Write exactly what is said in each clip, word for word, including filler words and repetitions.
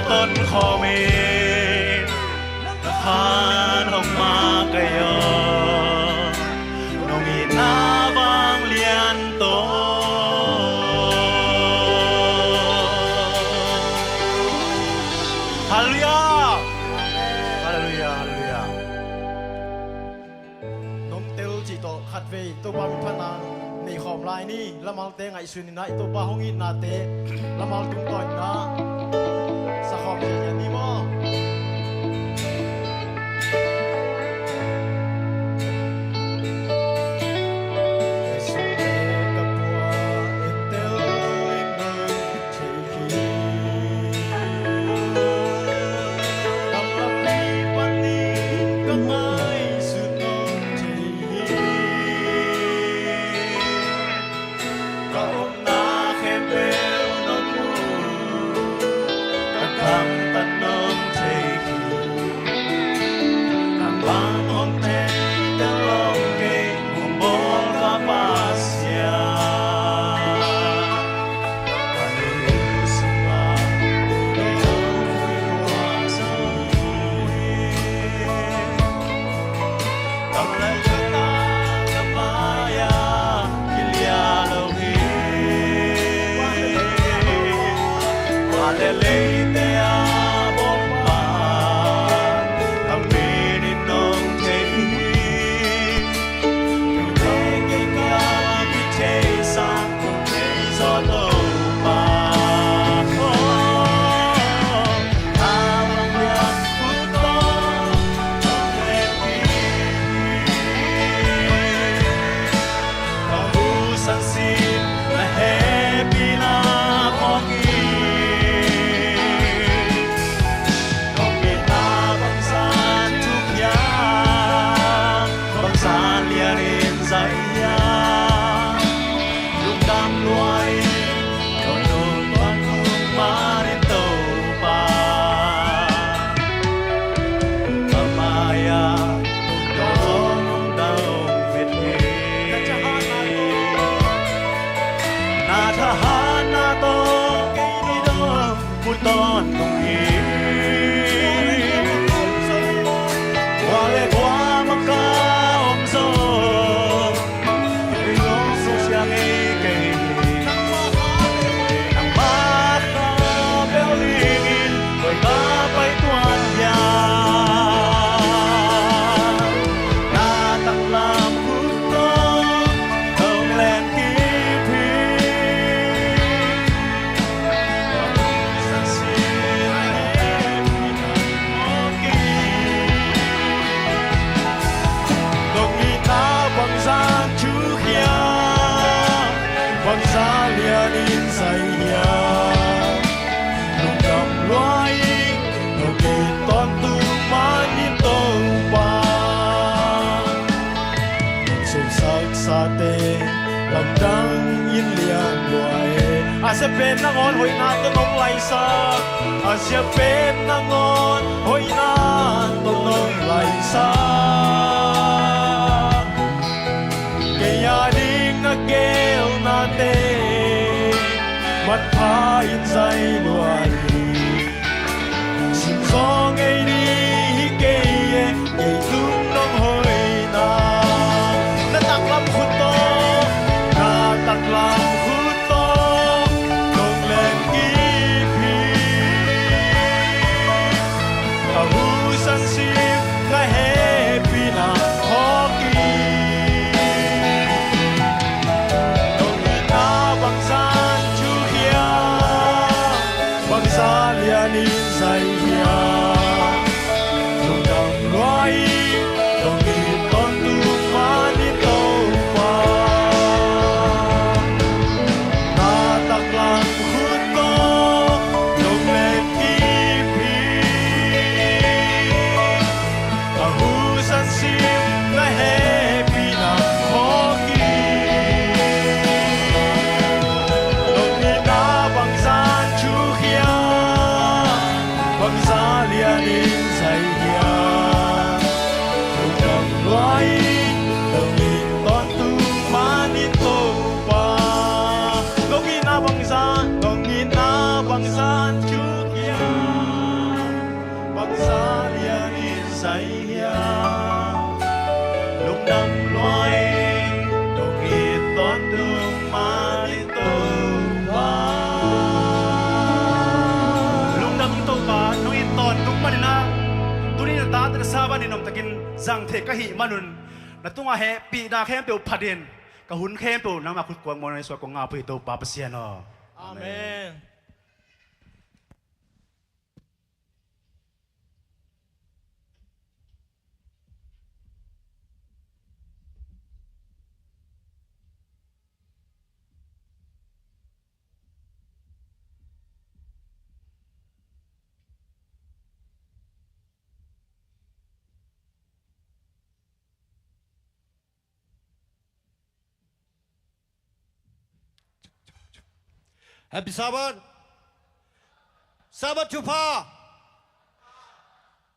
Ton khawm in na khan hong makaih aw, nong itna vanglian tawh. Halleluiah. Halleluiah, halleluiah. Nong tel cih tawh khatvei Topa min phatna nei khawm lai ni. Lamalte ngaihsun in ah i Topa hong itnate lamal tungtawn in ah sa khawm ziahziah ni maw? A zia pen nangawn hoihna tawh nong laisak, a zia pen nangawn hoihna tawh nong laisak. Kei a ding na geelnate manpha in zai lua hi. Sim zaw ngei ni hi kei e, kei tung nong hoihna. Na taklam khut tawh, na taklam khut tawh nong len kip hi. Ka husan sim, ka hehpihna hawk hi. Nong itna bangzah in thuk hiam, bangzah lianin zai hiam. Lungdam lua ing, nong it tawntung man in Topa. Na taklam khut tawh nong len kip hi. Ka husan sim, ka hehpihna hawk hi. Nong itna bangzah in thuk hiam, bang Sai hiam, lungdam lua in, tung i tawntung mah ni Topa. Lungdam Topa, nong i tawntung mah ni na. Tuni na tate na Sabbath ni nuamtakin zang thei ka hih manun, na tungah hehpihna khempeuh phat in, ka hun khempeuh nangmah khut kuang mawh na i suak kong ngah pui Topa Pasian aw. Amen. Happy Sabbath. Sabbath thupha.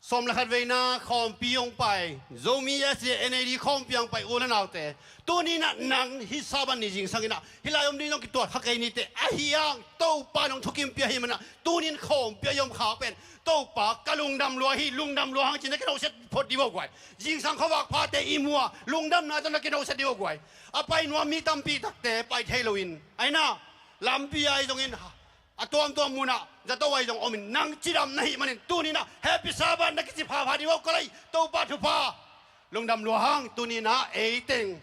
Sawm le khat veina khawmpi hong pai, Zomi S D A N A D khawmpi hong pai u le naute, tuni-in ah nang hih Sabbath ni zingsang in ah hih lai om ding zong kituat kha kei ni teh, ahi hang Topa nong thukimpih ahih manin ah tuni-in khawmpi ah i om khak pen Topa ka lungdam lua hi, lungdam lua hang ci-in na kinawhsiat phot dih uh a guai. Zingsang khuavak phate i mu a lungdamna tawh na kinawhsiat dih uh a guai. A pai nuam mi tampi takte pai thei loin, ahi na, lampi ah ahi zongin, a tuamtuam munah zato ah ahi zong omin, nang cidam na hih manin tuni-in ah Happy Sabbath na kici phapha dih uh a guai. Topa thupha, lungdam lua hang. Tuni-in ah ei teng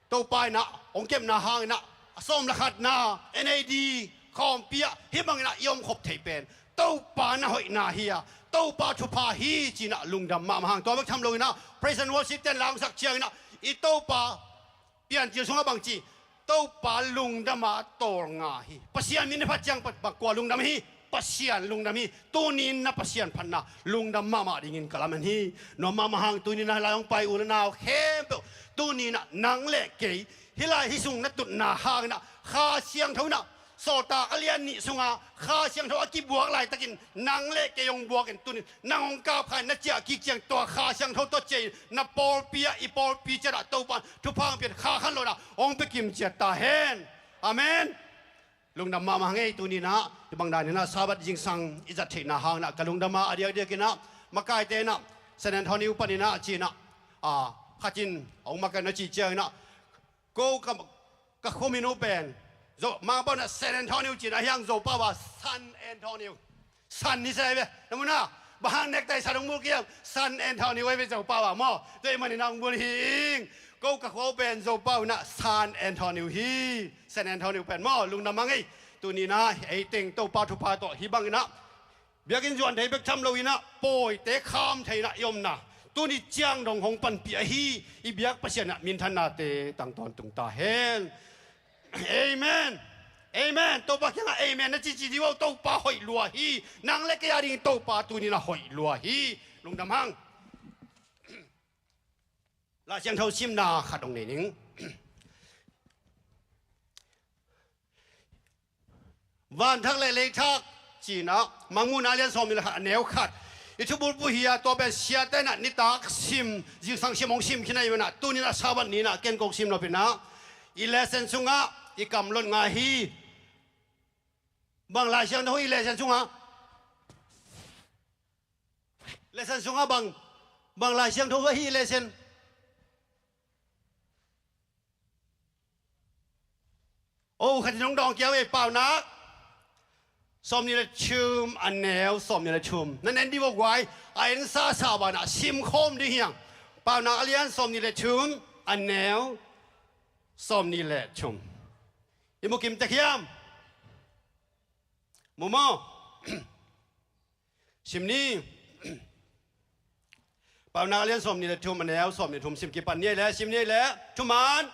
Topa in ah hong kepna hangin ah a sawm le khatna N A D khawmpi ah hih bangin ah i om khop theih pen Topa na hoihna hi a, Topa thupha hi ci-in ah lungdam mahmah hang. Tua bek tham loin ah praise and worship ten la hong sak ciangin ah i Topa Piancil sungah bangci, Topa lungdam a tawlnga hi. Pasian min a phat ciang bang kua lungdam hi? Pasian lungdam hi. Tuni-in na Pasian phatna lungdam mahmah dingin ka lamen hi. Nuam mahmah hang. Tuni-in ah hih lai hong pai u le nau khempeuh, tuni-in ah nang le kei hih lai hih sung na tutna hangin ah Kha Siangtho in ah Sawltak a lian nih sunga Kha Siangtho a kibuak laitakin nang le kei hong buakin tuni-in nang hong kap kha in, na ciah kik ciang tua Kha Siangtho tawh ciah in na pawlpi ah, i pawlpi ciat ah Topa in thupha hong pia in, kha khan lo in ah hong pia kim ciat ta hen. Amen. Lungdam mahmah hang ei. Tuni-in ah hih bang danin ah Sabbath zingsang i zat theihna hangin ah ka lungdam a, a diakdiakin ah makaite in ah San Antonio panin ah ci-in ah, a, khat in hong makaih na cih ciangin ah ko ka, ka khuamin uh pen Zo, Mangpau in ah San Antonio ci-in ah, ahi hang Zopau ah San Antonio. San hi sa hi ve. Na mu na, bang hang necktie san hong bul kei hiam? San Antonio hi ve Zopau ah maw. Tua ahih manin ah hong bul hi ing. Ko ka khua uh pen Zopau in ah San Antonio hi. San Antonio pen maw, lungdam hang ei. Tuni-in ah ei teng Topa thupha tawh hih bangin ah biakinn zuan thei bek tham loin ah pawite kham thei in ah i omna tuni ciang dong hong panpih ahi i biak Pasian in ah minthannate tang tawntung ta hen. Amen. Amen. Topa kiangah amen na cici dih uh a, Topa hoih lua hi. Nang le kei a dingin Topa tuni-in ah hoih lua hi. Lungdam hang. Lai Siangtho simna khat hong nei ning. Vanthak le leithak ci-in ah Mangmuhna a lian sawmnih le khat, a neu khat i thubulphuh hi a, tua pen siate in ah nitak sim, zingsang sim hong sim khin ahih manin ah tuni-in ah Sabbath ni-in ah ken kong sim nop in ah i lesson sungah i kam lot ngai hi. Bang Lai Siangtho hi i lesson sungah? Lesson sungah bang, bang Lai Siangtho hi i lesson? O, khat in hong dawng kei uh ei. Paunak sawmnih le thum, a neu sawmnih le thum. Na en dih uh a guai. A en sasa banah sim khawm ding hi hang. Paunak a lian sawmnih le thum, a neu sawmnih le thum. I mu kim tek hiam? Mu maw? Sim ni. Paunak a lian sawmnih le thum, a neu sawmnih le thum. Sim kipan ni ei leh, sim ni ei leh. Thuman.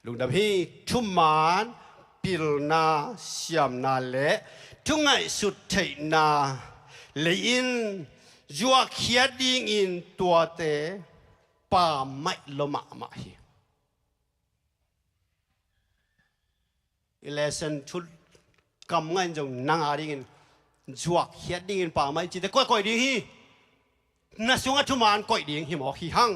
Lungdam hi. Thuman, pilna, siamna le thungaihsut theihna lei-in zuakkhiat dingin tuate pammaih lua mahmah hi. I lesson thu kam ngaih in zong nang a dingin zuakkhiat dingin pammaih cite koihkoih ding hi. Na sungah thuman koih ding hi mawk hi hang.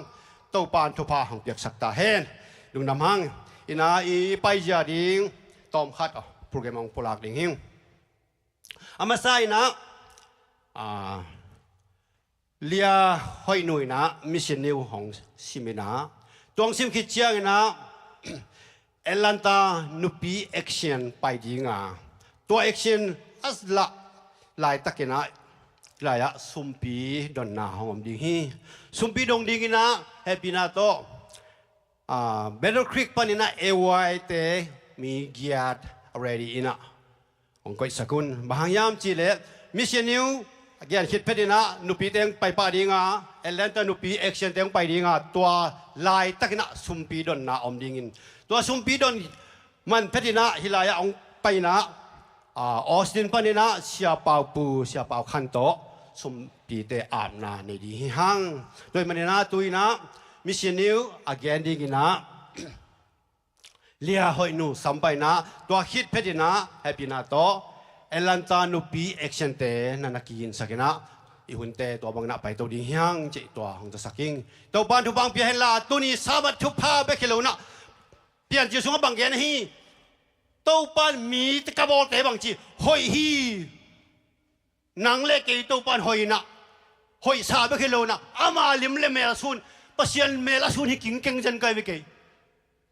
Topa in thupha hong piaksak ta hen. Lungdam hang. Ina i paizia ding tawm khat, oh, program hong pulak ding hing. A masa ina, ah, Lia Hoih Nu ina Mission News hong sim ina, tuang sim khit ciang ina Atlanta nupi action pai dinga, tua action a lah laitak ina, lai-ah sumpi donna hong om ding hi. Sumpi dong ding ina hehpihna tawh, ah, Battle Creek pan ina A Y te mi giat ready ina hong koihsak un. Bang hang hiam cih leh Mission News a gen khit phet ina nupite hong pai pah dinga, Atlanta nupi action te hong pai dinga, tua laitak ina sumpi donna om dingin, tua sumpi don man phet ina hih lai-ah hong pai ina, ah, Austin pan ina Sia Pau Pu, Sia Pau Khan tawh sumpite apna nei ding hi hang. Tua ahih man ina tu ina Mission News a gen ding ina Lia Hoih Nu sam pah ina, tua khit phet ina hehpihna tawh Atlanta nupi action te na na kiginsak ina, i hunte tua bang ina paito ding hi hang cih tua hong zasak ing. Topa'n thupha hong pia hen la, tuni Sabbath thupha bek hi lo ina, Piancil sungah bang gen ahi? Topa'n mite ka bawlte bang ci? Hoih hi. Nang le kei Topa'n hoih ina, hoihsa bek hi lo ina, ama lim le mel a sun, Pasian mel a sun hi kingkeng zen kai ve kei.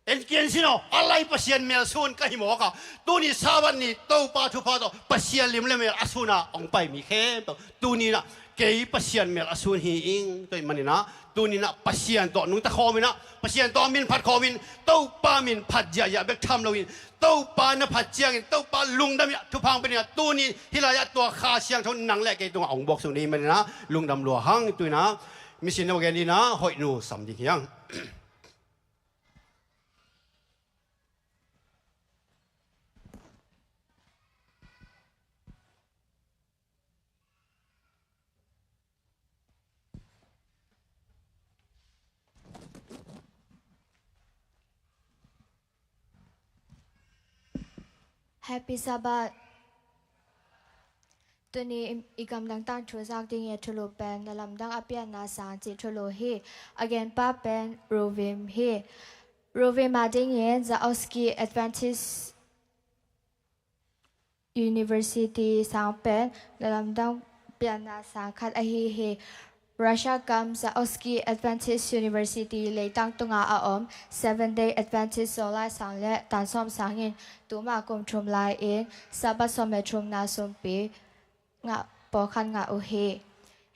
En kian sin aw, a lai Pasian mel sun ka hi mawk a. Tuni Sabbath ni Topa thupha tawh Pasian lim le mel a suna hong pai mi khempeuh, tuni ina kei Pasian mel a sun hi ing. Tua ahih man ina tuni ina Pasian tawh nungta khawm ina, Pasian tawh min phat khawm in, Topa min phat ziahziah bek tham loin, Topa na phat ciangin Topa lungdam ina thupha hong pia ina, tuni hih lai-ah tua Kha Siangtho nang le kei tungah hong buak sung ding ahih man ina lungdam lua hang. Tu ina Mission News a gen ina Hoih Nu sam ding hi hang. Happy Sabbath. Tuni i, i gamdang tangthu zak ding i thulu pen Na Lamdang a Pianna Sang cih thulu hi. A genpa pen Ruvim hi. Ruvim a dingin Zalesky Adventist University sang pen Na Lamdang Pianna Sang khat ahi hi. Russia gam Zalesky Adventist University leitang tunga a om Seventh Day Adventist Zawlai sang le Tansawm sang in tuma kum thum lai-in Sabbath sawm le thumna sumpi ngah, pawlkhat ngah uh hi.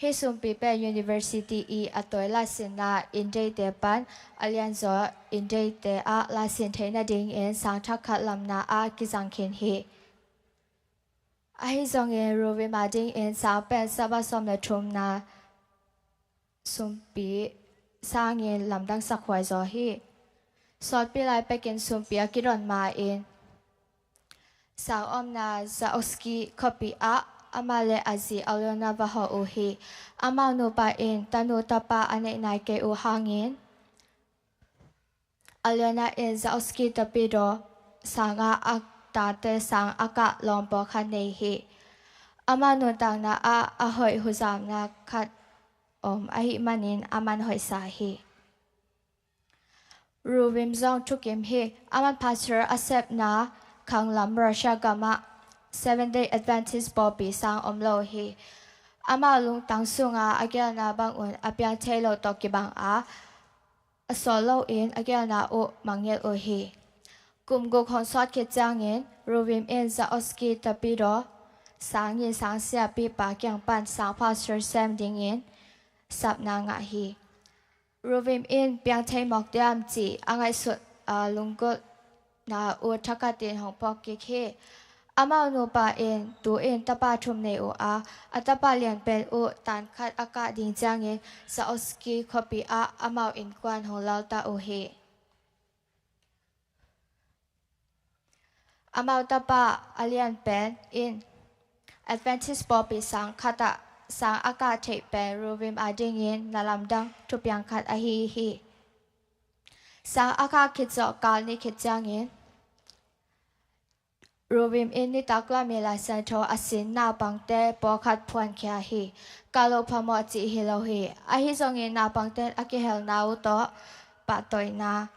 Hih sumpi pen University i a tawi laisinna indeite pan a lianzaw indeite ah laisin theih nadingin sang thak khat lamna ah kizang khin hi. Ahi zongin Ruvim a dingin sang pen Sabbath sawm le thumna sumpi sangin lamdang sakhuai zaw hi. Sawtpi lai pekin sumpi a kidon ma-in sang omna Zalesky khuapi ah amah le a zi Alyona va hawh uh hi. Amau nupa in tanu tapa a neih nai kei uh hangin Alyona in Zalesky Torpedo sangah a tate sang a kah lawm pawlkhat nei hi. Amah nuntakna ah a hoih huzamna khat om ahih manin aman hoihsa hi. Ruvim zong thukim hi. Aman pastor a sepna khanglam Russia gamah Seventh Day Adventist pawlpi sang om lo hi. Amah lungtang sunga a gelna bangun a piang thei lo tawh kibang a, a sawl loin a gelna uh mangngilh uh hi. Kum guk hong sawt khit ciangin Ruvim in Zalesky Torpedo sang in sang siapipa kiang pan sang pastor sem dingin sapna ngah hi. Ruvim in piang thei mawk diam cih a ngaihsut a lunggulhna uh thakhatin hong phawk kik hi. Amau nupa in tu-in tapa thum nei uh a, a tapa lianpen uh tan khat a kah ding ciangin Zalesky khuapi ah amau innkuan hong lalta uh hi. Amau tapa a lianpen in Adventist pawlpi sang khatah sang a kah theih pen Ruvim a dingin na lamdang thupiang khat ahi hi. Sang a kah khit zawh kal ni khit ciangin Ruvim in nitak lam i Lai Siangtho a sin naupangte pawlkhat phuankhia hi. Kah loh phamawh cih hi lo hi. Ahi zongin naupangte in a kihelna uh tawh pahtawina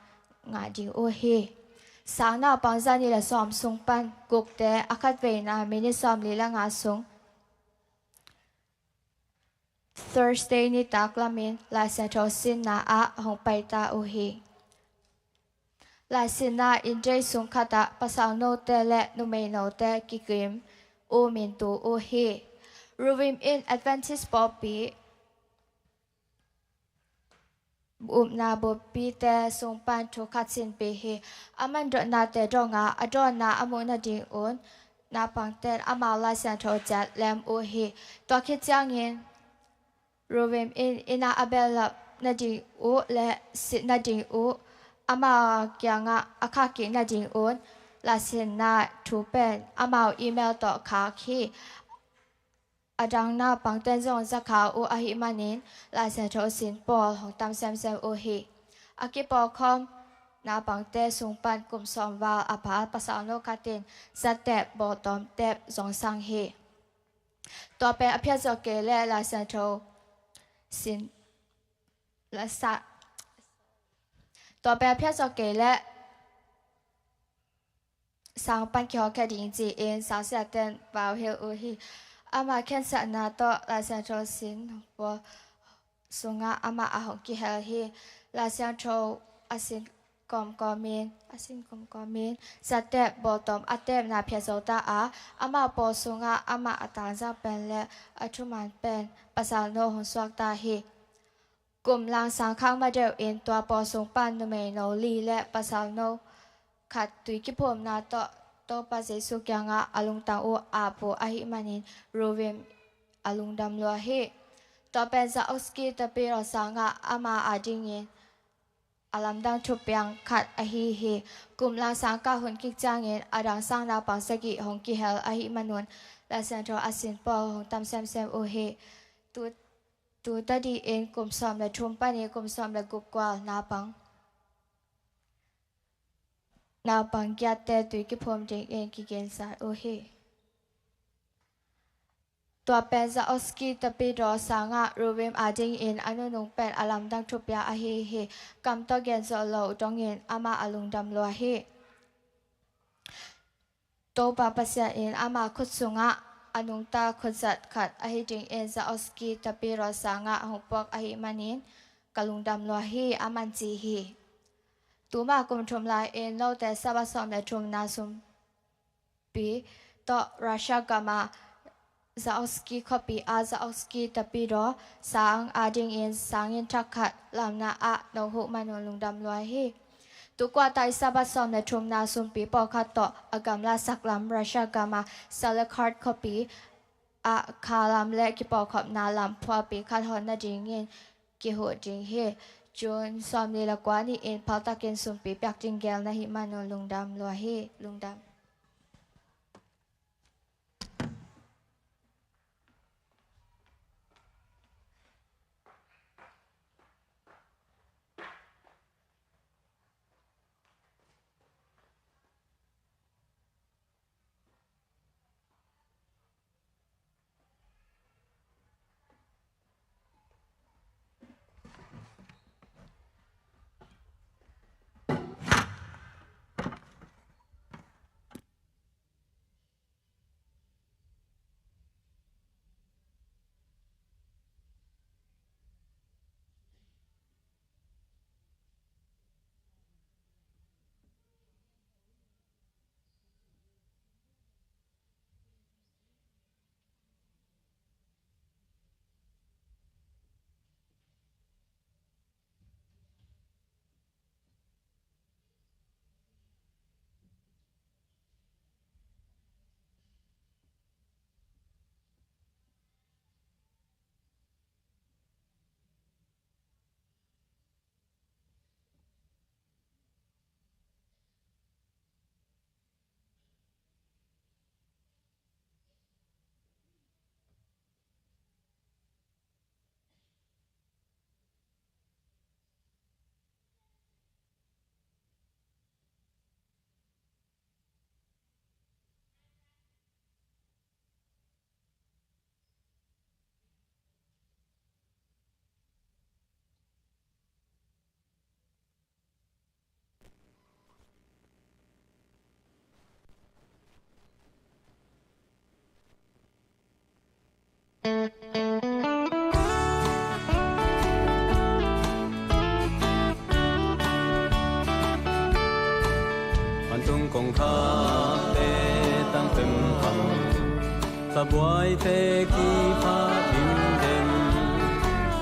ngah ding uh hi. Sang naupang zanih le sawm sung pan gukte a khatveina minit sawmli le nga sung Thursday nitak lamin Lai Siangtho sinna ah hong paita uh hi. Laisinna inndei sung khatah pasal note le numei note kikim uh min tu uh hi. Ruvim in Adventist pawlpi upna buppite sung pan thu khat sinpih hi. A man dotnate dongah a dawnna a muh nadingun naupangten amau Lai Siangtho ciat lem uh hi. Tua khit ciangin Ruvim in inn ah a behlap nading uh le sit nading uh ama kiangah a khak kik nadingun laisinna thu pen amau email tawh khak hi. A dang naupangten zong za kha uh ahih manin Lai Siangtho sin pawl hong tam semsem uh hi. A kipawlkhawm naupangte sung pan kum sawm val a pha pasal no khat in zatep bawltawm tep zong sang hi. Tua pen a phiat zawh kei leh Lai Siangtho sin la sa tua pen a phiat zawh kei leh sang pan kihawlkhia ding ci-in sangsiaten vau hilh uh hi. Ama khensatna tawh Lai Siangtho sin pawl sungah amah a hong kihel hi. Lai Siangtho a sin kawmkawmin a sin kawmkawmin zatep bawltawm a tepna phiat zo ta a, amah pawl sungah amah a tangzak pen le a thuman pen pasal no hong suak ta hi. Kum langsang khak ma deuh in tua pawl sung pan numei no li le pasal no khat tui kiphumna tawh Topa Jesu kiangah a lungtang uh ap uh ahih manin Ruvim a lungdam lua hi. Tua pen Zaoski Tapiro sangah ama adingin a lamdang thupiang khat ahi hi. Kum langsang kah hun kik ciangin a dang sang naupang sagih hong kihel ahih manun Lai Siangtho a sin pawl hong tam semsem uh hi. Tu, tu tadi in kum sawm le thum panin kum sawm le guk gual naupang naupang giatte tui kiphum dingin kigensa uh hi. Tua pen Zaoski Tapiro sangah Ruvim adingin a nunung pen a lamdang thupiang ahi hi. Kam tawh gen zawh loh dongin amah a lungdam lua hi. Topa Pasian in ama khut sungah a nungta khutzat khat ahi dingin Zaoski Tapiro sangah hong puak ahih manin ka lungdam lua hi, a man ci hi. Tuma kum thum lai-in note Sabbath sawm le thumna sumpi tawh Russia gama Zaoski khuapi ah Zaoski Tapiro sang adingin sanggin thak khat lamna ah no huh manun lungdam lua hi. Tukua tai Sabbath sawm le thumna sumpi pawlkhat tawh a gamla saklam Russia gama Salykhard khuapi ah kha lam le kipawlkhopna lam phuapi khat hon nadingin kihuh ding hi. June sawmli le kua ni-in phaltakin sumpi piak ding gel na hih manun lungdam lua hi. Lungdam. Vantung kongkhakte tangpem khang, sabuaite kipha dingdem,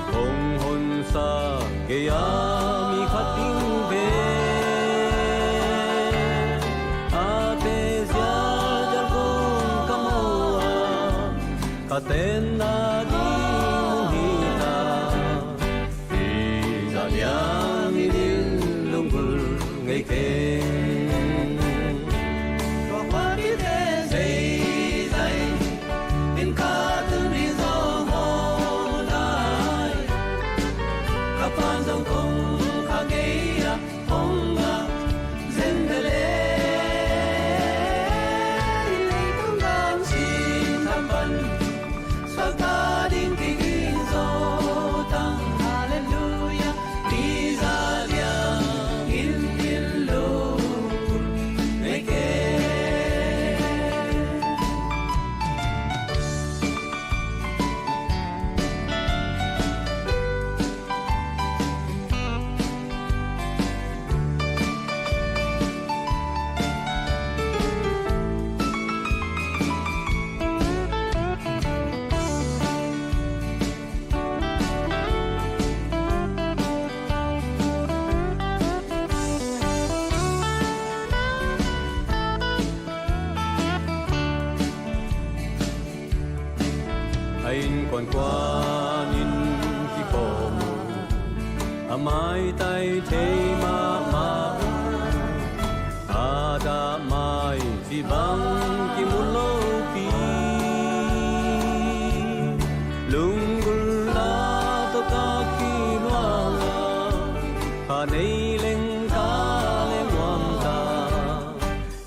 kong honsa gei-a mi khat ding ve. A te zialzial kong ka mu a, ka tenna ding mun hi ta. Hih zah liang in lunggulh ngei keng. Tua khuapite zeizai in ka tun ding zong hong nai. Ka pan zong kong kha gei a, hong ngak zen ve leh, leitung gam sing tam pan suakta ding kiging zo tang. Halleluiah. Hih zah liang in lunggulh ngei keng. A innkuan kuanin kikhawm uh, a maitai thei mahmah uh, a dah mai cih bang kimu lopi. Lunggulhna tawh ka kinuang a, kha nei leng ka leng nuam ta.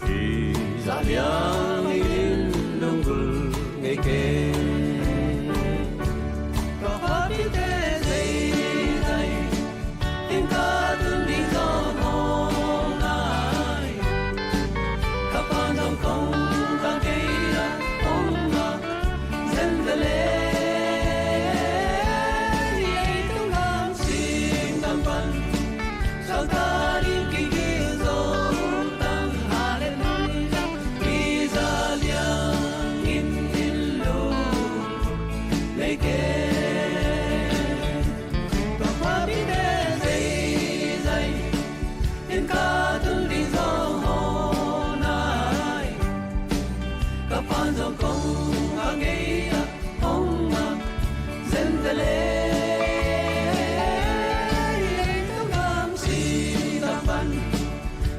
Hih zah liang in lunggulh ngei keng. Ka khuapite zeizai in ka tun ding zong hong nai. Ka pan zong kong kha gei a, hong ngak zen ve leh, leitung gam sing tam pan suakta ding kiging zo tang. Halleluiah. Hih zah liang in lunggulh ngei keng. Tua khuapite zeizai in ka tun ding zong hong nai. Ka pan zong kong kha gei a, hong ngak zen ve leh, leitung gam sing tam pan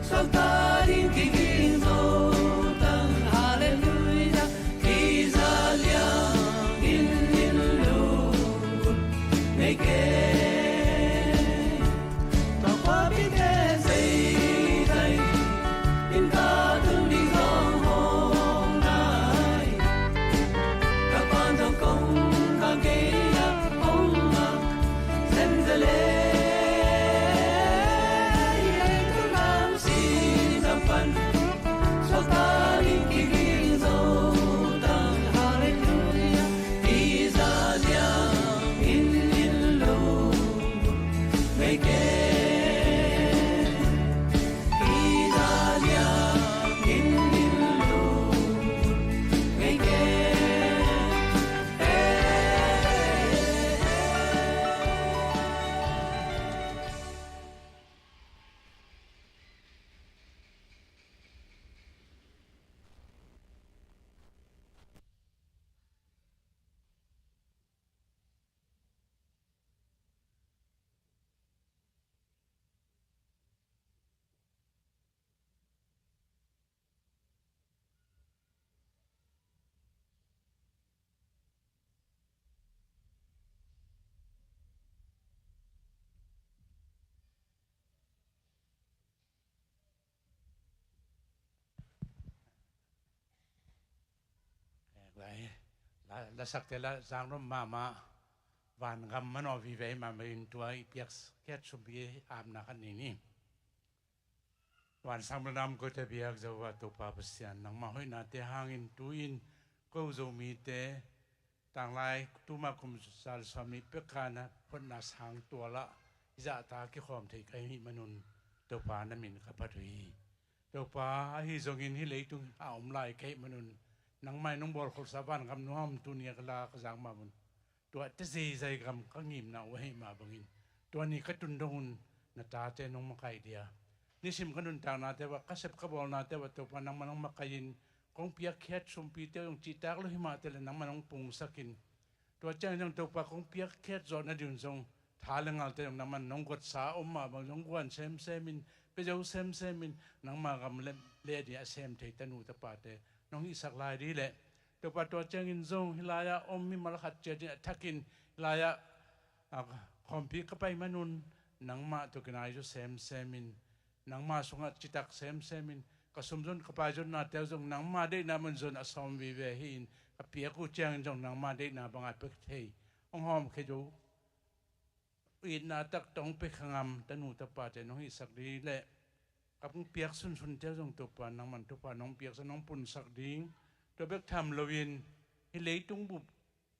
suakta ding kiging zo tang. Halleluiah. Hih zah liang in lunggulh ngei keng. Tua khuapite zeizai in ka tun ding zong hong nai. Ka pan zong kong kha gei a, hong ngak zen ve leh, leitung gam sing tam pan suakta ding kiging zo tang. Halleluiah. Hih zah liang in lunggulh ngei keng. Hih zah liang in lunggulh ngei keng. Lai, la, lasakte la zangrom mahmah, vangam manawh vive mahmah in tua i piak khiat sumpi apna khat nei ni. Vansang le nam kote biak Jehovah Topa Pasian, nangmah hoihnate hangin tu-in ko Zomite tanglai tuma kum za le sawmnih pek kana photna sang tualah i zahta kikhawm thei ka hih manun Topa na min ka phat uh hi. Topa ahi zongin hih leitung a om lai ka hih manun nangmah in nong bawlkholhsa vangam nuam tuni a ka la ka zak mah mun. Tuate zeizai gam ka ngimna uh ahih mah bangin tua ni ka tun dongun na tate nong makaih dia. Nisim ka nuntaknate uah ka sep ka bawlnate uah Topa nangmah nong makaih in kong piakkhiat sumpite uh zong cihtak lo himahte le nangmah nong pungsakin tua ciangin zong Topa kong piakkhiat zawh nading zong tha le ngalte zong nangmah nong gotsa om mah bang zong guan semsemin pia zo semsemin nangmah gam le leh ding a sem thei tanu tapate nong hihsak lai dih leh Topa tua ciangin zong hih lai-ah om mimal khat ciatin a thakin hih lai-ah a khawmpi ka pai manun nangmah tawh kinai zo semsemin nangmah sungah citak semsemin ka sumzon ka paizonnate uh zong nangmah deihna man zon a sawm vive hi-in ka piak uh ciangin zong nangmah deihna bangah pek thei hong hawmkhia zo itna tak tawh hong pia kha ngam tanu tapate nong hihsak dih leh ka pung piak sunsunte uh zong Topa nangman thupha nong piaksak nong punsak ding tua bek tham loin hih leitung bup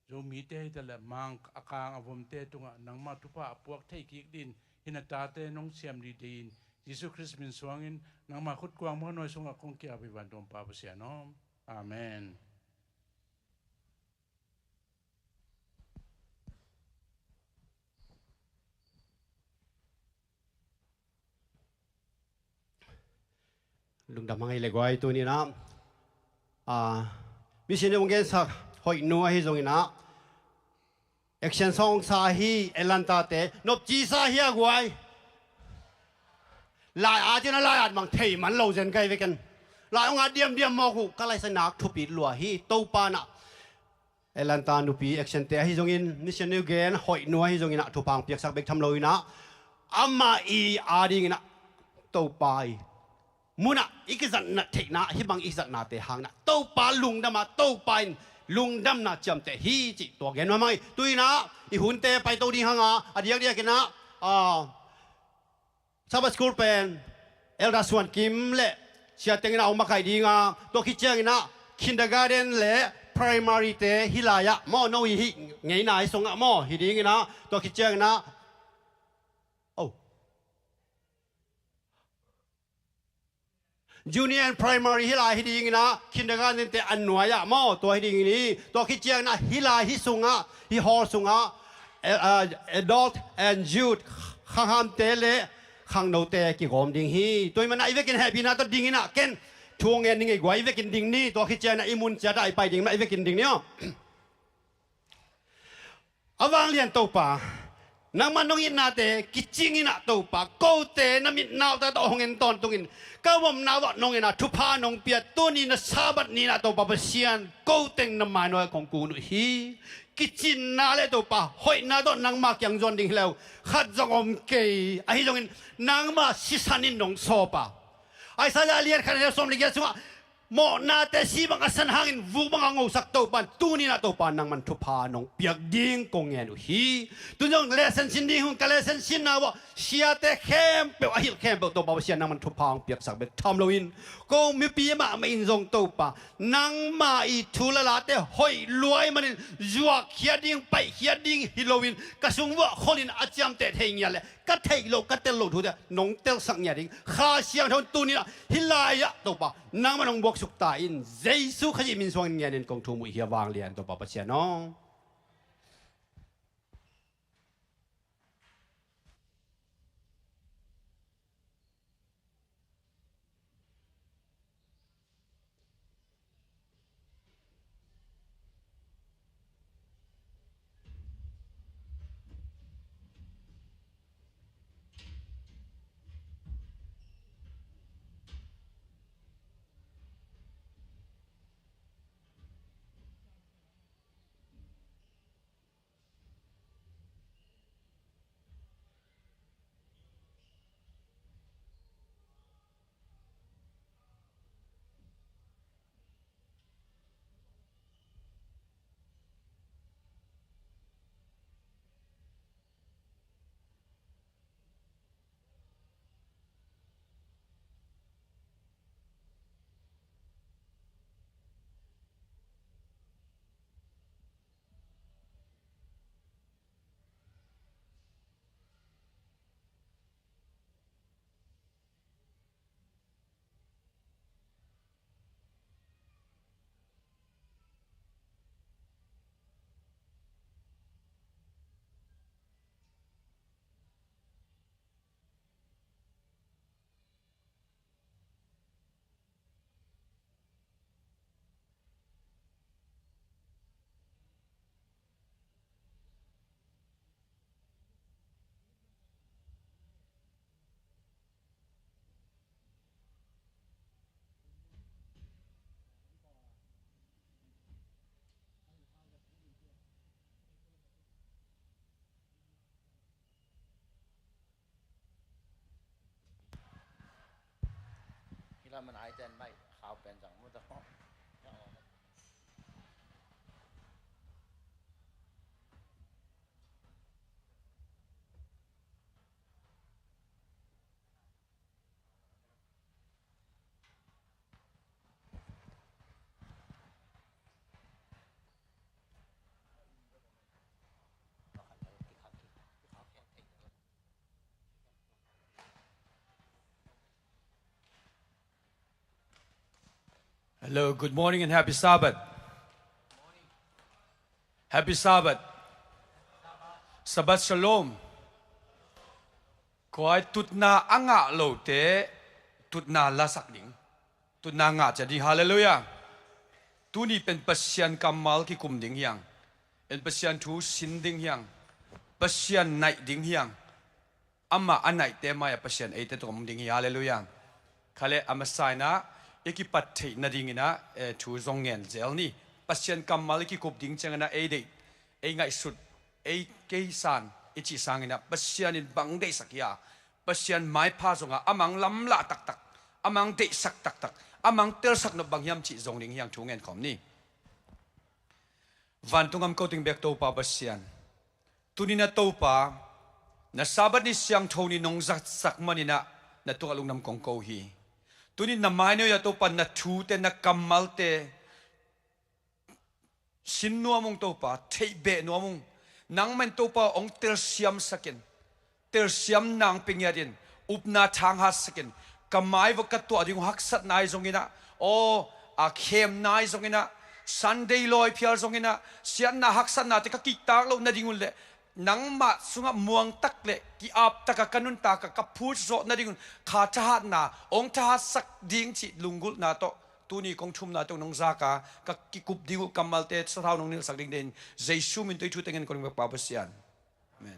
Zomite hi ta le mang a kang a vomte tungah nangmah thupha a puak thei kik din hih na tate nong siam dih dei in Jesuh Khrist min suangin nangmah khutkuang muanhuai sungah kong kiap hi vantuam Pa Pasian aw. Amen. Lungdam hang ei le guai tuni inah, ah, mission hong gensak hoih nu ahi zong inah action song sa hi. Atlanta te nopci sa hi a guai. Lai at inah lai at mang thei man lo zen kai veken lai hong at diamdiam mawk uh ka laisa nak thupi lua hi. Topa inah Atlanta nupi action te ahi zongin mission hong gen hoih nu ahi zongin ah thupha hong piaksak bek tham lo inah amah i ading inah Topa i munah i kizatna theihna hih bang i zatnate hang inah Topa lungdam a Topa in lungdamna ciamteh hi cih tua gen mahmah hi. Tu inah i hunte paito ding hanga a diakdiak inah, ah, Sabbath School pen Elder Suan Kim le Sia Teng inah hong makaih dinga tua khit ciang inah kindergarten le primary te hih lai-ah maw no i hih ngeina i sungah maw hi ding inah tua khit ciang inah, oh, junior and primary hih lai hi ding inah kindergarten te an nuai-ah maw tua hi ding in hi. Tua khit ciang inah hih lai hih sungah hih hall sungah, eh, ah, adult and youth khanghamte le khangnote kigawm ding hi. Tua hi manah i vekin hehpihna tawh ding inah ken thu ngen ning ei guai i vekin ding ni. Tua khit ciang inah i mun ciatah i pai ding mah i vekin ding ni aw. A vanglian Topa, nangmah nong itnate kicing inah Topa kote na mitnau tata hong en tawntungin ka vomna vah nong en a thupha nong pia tuni na Sabbath ni inah Topa Pasian koteng na mainawah kong kun uh hi. Kicinna le Topa hoihna tawh nangma kiang zuan ding hi lo khat zong om kei ahi zongin nangma sisan in nong sawp a Isaiah lian khat le sawm le giat sungah mawhnate si bang a san hangin vuk bang a ngosak Topa in tuni inah Topa nangman thupha nong piak ding kong ngen uh hi. Tun zong lesson sin ding hong ka lesson sinna uah siate khempeuh a hilh khempeuh Topa Pasian nangman thupha hong piaksak bek tham loin ko mipi mahmah in zong Topa nangma i thu le late hoih luai manin zuakkhiat ding paihkhiat ding hi loin ka sung uah kholin a ciamteh thei ngiat le ka theih loh ka tel loh thute nong telsak ngiat ding Kha Siangtho in tuni inah hih lai-ah Topa nangmah nong buaksuk ta in Jesu Khazih min suangin ngenin kong thum uh hi a vanglian Topa Pasian aw. Taman ai ten mai khau pen zang mu ta. Hello, good morning and happy Sabbath. Happy Sabbath. Shabbat Shalom. Khuai tutna a ngah lote tutna lasak ding. Tutna ngah ciat ding. Halleluiah. Tuni pen Pasian kammal kikum ding hiang. En Pasian thu sin ding hiang. Pasian naih ding hiang. Amah a naihte mai-ah Pasian eite tawh om ding hi. Halleluiah. Khale a masa inah i kipat theih nadinginah, eh, thu zong ngen zel ni. Pasian kammal i kikup ding cianginah ei deih, ei ngaihsut, ei kei san i cih sanginah Pasian in bang deihsak hia? Pasian maipha zongah amang lamlah taktak, amang deihsak taktak, amang telsak nop bang hiam cih zong ding hiang thu ngen khawm ni. Vantung am ko ting bek Topa Pasian, tuninah Topa, na Sabbath ni siangtho ni nong zatsak maninah na tungah lungdam kong ko hi. Tuni na mainoi ah Topa na thute, na kammalte sin nuam ung Topa, theih beh nuam ung. Nangman Topa ong telsiamsakin, telsiam nang pe ngiatin, upna thang hatsakin, ka mai vok ka tuah ding uh haksatna ahi zonginah, aw, a khemna ahi zonginah, Sunday lawi phial zonginah, siatna haksatnate ka kihtak loh nading un le nangmah sungah muangtak le ki-aptaka ka nuntakah ka phutzawh nadingun kha thahatna ong thahatsak ding cih lunggulhna tawh tuni kong thumna tawh nong zaka ka kikup ding uh kammalte sathau nong nilhsak ding dehin Jesu min tawh i thute ngen kong Pa Pasian. Amen.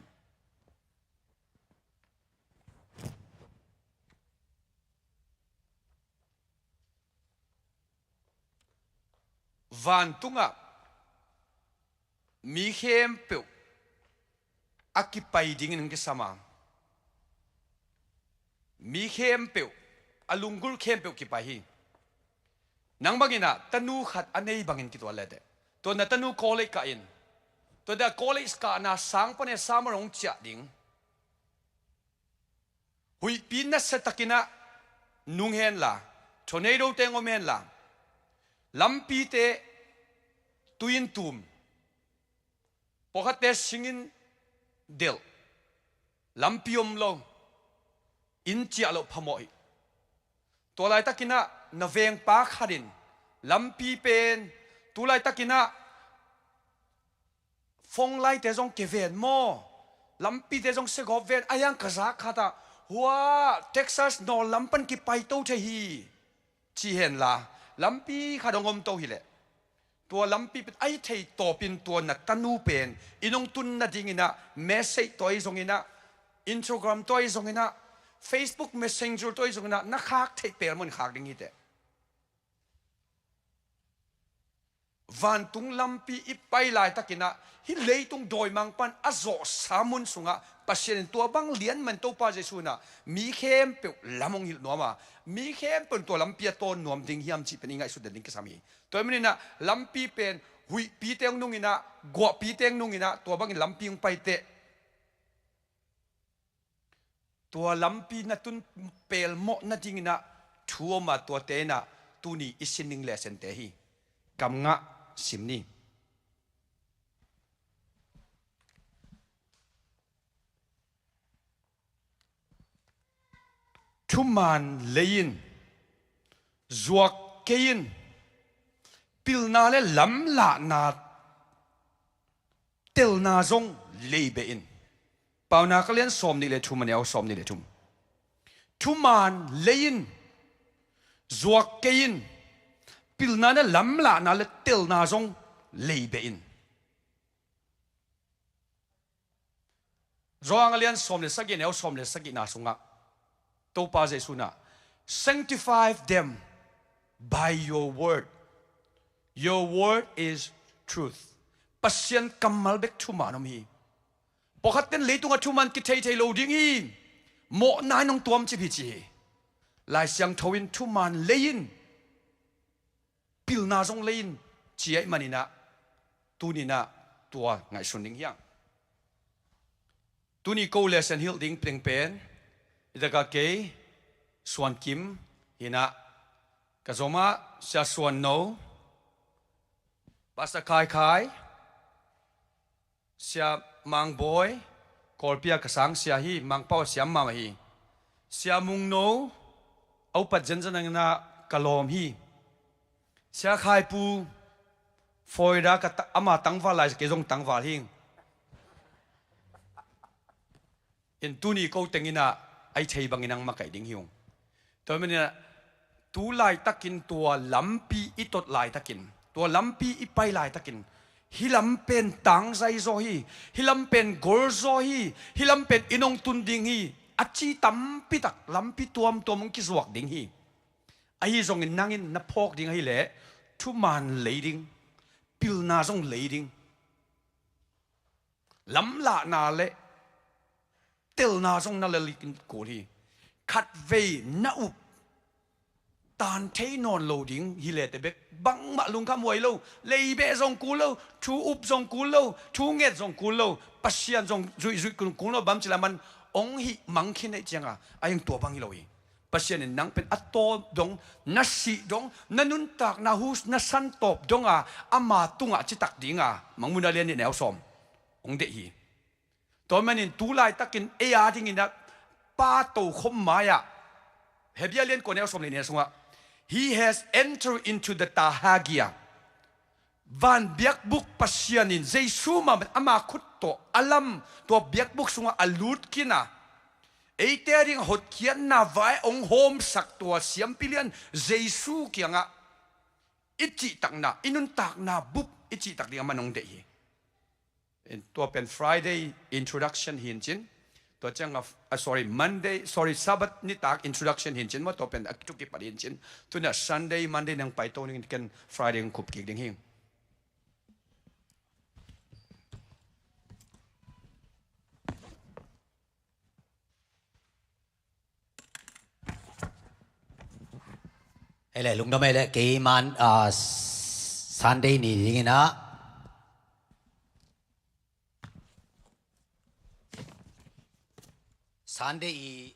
Vantungah mi khempeuh a kipai dingin hong kisam a, mi khempeuh, a lunggulh khempeuh kipai hi. Nang banginah tanu khat a nei bangin kituat leteh, tua na tanu college kah in, tua dah college kahna sang pane summer hong ciah ding. Huihpi nasiatakinah nung henla, tornado teng om henla, lampite tui in tum, pawlkhatte singin delh, lampi om lo, inn ciah loh phamawh hi. Tua laitakinah na vengpa khatin lampi pen, tu laitakinah phone line-te zong ke ven maw, lampite zong segawp ven, a hiang ka zak khatah, hua Texas nawl lam pan kipai to thei hi, ci henla, lampi khat hong om to hileh, tua lampi pen ahi thei tawpin tua na tanu pen inn hong tun nadinginah message tawh ahi zonginah, Instagram tawh ahi zonginah, Facebook Messenger tawh ahi zonginah na khak theih pelmawh khak ding hiteh. Vantung lampi i pai laitakinah hih leitung dawimang pan a zawhsa mun sungah Pasian in tua bang lianman Topa Jesu inah mi khempeuh lam hong hilh nuam a, mi khempeuh in tua lampi a tawn nuam ding hiam cih pen i ngaihsut den ding kisam hi. Tua hi maninah lampi pen huihpi teng nunginah, guahpi teng nunginah tua bangin lampi hong paiteh, tua lampi na tun pelmawh nadinginah thu om a, tuate inah tuni i sin ding lesson-te hi. Kam ngah sim ni. Thuman lei in, zuak kei in, pilna le lamlahna telna zong leibeh in. Paunak a lian sawm nih le thum, a neu sawm nih le thum. Thuman lei in, zuak kei in, pilna le lamlahna le telna zong leibeh in. Johan a lian sawm le sagih, a neu sawm le sagihna sungah Topa Jesu inah, "Sanctify them by your word. Your word is truth." Pasian kammal bek thuman om hi. Pawlkhatte in leitungah thuman kithei thei lo ding hi. Mawhna in hong tuamcip hi ci hi. Lai Siangtho in thuman lei in, pilna zong lei in, ci ahih manin ah, tuni-in ah tua ngaihsun ding hi hang. Tuni ko lesson hilh ding peng pen, i tak ah kei Suan Kim hi-in ah, ka zom ah Sia Suan No, Pastor Khai Khai, Sia Mang Bawi, Kawlpi ah ka sang sia hi, Mang Pau siam mahmah hi. Sia Mung No, a upat zenzen in ah ka lawm hi. Sia Khai Pu, Florida ka ta-, ama tangval lai, kei zong tangval hi. In tuni ko teng in ah, a i thei bangin hong makaih ding hi ung. Tua manin ah, tu laitakin tua lampi i tot laitakin, tua lampi i pai laitakin, hih lam pen tangzai zaw hi, hih lam pen gol zaw hi, hih lam pen inn hong tun ding hi, a ci tampi tak lampi tuamtuam hong kizuak ding hi. Ahi zongin nang in na phawk ding ahih leh, thuman lei ding, pilna zong lei ding. Lamlahna le telna zong na lei kul hi. Khatvei na up tan thei nawn lo ding hi leh te bek, bangmah lungkham huai lo, lei beh zong kul lo, thu up zong kul lo, thu nget zong kul lo, Pasian zong zuihzuih kul, kul lo, bang ci leh aman hong hih mang khin ahih ciangin, a hing tua bang hi lo hi. Pasian in nang pen a tawp dong, na sih dong, na nuntakna hu na santawp dong a, ama tungah citak ding a, Mangmuhna lian nih neu sawm hong deih hi. Tua manin tu laitakin ei a dingin a pa tokhom mai-ah, Hebru lian kua neu sawm le nih sungah, "He has entered into the Tahar Gerar." Van biakbuk Pasian in Jesu mah ama khut tawh a lam, tua biakbuk sungah a lut khin a, eite a ding hotkhiatna vai hong hawmsak tua siampi lian Jesu kiangah i cihtakna, i nuntakna bup i cihtak ding aman hong deih hi. Tua pen Friday introduction hi in cin. Tua ciangin, ah, sorry, Monday, sorry, Sabbath nitak introduction hi in cin maw, tua pen a thukip a hi in cin. Tu-in ah Sunday, Monday nang paito ning, ken Friday hong khup kik ding hi. Ei le, lungdam ei le, kei man, ah, Sunday ni dingin ah, Sunday i,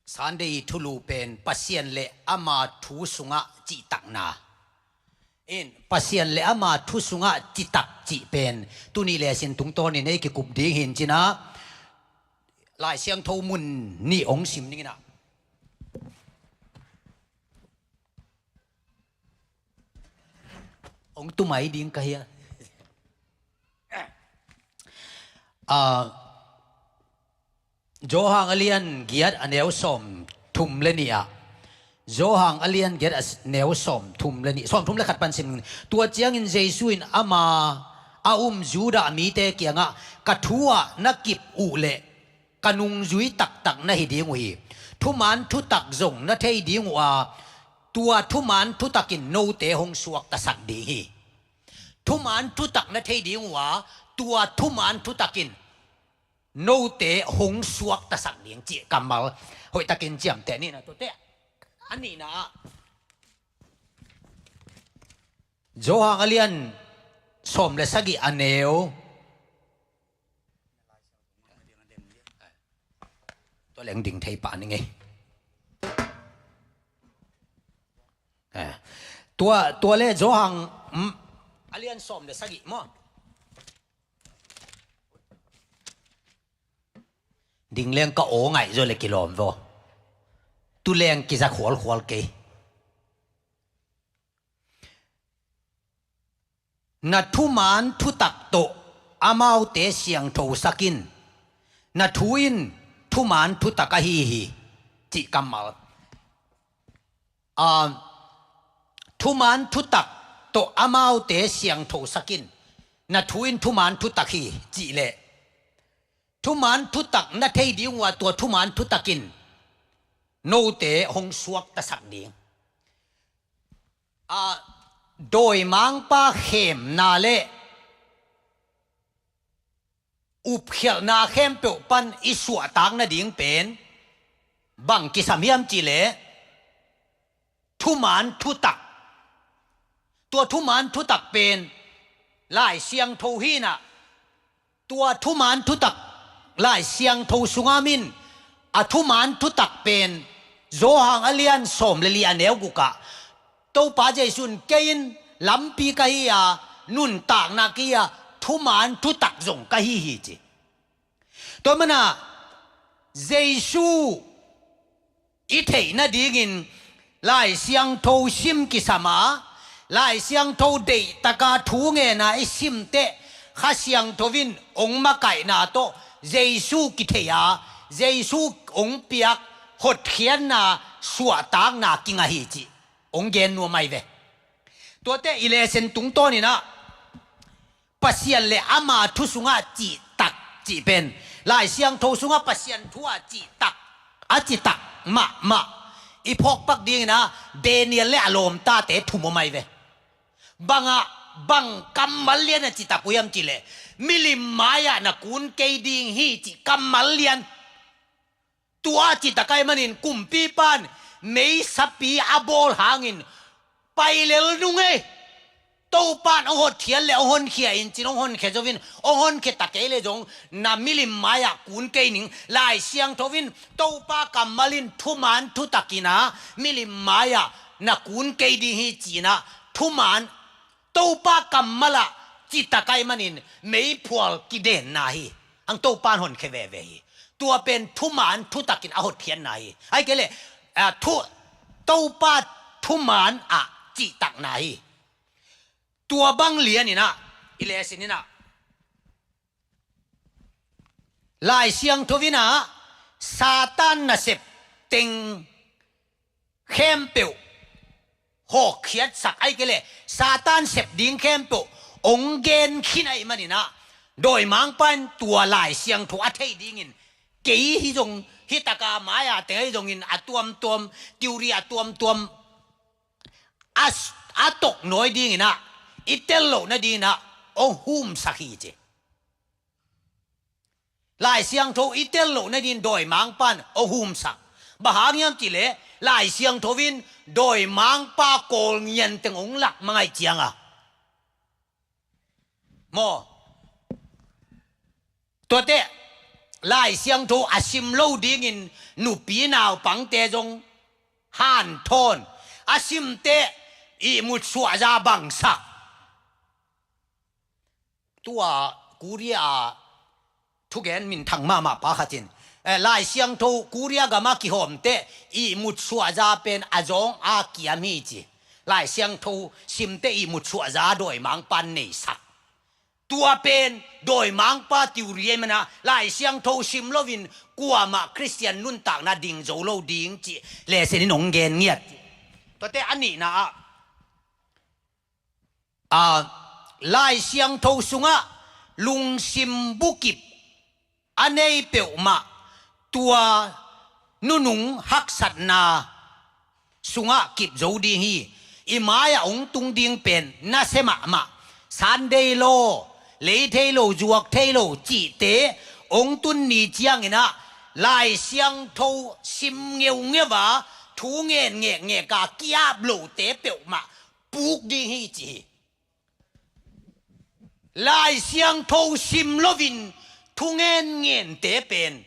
Sunday i thulu pen Pasian le ama thu sungah cihtakna. In, Pasian le ama thu sungah citak cih pen tuni le sin tungtawnin ei kikup ding hi in cin ah, Lai Siangtho mun nih hong sim ning in ah. Hong tumai ding ka hi a. Ah, Johan a lian giat a neu sawm thum le nih ah. Johan a lian giat a s-, neu sawm thum le nih. Sawm thum le khat pan sim. Tua ciangin Jesu in ama a um Judah mite kiangah, "Ka thu ah na kip uh leh ka nungzui taktak na hi ding uh hi. Thuman thutak zong na thei ding uh a, tua thuman thutak in note hong suaktasak ding hi. Thuman thutak na thei ding uh a, tua thuman thutak in note hong suaktasak ding," cih kammal hoihtakin ciamteh ni na, tuate. A nihna ah, Johan a lian sawm le sagih a neu. Tua leng ding thei pah ning ei. Eh, tua, tua le Johan, mm, a lian sawm le sagih maw. Ding leng ka aw ngaih zaw le kilawm vaw. Tu leng kiza khualkhual kei. "Na thuman thutak tawh amaute siangthosak in. Na thu in thuman thutak ahi hi," cih kammal. Ah, thuman thutak tawh amaute siangthosak in. "Na thu in thuman thutak hi," cih leh, thuman thutak na thei ding uh a, tua thuman thutak in note hong suaktasak ding. Ah, dawimangpa khemna le upkhialhna khempeuh pan i suahtak nading pen bang kisam hiam cihleh, thuman thutak. Tua thuman thutak pen Lai Siangtho hi inah, tua thuman thutak Lai Siangtho sungah min a thuman thutak pen Johan a lian sawm le li a neu gukah Topa Jesu in, "Kei in lampi ka hi a, nuntakna ka hi a, thuman thutak zong ka hi hi," ci. Tua mana Jesu i theih nadingin Lai Siangtho sim kisam a, Lai Siangtho deihtaka thu ngena i simteh Kha Siangtho in hong makaihna tawh Jesu kithei a, Jesu hong piak hotkhiatna, suahtakna kingah hi cih hong gen nuam ahi ve. Tuate i lesson tungtawn inah Pasian le ama thu sungah cihtak cih pen, Lai Siangtho sungah Pasian thu a cihtak, a citak mahmah i phawkpak dingin ah Daniel le a lawmtate thum om ahi ve. Bangah, bang kammal lian a citak uh hiam cihleh, milim mai-ah na kun kei ding hi cih kammal lian. Tua citak ahih manin kumpipa in meisapi a bawl hangin, pai lel nung ei, Topa in hong hotkhiat le hong honkhia in ci-in hong honkhia zo in, hong honkhia ta kei leh zong na milim mai-ah kun kei ning. Lai Siangtho in Topa kammal in thuman thutak inah milim mai-ah na kun kei ding hi ci-in ah, thuman Topa kammal ah citak ahih manin meiphual kidenna hi. Ang Topa in honkhia veve hi. Tua pen thuman thutak in a hotkhiatna hi. Ahih kei leh, a, thu, Topa thuman ah cihtakna hi. Tua bang lian inah i lesson inah Lai Siangtho inah Satan nasep teng khempeuh hawkkhiatsak, ahih kei leh Satan sep ding khempeuh hong gen khin ahih manin ah, dawimangpa in tua Lai Siangtho a theih dingin, kei hi zong, hih taka mai-a teng ahi zongin a tuamtuam, theory a tuamtuam a, a toknawi dingin ah, i tel loh nadingin ah hong humsak hi ci. Lai Siangtho i tel loh nadingin dawimangpa in hong humsak. Bang hang hiam cihleh, Lai Siangtho in dawimangpa kawlngian teng hong lak mangaih cianga, maw? Tuate Lai Siangtho a sim lo dingin nupi naupangte zong hanthawn, a simte ihmut suahza bangsak. Tua Korea a thugen minthang mahmah pa khat in, eh, Lai Siangtho Korea gama kihawmte ihmut suahza pen a zawng a kiam hi ci. Lai Siangtho simte ihmut suahza dawimangpa in neisak. Tua pen dawimangpa theory ahih manin ah, Lai Siangtho sim loin kuamah Khristian nuntakna ding zo lo ding cih lesson in hong gen ngiat. Tuate a nihna ah, a, Lai Siangtho sungah lungsim bukip a nei peuhmah tua nunung haksatna sungah kip zo ding hi. I mai-ah hong tung ding pen nasia mahmah, Sunday law, lei thei lo, zuak thei lo cihte hong tun ni ciangin ah, Lai Siangtho sim ngeungeu a, thu ngen ngekngek a, ki-ap lote peuhmah puk ding hi ci hi. Lai Siangtho sim loin thu ngen ngente pen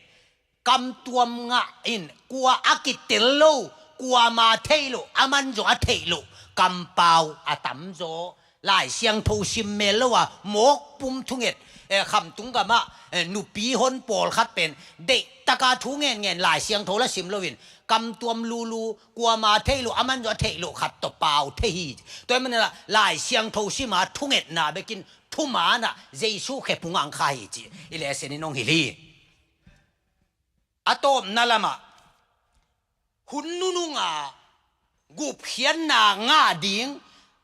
kamtuam ngah in, kua a kitel lo, kuama thei lo, aman zong a theih loh kampau a tamzaw. Lai Siangtho sim mel lo a mawk pum thunget, eh, khamtung gamah, eh, nupi hon pawlkhat pen deihtaka thu ngen ngen Lai Siangtho la sim loin kamtuam lulu, kuama thei lo, aman zong a theih loh khat tawh pau thei hi. Tua ahih manin ah Lai Siangtho sim a thungetna bekin thuman ah Jesu khe pungah hong kha hi cih i lesson in hong hilh hi. A tawpna lamah, hun nunung a gupkhiatna ngah ding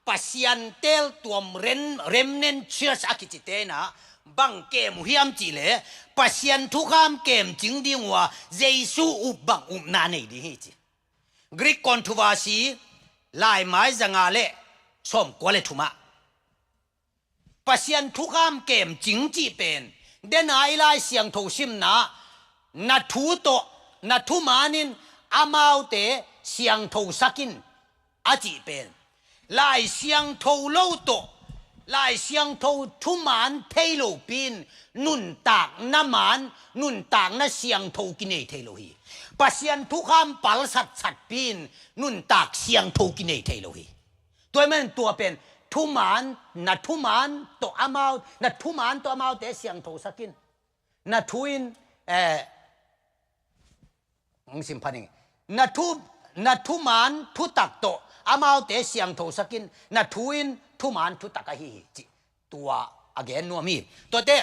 Pasian teeltuam ren-, remnant church a kicite in ah bang kem uh hiam cihleh, Pasian thukham kemcing ding uh a Jesu up bang upna nei ding hi ci. Greek controversy, laimai zanga le sawmkua le thumah, Pasian thukham kemcing cih pen, dena i Lai Siangtho simna, na thu tawh, na thuman in amaute siangthosak in a cih pen Lai Siangtho lo tawh, Lai Siangtho thuman thei lopi-in nuntakna man, nuntakna siangtho kinei thei lo hi. Pasian thukham palsatsatpi-in nuntak siangtho kinei thei lo hi. Tua ahih manin tua pen thuman, na thuman tawh amau, na thuman tawh amaute siangthosak in. Na thu in, eh, hong sim pha ning. Na thu, na thuman thutak tawh amaute siangthosak in, na thu in thuman thutak ahi hi, cih tua a gen nuam hi. Tuate,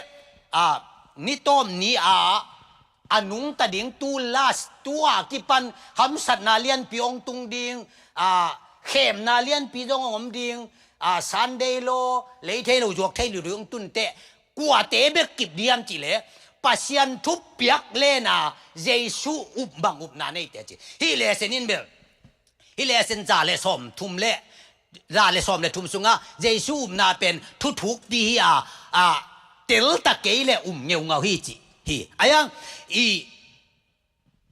a, ni tawm ni a, a nungta ding tu last, tu a kipan hamsatna lianpi hong tung ding, a, khemna lianpi zong hong om ding, a, Sunday law, lei thei lo, zuak thei lo ding hong tun teh, kuate bek kip diam cih leh, Pasian thupiak lena Jesu up bang upna neite ci. Hih lesson in bel, hih lesson za le sawm thum le, za le sawm le thum sunga Jesu upna pen thuthuk ti hi a, a, tel ta kei le um ngeungau hi ci hi. Ayang i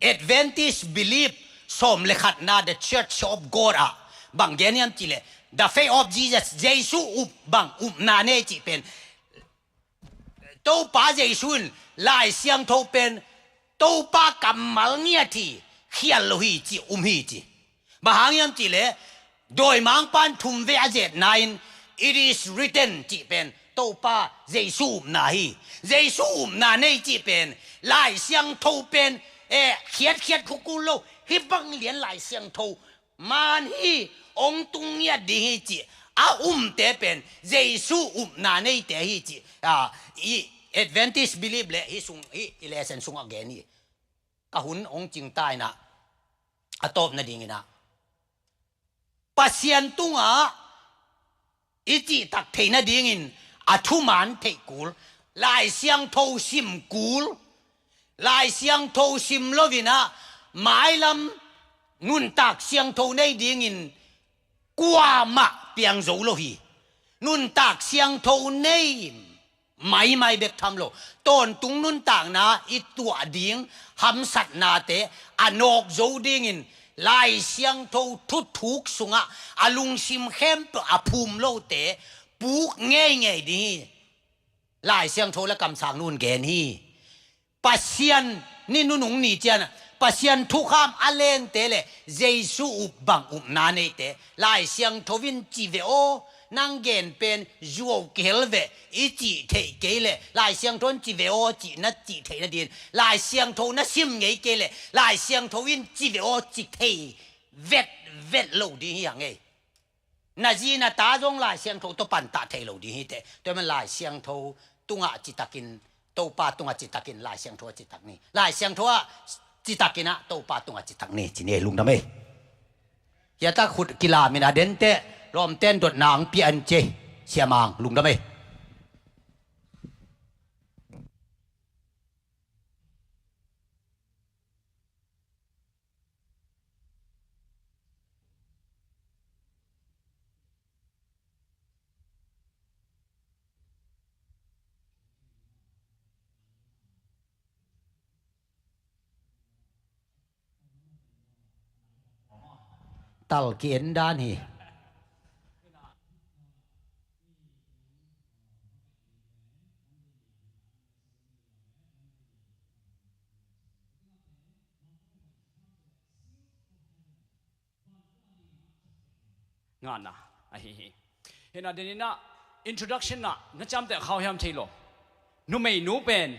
Adventist belief sawm le khatna, The Church of God ah bang gen hiam cih leh, the faith of Jesus, Jesu up bang upna nei cih pen, Topa Jesu in Lai Siangtho pen Topa kammal ngiat hi, khial lo hi ci, um hi ci. Bang hang hiam cih leh, dawimangpa in thum vei a zetna in, "It is written," cih pen Topa Jesu upna hi. Jesu upna nei cih pen, Lai Siangtho pen, eh, khiatkhiat khukul lo, hih bang lian Lai Siangtho man hi, hong tung ngiat ding hi cih a umte pen Jesu upna neite hi cih, a, i Adventist belief le hih sung, hih i lesson sungah gen hi. Ka hun hong cing ta in ah, a tawp nadingin ah, Pasian tungah i cihtak theih nadingin a thuman theih kul, Lai Siangtho sim kul, Lai Siangtho sim lo-in ah mailam nuntak siangtho nei dingin kuamah piang zo lo hi. Nuntak siangtho nei maimai bek tham lo, tawntung nuntakna i tuah ding hamsatnate a nawk zo dingin Lai Siangtho thuthuk sungah a lungsim khempeuh a phum lote puk ngeingei ding hi. Lai Siangtho le kamsang nun gen hi. Pasian ni nunung ni ciangah Pasian thukham a lente le Jesu up bang upna neite Lai Siangtho in ci ve aw, nang gen pen zuau kihel ve, i cih theih kei le Lai Siangtho in ci ve aw cih na cih theih nadin, Lai Siangtho na sim ngei kei le Lai Siangtho in ci ve aw ci thei vetvet lo ding hi hang ei. Na zi na ta zong Lai Siangtho tawh pantah thei lo ding hi teh. Tua ahih manin Lai Siangtho tungah citakin, Topa tungah citakin, Lai Siangtho ah citak ni. Lai Siangtho ah citakin ah Topa tungah citak ni. Ci ni, lungdam ei. Hiah tak khut kilamin a den teh, lawmten dotna hong pia in ci ei. Siamang, lungdam ei. Tal ki-en dan hi. Ngana ahi hi. Hina deninah introduction ah na ciamteh khau hiam thei lo. Numeinu pen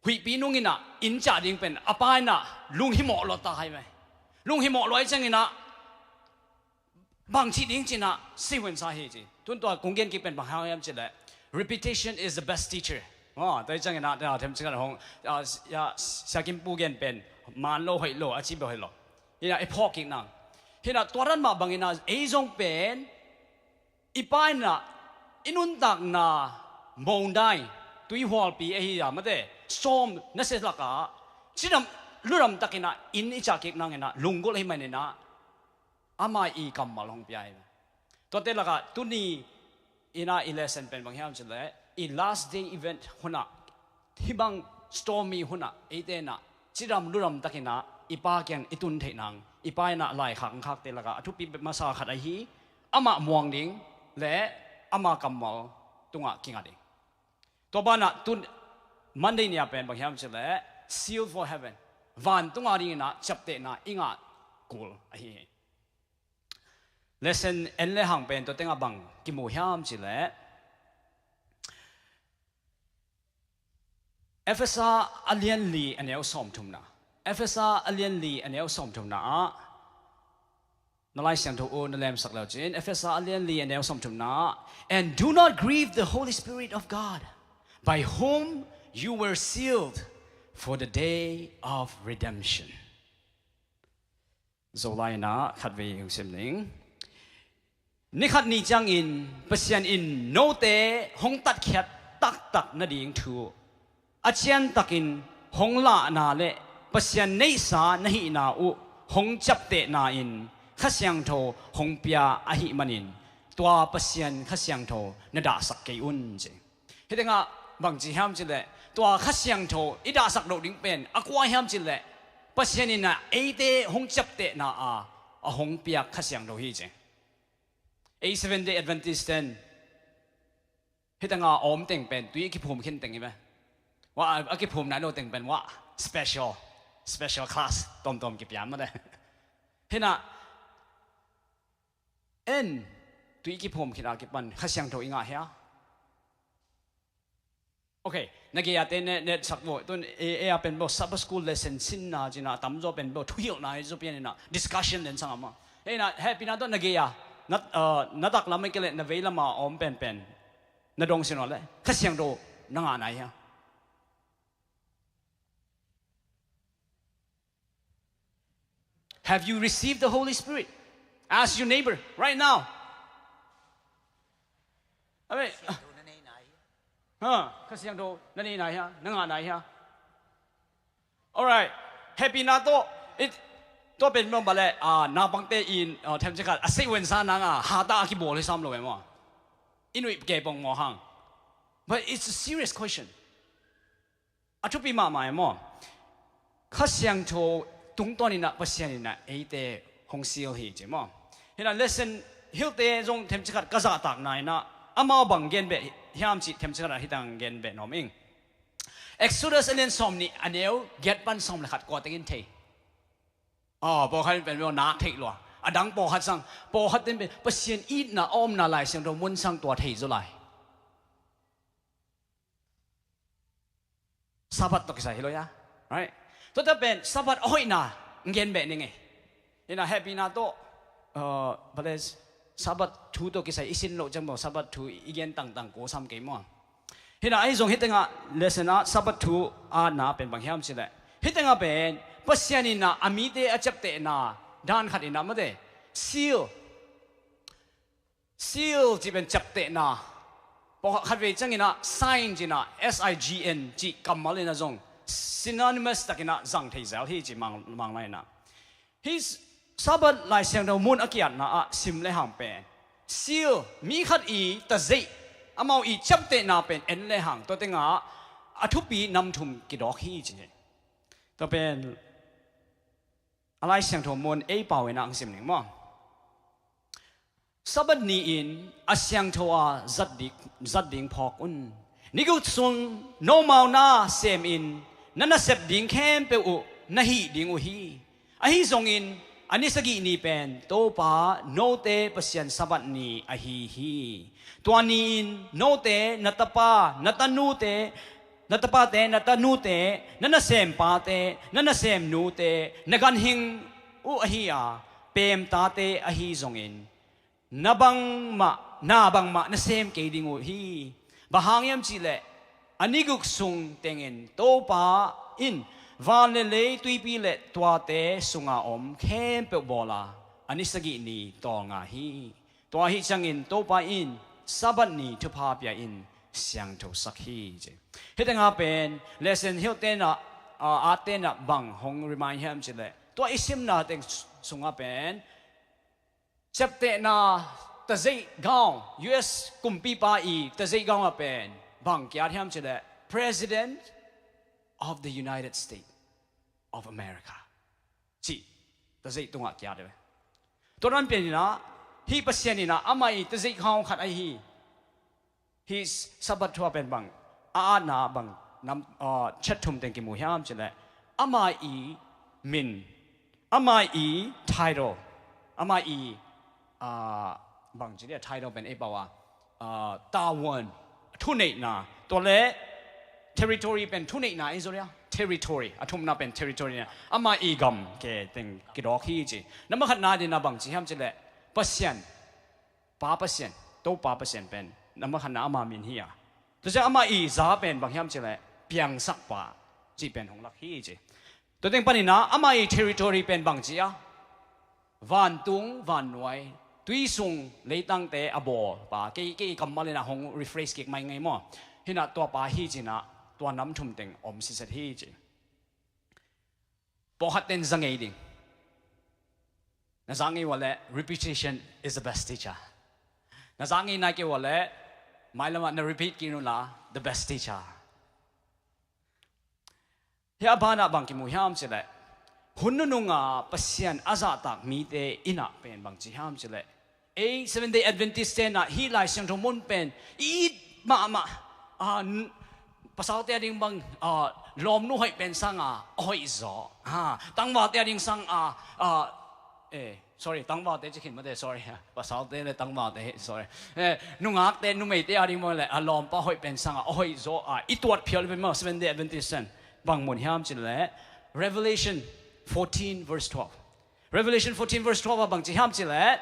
huihpi nunginah inn ciah ding pen a pa inah lunghimawh lua ta hai mai. Lunghimawh lua i cianginah bang cih ding cinah sihuansa hi ci. Tun tua kong gen kik pen bang hang hiam cileh, repetition is the best teacher. Tua i cianginah tena them cingan hong, ah, Sia Kim Pu gen pen man lo hoih lo a ci beh hoih lo. Hina i phawk kik nang. Hina tua ran mah banginah ei zong pen i pa inah i nuntakna mawngdai tuihualpi ahi a mate sawm nasia lakah cidam ludam takinah inn i ciah kik nanginah lunggulh ahi maninah ama i kammal hong pia hi. Tuate lakah tuni inah i lesson pen bang hiam cileh, i last day event hunah, hih bang stormy hunah eite inah cidam ludam takin ah i Pa kiang i tun theih nang, i Pa in ah laikhak khakte lakah a thupi masa khat ahi, amah muang ding le ama kammal tungah kinga ding. Tua banah tu Monday ni-a pen bang hiam cih leh seal for heaven, vantung a dingin ah ciaptehna i ngah kul ahi hi. Lesson en le hang pen tua tengah bang kimu hiam cih leh Efesa a lian li a neu sawmthumna, Efesa a lian li a neu sawmthumna ah na Lai Siangtho uh na lemsak le uh cin, Efesa a lian li a neu sawmthumna ah, "And do not grieve the Holy Spirit of God, by whom you were sealed for the day of redemption." Zolai in ah khatvei hong sim ning. Ni khat ni ciangin Pasian in note hong tatkhiat taktak nading thu a ciantakin hong lahna le Pasian neihsa na hihna uh hong ciaptehna in Kha Siangtho hong pia ahih manin tua Pasian Kha Siangtho na dahsak kei un, ci. Hih tengah bang ci hiam cih leh tua Kha Siangtho i dahsak loh ding pen a kua hiam cih leh Pasian in ah eite hong ciaptehna a a hong piak Kha Siangtho hi, ci. Ei Seventh Day Adventist ten hih tengah a om teng pen tui a kiphum khin teng hi ve. Wah, a kiphum nai lo teng pen wah, special, special class tawmtawm kipia mah le. Hih in ah en, tui kiphum khin a kipan Kha Siangtho i ngah hia? Ok, na gei-a te ne, ne sak bo. Tun e, e a pen bo Sabbath School lesson sinna cina tamzaw pen bo thuhilhna hi zaw pian in ah discussion den sang a mah. Hih in ah hehpihna tawh na gei-a na, uh, na taklam a kei leh na veilam a om penpen na dong sin aw leh Kha Siangtho na ngah nai hia? Have you received the Holy Spirit? Ask your neighbor right now. Amen. Ha, Kha Siangtho na nei nai hia, na ngah nai hia? Alright. Hehpihna tawh, it, tua pen mah bang leh, ah, naupangte in, ah, themcik khat a sei wen sa nang a hata a kibawl hi sam lo e maw? I nuih kei pong maw hang? But it's a serious question. A thupi mahmah e maw? Kha Siangtho tungtawn in ah Pasian in ah eite hong seal hi, ci maw? Hih in ah lesson hilhte zong themcik khat ka zahtakna in ah amau bang gen beh hiam cih themcik khat ah hih teng gen beh nuam ing. Exodus a lian sawmnih a neu giat pan sawm le khat kua tengin thei? Aw, pawlkhat in pen beh nak theih lua. A dang pawlkhat sang, pawlkhat ten pen Pasian itna a omna Lai Siangtho mun sang tua thei zaw lai. Sabbath tawh kisai hi lo hia? Right? Tuate pen Sabbath a hoihna gen beh ning e. Hih in ah hehpihna tawh, uh, bale Sabbath thu tawh kisai i sin loh ciang maw, Sabbath thu i gen tangtang ko sam kei maw? Hih in ah ahi zong hih tengah lesson ah Sabbath thu a na pen bang hiam cih leh hih tengah pen Pasian in ah a mite a ciaptehna dan khat in ah mate seal, seal cih pen ciaptehna. Pawlkhat khatvei ciangin ah sign ci-in ah, S I G N cih kammal in ah zong synonymous takin ah zang thei zel hi, ci Mang, Manglai in ah. Hih Sabbath Lai Siangtho mun a ki-atna ah sim le hang pen seal, mi khat i tazeih, amau i ciaptehna pen en le hang tua tengah a thupi nam thum kidawk hi, ci hi. Tua pen a Lai Siangtho mun ei pau in ah hong sim ning maw? Sabbath ni-in a siangtho a zat ding, zat ding phawk un. Ni guk sung nomau na semin na nasep ding khempeuh uh na hih ding uh hi. Ahi zongin a ni sagih ni pen Topa note Pasian Sabbath ni ahi hi. Tua ni-in note na tapa, na tanute, na tapate, na tanute, na nasempa te, na nasem nute, na ganhing uh ahi a, peemta te ahi zongin, na bangmah, na bangmah na sem kei ding uh hi. Bang hang hiam cih leh, a ni guk sung tengin Topa in van le lei, tuipi le tuate sunga om khempeuh bawl a, a ni sagih ni tawlnga hi. Tua ahi ciangin Topa in Sabbath ni thupha pia-in siangthosak hi, ci. Hih tengah pen lesson hilhte in ah, ah, atte in ah bang hong remind hiam cih leh, tua i simna teng sungah pen ciaptehna tazeih gaung, U S kumpipa i tazeih gaung ah pen bang ki-at hiam cih leh, President of the United States. of America. Cih, tazeih tungah kia deuh. Tua dan pian inah, hih Pasian inah, amah i tazeih khawng khat ahi hi. Hih Sabbath thu ah pen bang, a atna bang, nam, ah, chet thum teng kimu hiam cileh. Amah i min, amah i title, amah i, ah, bang ci dia title pen ei pau a, ah, tawan, thuneihna, tua le territory pen thuneihna ei zo dia, territory, a thumna pen territory na, amah i gam ke teng kidawk hi ci. Nambat khatna dina bang ci hiam cileh, Pasian, Pa Pasian, Topa Pasian pen, nambat khatna ama min hi a. Tua ciang amah i za pen bang hiam cileh, piangsakpa, cih pen hong lak hi ci. Tua teng paninah, amah i territory pen bang ci a. Vantung, vannuai, tui sung, leitangte a bawlpa, kei, kei kammal inah hong rephrase kik mai ngei maw. Hinah tuapa hi cinah, tua nam thum teng om siset hi ci. Pawlkhat ten za ngei ding. Na za ngei uale, repetition is the best teacher. Na za ngei nai kei uale, mailamah na repeat kik nula, the best teacher. Hih a banah bang kimu hiam cileh, hun nununga Pasian a zahtak mite inah pen bang ci hiam cileh, ei Seventh Day Adventist tenah hih Lai Siangtho mun pen it mahmah, ah, n-, pasalte a ding bang, ah, lawmnu hoih pen sanga a hoih zaw, ah, tangvalte a ding sanga, ah, eh, sorry, tangvalte ci khin mate, sorry, pasalte le tangvalte hi, sorry, eh, nungakte, numeite a ding bang le a lawmpa hoih pen sanga a hoih zaw a i tuat phial pen maw, Seventh Day Adventist ten bang mun hiam cileh, Revelation fourteen verse twelve. Revelation fourteen verse twelve ah bang ci hiam cileh,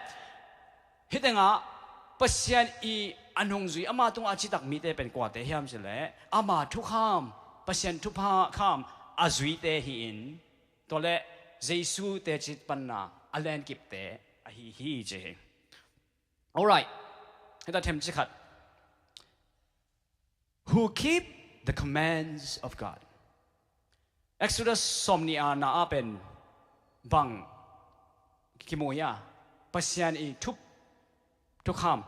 hih tengah Pasian i a nungzui ama tungah a citak mite pen kuate hiam cileh, ama thukham, Pasian thukham a zuite hi-in, tua le Jesu teci panna a lenkipte ahi hi ci hi. Alright. Hita themci khat. Who keep the commands of God. Exodus sawmnih a na ah pen bang kimu hi a, Pasian i thup, thukham,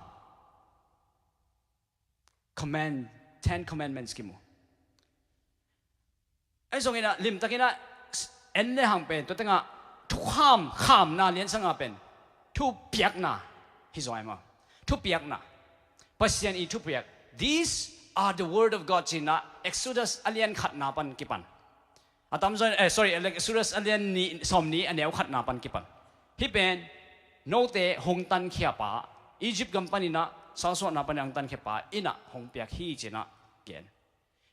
command, Ten Commandments kimu. Ahi zongin ah, limtakin ah, en le hang pen, tua tengah, thukham, khamna liansanga pen, thupiakna hi zaw ai maw. Thupiakna. Pasian i thupiak. These are the word of God cinah, Exodus a lian khatna pan kipan. A tamzaw, eh, sorry, Exodus a lian nih, sawmnih a neu khatna pan kipan. Hih pen, note hong tankhiapa, Egypt gam paninah, salsuahna panin hong tankhiapa, inah hong piak hi cinah, gen.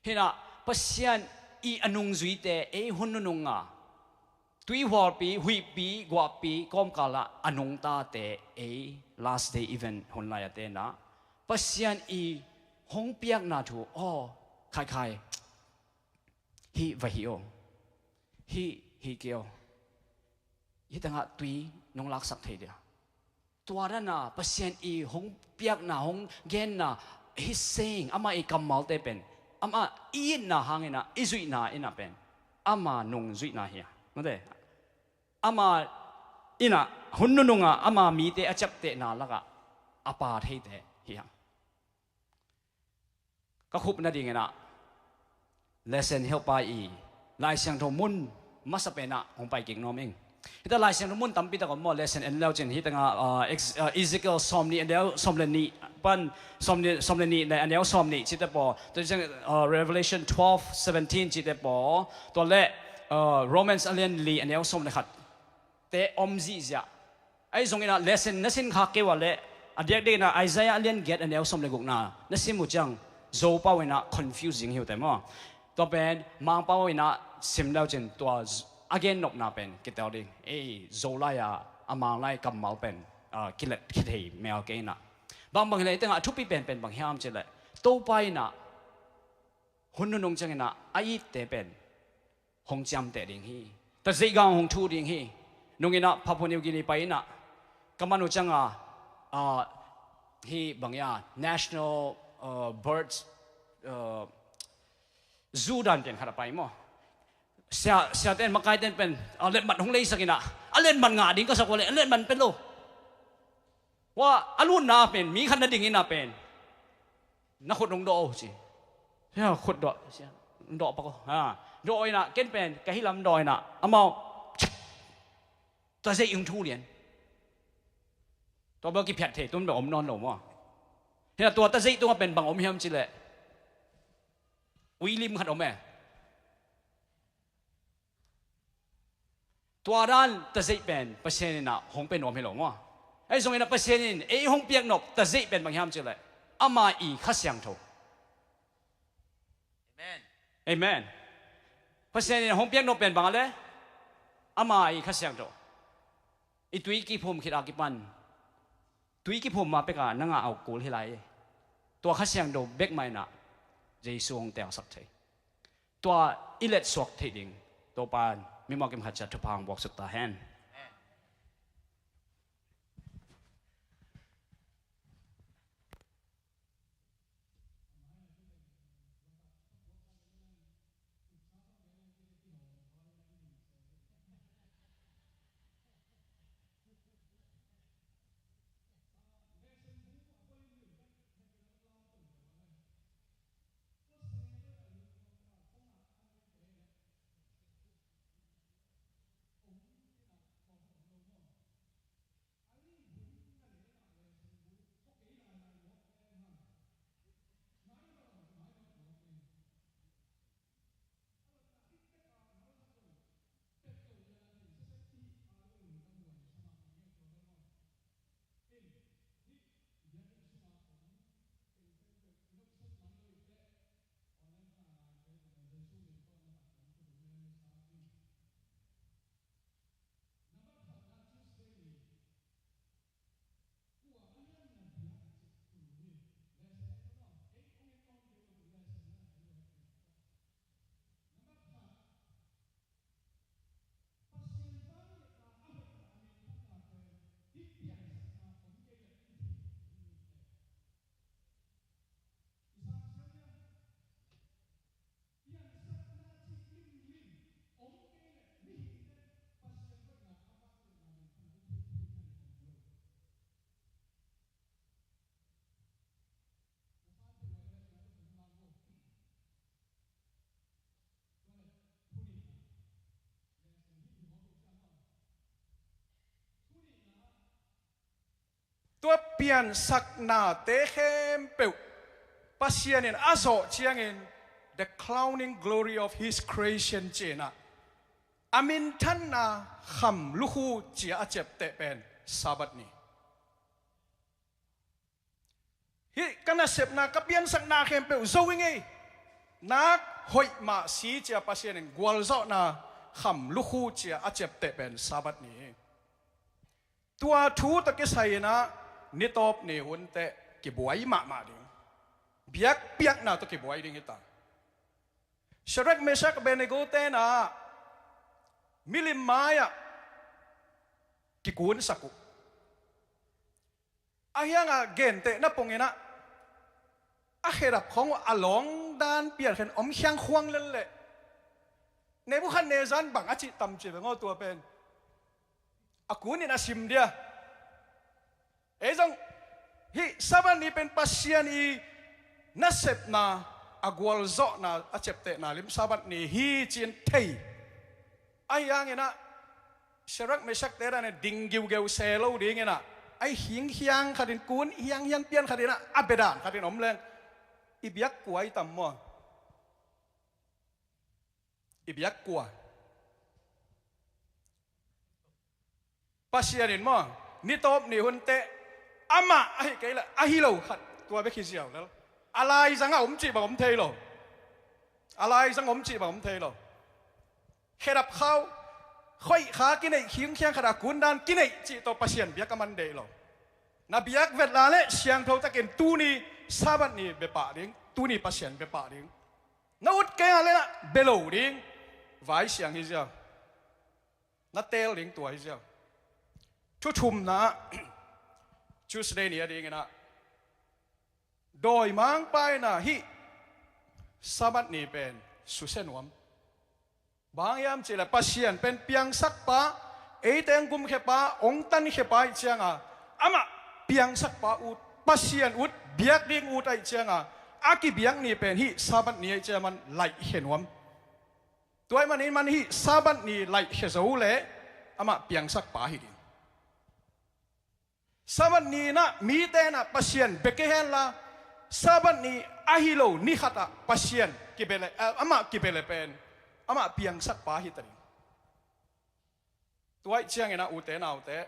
Hinah, Pasian i a nungzuite, ei hun nununga, tuihualpi, huihpi, guahpi, kawmkalah a nungtate, ei last day event hun lai a tenah, Pasian i hong piakna thu, aw, khaikhai, hih va hih aw, hih hih kei aw, hih tengah tui nong laksak thei dia. Tua dana Pasian i hong piakna, hong genna, his saying, ama i kammalte pen, ama i itna hanginah, i zuihna inah pen, ama nung zuihna hi a. Mate, ama inah, hun nununga, ama mite a ciaptehna lakah, a pa theite hi a. Ka khup nadinginah, lesson helpa i Lai Siangtho mun masa penah hong pai kik nuam ing. Hita Lai Siangtho mun tampi tak om maw, lesson en leu cin, hita nga, ah, ex-, ah, Ezekiel sawmnih a neu sawm le nih pan, sawmnih, sawm le nih le a neu sawmnih cite paw, tua ciang, ah, Revelation twelve seventeen cite paw, tua le, ah, Romans a lian li a neu sawm le khat te om zihziah. Ahi zonginah lesson na sin khak kei uale, a diakdiakinah Isaiah a lian giat a neu sawm le gukna na sim uh ciang, Zopau inah confusing hi uh te maw. Tua pen Mangpau inah sim leu cin tua z-, a gennopna pen kitel ding. Ei, Zolai a, a Manglai kammal pen, ah, kilet khithei mel kei inah. Bangbang hileh tengah thupi penpen bang hiam cileh, Topa inah hun nunung cianginah a itte pen hong ciamteh ding hi. Tazeih gang hong thu ding hi. Nunginah Papua New Guinea pai inah ka man uh cianga, ah, hi bang ia, national, ah, birds, ah, zoo dan pian khat a pai maw. Sia, siaten, makaiten pen, ah, letmat hong leisak inah, a letmat ngah ding ka sak uale, a letmat pen lo. Wa, a lutna pen, mi khat na ding inah pen, na khut nong dawh o ci. Sia, khut dawh, sia, nong dawh pak o. Ha. Dawi inah ken pen ka hih lam dawi inah amau tazeih hong thu lian. Tua bel kiphiat thei tun bel om nawn lo maw? Hinah tua tazeih tungah pen bang om hiam cileh uilim khat om e. Tua dan tazeih pen Pasian inah hong pe nuam hi lo maw? Ahi zongin ah Pasian in ei hong piaknop tazeih pen bang hiam cileh ama i Kha Siangtho. Amen. Amen. Pasian in hong piaknop pen bang a le ama i Kha Siangtho. I tui kiphum khit a kipan tui kiphum ma peka na ngah a kul hi lai. Tua Kha Siangtho bek mah inah Jesu hong telsak thei. Tua i letsuak theih ding Topa in mi mawkim khat ciat thupha hong buaksuk ta hen. Tua piansaknate khempeuh Pasian in a zawh ciangin the crowning glory of his creation ci-in ah a minthanna kham lukhu ci-a a ciapteh pen Sabbath ni. Hih ka nasepna, ka piansakna khempeuh zo i ngei. Nak hoih mah si ci-a Pasian in gualzawhna kham lukhu ci-a a ciapteh pen Sabbath ni hi. Tua thu tawh kisai-in ah nitawp ni hun teh kibuai mahmah ding. Biakpiakna tawh kibuai ding hi ta. Shadrach, Meshach, Abednego te in ah milim mai-ah kikunsak uh. Ahi hangah gentehna pongin ah a khedap khawng uh a lawng dan pian khen om khiang khuang lel leh Nebuchadnezzar in bang a cih tam ci ve ngaw tua pen. A kunin a sim dia. Ei zong hih Sabbath ni pen Pasian i nasepna a gualzawhna a ciaptehna lim Sabbath ni hi ci-in thei. Ahi hangin ah Shadrach, Meshach te dan in ding giugeu se lo dingin ah a hing hiang khatin kun hiang hiang pian khatin ah a bedan khatin om leng i biak kua i tam maw? I biak kua? Pasian in maw, nitawp ni hun teh amah ahi kei leh ahi lo khat tua bek hi ziau lel. A laizang a om cih bang om thei lo. A laizang om cih bang om thei lo. Khedap khau, khoih kha kineih, khingkhiang khat a kun dan kineih cih tawh Pasian biak a man deih lo. Na biak vet la leh siangtho takin tuni Sabbath ni bia pah ding, tuni Pasian bia pah ding. Na ut kei a leh na bia lo ding. Vai Siang hi ziau. Na teel ding tua hi ziau. Thu thumna, Tuesday ni a dingin ah dawimangpa in ah hih Sabbath ni pen susia nuam. Bang hiam cih leh Pasian pen piangsakpa, eite hong gumkhiapa, hong tankhiapa ahih cianga amah piangsakpa ut, Pasian ut, biak ding ut ahih cianga a kibiak ni pen hih Sabbath ni ahih cianga man laihkhia nuam. Tua ahih manin man hih Sabbath ni laihkhia zo leh amah piangsakpa hi ding. Sabbath ni inah mite inah Pasian bia kei henla, Sabbath ni ahi lo ni khatah Pasian kibia le, eh, amah kibia le pen amah piangsakpa hi ta ding. Tua ahih ciangin ah ute naute,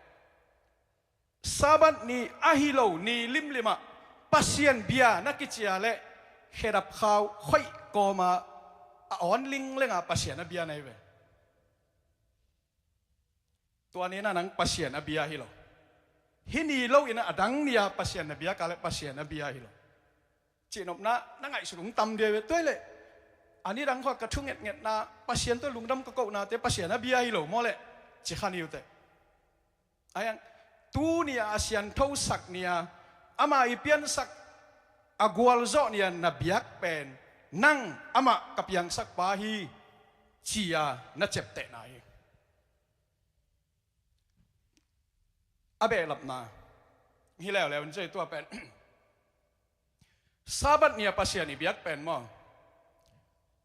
Sabbath ni ahi lo ni limlimah Pasian bia na kici leh khedap khau khoih kawma a awn linglenga Pasian a bia na hi ve. Tua ni inah nang Pasian a bia hi lo. Hih ni lo inah a dang ni-a Pasian na biak leh Pasian a bia hi lo. Cihnopna na ngaihsut hong tam ding hi ve. Tua hi leh a nidang khawng ka thu ngetngetna, Pasian tawh lungdam ka kohnate Pasian a bia hi lo maw leh ci kha ni uh teh. Ahi hang tuni-a a sianthosak ni-a, amah i piansak a gualzawh ni-a na biak pen nang amah ka piangsakpa hi ci-a na ciaptehna hi. A behlapna hi leuleu in cia tua pen Sabbath ni-a Pasian i biak pen maw,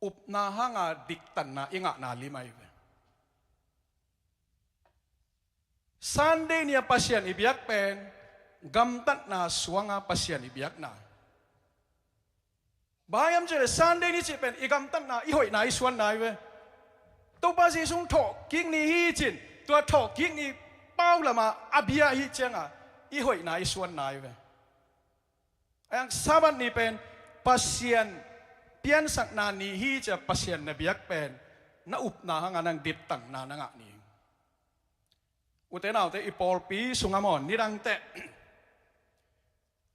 upna hanga diktanna i ngahna lim ahi ve. Sunday ni-a Pasian i biak pen gamtatna suanga Pasian i biakna. Bang hiam cih leh Sunday ni cih pen i gamtatna, i hoihna, i suanna hi ve. Topa Jesu thawhkik ni hi cin, tua thawhkik ni paulama a bia hi cianga i hoihna, i suanna hi ve. Ahi hang Sabbath ni pen Pasian piansakna ni hi cia Pasian na biak pen na upna hanga nang diktanna na ngah ni. Ute naute, i pawlpi sunga maw, nidangteh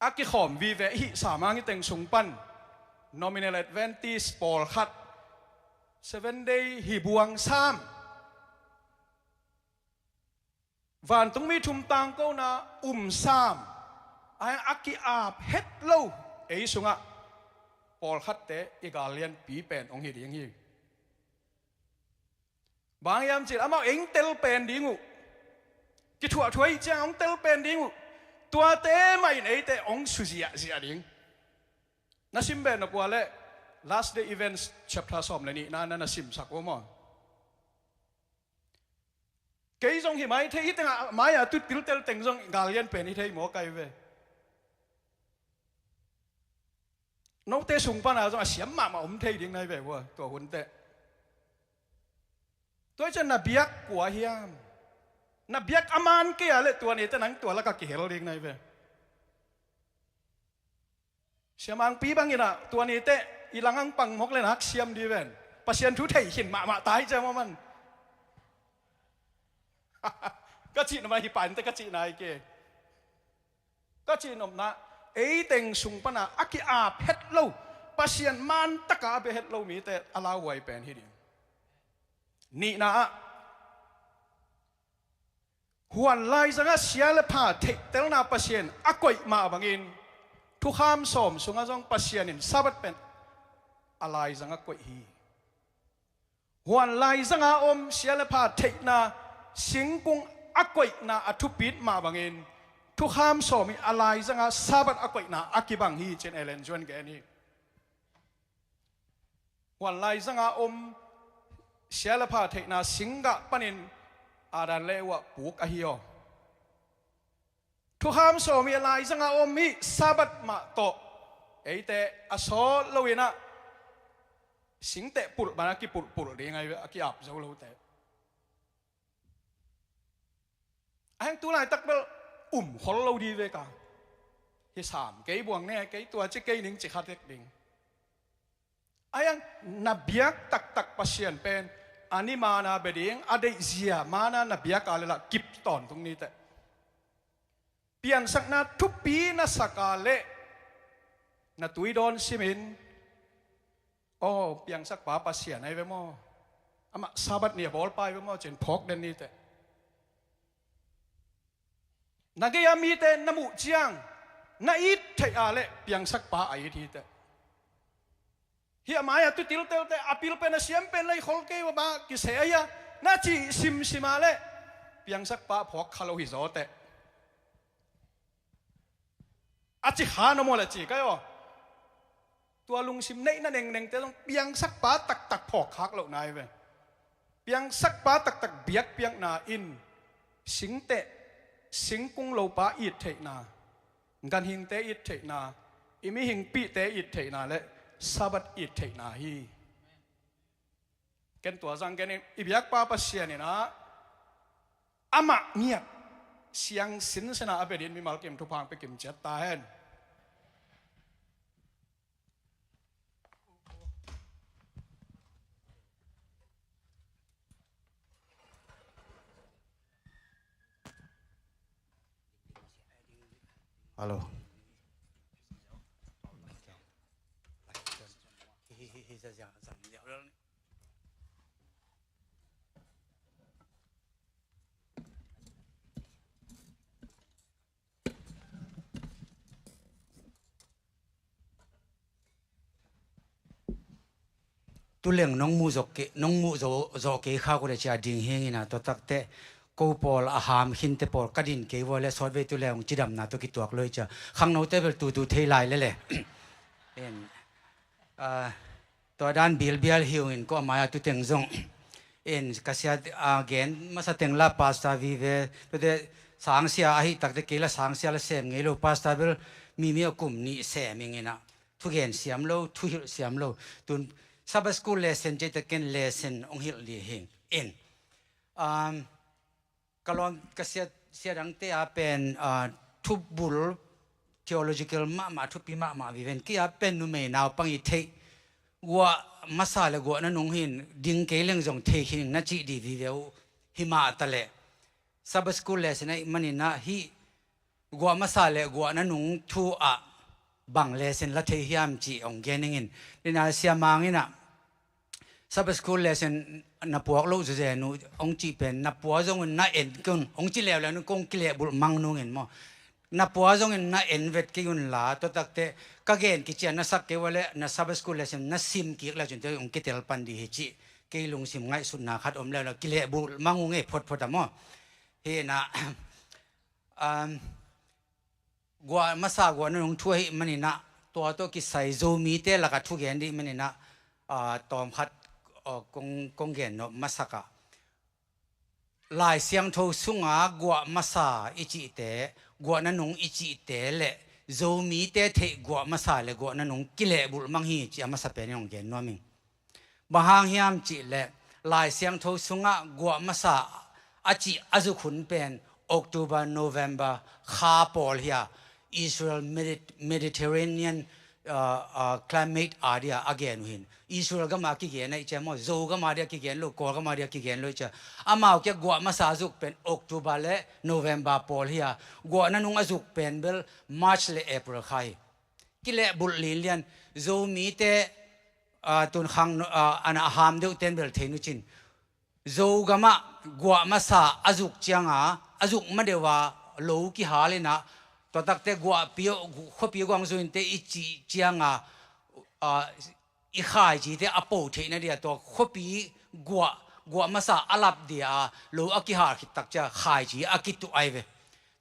a kikhawm vive i hih sam hang i teng sung pan Nominal Adventist pawlkhat, Seven Day hi buang sam, vantungmi thum tangkona um sam, a, a ki-ap het lo ei sungah pawlkhatte i gal lianpi pen hong hi ding hi. Bang hiam cih leh amau ei tel pen ding uh, kithuahthuah hi ciang hong tel pen ding uh, tuate mah in eite hong su ziahziah ding. Na sim beh na pua leh Last Day Events chapter sawm le nihna na na simsak uh maw. Kei zong hi mai thei, hih tengah mai-a tu tiltel teng zong gal lian pen hi thei maw kai ve. Note sung pana zong a siam mahmah om thei ding na hi ve ua, tua hun teh. Tua hi ciang na biak kua hiam? Na biak a man kei a leh tua ni teh nang tua laka kihel ding na hi ve. Siamangpi bangin ah tua ni teh i lang ang pang mawk le nak siam di ven. Pasian thu thei khin mahmah ta hi ciang maw man. Ka cih nopna hi pan teh ka cih nai ke. Ka cih nopna, ei teng sung pana a ki-ap het lo, Pasian man taka a bia het lo mite a lauhuai pen hi ding. Nihna ah, huan laizangah sia le pha theihtelna Pasian a koih mah bangin, thukham sawm sungah zong Pasian in Sabbath pen a laizangah koih hi. Huan laizanga om sia le pha theihna singkung a koihna a thupit mah bangin, thukham sawm hi a laizanga Sabbath a koihna a kibang hi ci-in Ellen G. White in gen hi. Huan laizanga om sia le pha theihna singgah panin Adam le Eva puk ahi aw. Thukham sawm hi a laizanga om hi Sabbath mah tawh eite a sawt loinah singteh pulh bana kipulhpulh ding ahi ve, a ki-ap zo lote. A heng tu laitak bel um khol lo di ve ka. Hi sam kei buang ne, kei tua ci kei ning ci kha tek ding. A heng na biak taktak Pasian pen a ni mana bia ding, a deihzia mana na biak a le lah kip tawntung ni teh. Piangsakna thupi na sak a leh na tuidawn simin, aw, piangsakpa Pasian ahi ve maw? Amah Sabbath ni a bawlpa ahi ve maw? Ci-in phawk den ni teh. Na gei-a mite na muh ciang na it theih a leh piangsakpa a it hi teh. Hih a mai-a tu tiltelte a pil pen a siam pen lei khol kei uh a, kiseh ahi a, na cih simsim a leh piangsakpa a phawk kha lo hi zaw teh. A ci kha na maw le ci kai aw. Tua lungsim neihna nengnengte zong piangsakpa taktak phawk khak lohna hi ve. Piangsakpa taktak biakpiakna in singteh, singkung lopa it theihna, ganhingte it theihna, i mihingpihte it theihna le Sabbath it theihna hi. Ken tua zang ken i biakpa Pasian in ah amah ngiat siang sinsen a bia dingin mimal kim thupha hong pia kim ciat ta hen. Hello. Tuleng nong muh zawh kei, nong muh zawh, zawh kei kha ko le cia ding hing ina, tua takte ko pawl a ham khinte pawl ka din kei vua le sawtvei tuleng cidamna tua kituak lo i cia. Khangnote bel tutu thei lai lele. En, ah, tua dan bilbial hi ung in ko a mai-a tuteng zong in ka sia, ah, gen masa teng la Pastor vive, tuate sangsia ahi takte kei la sangsia la sem ngei lo, Pastor bel mi mi a kum nih sem ing ina. Thugen siam lo, thuhilh siam lo. Tun Sabbath School lesson cei takin lesson hong hilh li hing in. Um, ka lawm ka sia, sia dangte a pen, ah, thubul theological mahmah, thupi mahmah viven. Kei a pen numei naupang i theih guah masa le guah na nung hin ding kei leng zong thei khin ing na cih di vive uh. Hi mah ta leh Sabbath School lesson ahih manin ah hih guah masa le guah na nung thu ah bang lesson la thei hiam cih hong gen ning in. Ina siamang in ah Sabbath School lesson na puak loh zuzen uh hong cih pen na pua zong un na en kei un hong ci leuleu ning kong kilehbulh mang nung in maw. Na pua zong in na en vet kei un la tua takte ka gen kician na sak kei ua le na Sabbath School lesson na sim kik le cun tua hong kitel pan di hi cih kei lungsim ngaihsutna khat om leuleu kilehbulh mang ung ei photphot a maw. Hi na, um, guah masa guah na nung thu ahih manin ah tua tawh kisai Zomite lakah thugen dih manin ah, ah, tawm khat, ah, kong, kong gen nop masak ah Lai Siangtho sunga guah masa i cihte, guah na nung i cihte le Zomite theih guah masa le guah na nung kilehbulh mang hi cih a masa pen in hong gen nuam ing. Bang hang hiam cih leh Lai Siangtho sungah guah masa a cih a zuk hun pen October, November kha pawl hi a, Israel Medi-, Mediterranean, uh, uh, climate a dia a gen uh hin. Israel gama kigen a i ciam maw, Zo gama dia kigen lo, Kawl gama dia kigen lo i ciam. Amau kia guah masa a zuk pen October le November pawl hi a, guah na nung a zuk pen bel March le April kha hi. Kilehbulh linlian, Zomite, ah, tunkhang, ah, ana a ham deuh ten bel thei nu cin. Zogamah guah masa a zuk cianga, a zuk ma deuha lo kihal inah, tua takte guahpi, khuapi guang zuinte i cih cianga, ah, i khaicite a po theihna dia, tua khuapi guah, guah masa a lap dia, lo a kihal khit tak cia khaici a kituh ai ve.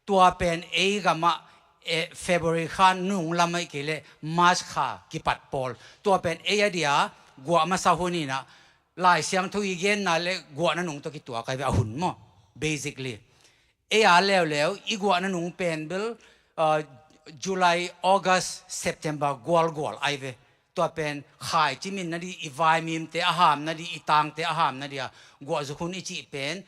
Tua pen ei gamah, eh, February kha nung lam aih kei le March kha kipat pawl. Tua pen ei a dia guah masa hun inah Lai Siangtho i genna le guah na nung tawh kituak ai ve a hun maw. Basically. Ei a leuleu i guah na nung pen bel, uh, July, August, September gualgual ai ve. Tua pen khaici minna di, i vaimimte a hamna di, i tangte a hamna dia guah zuk hun i cih pen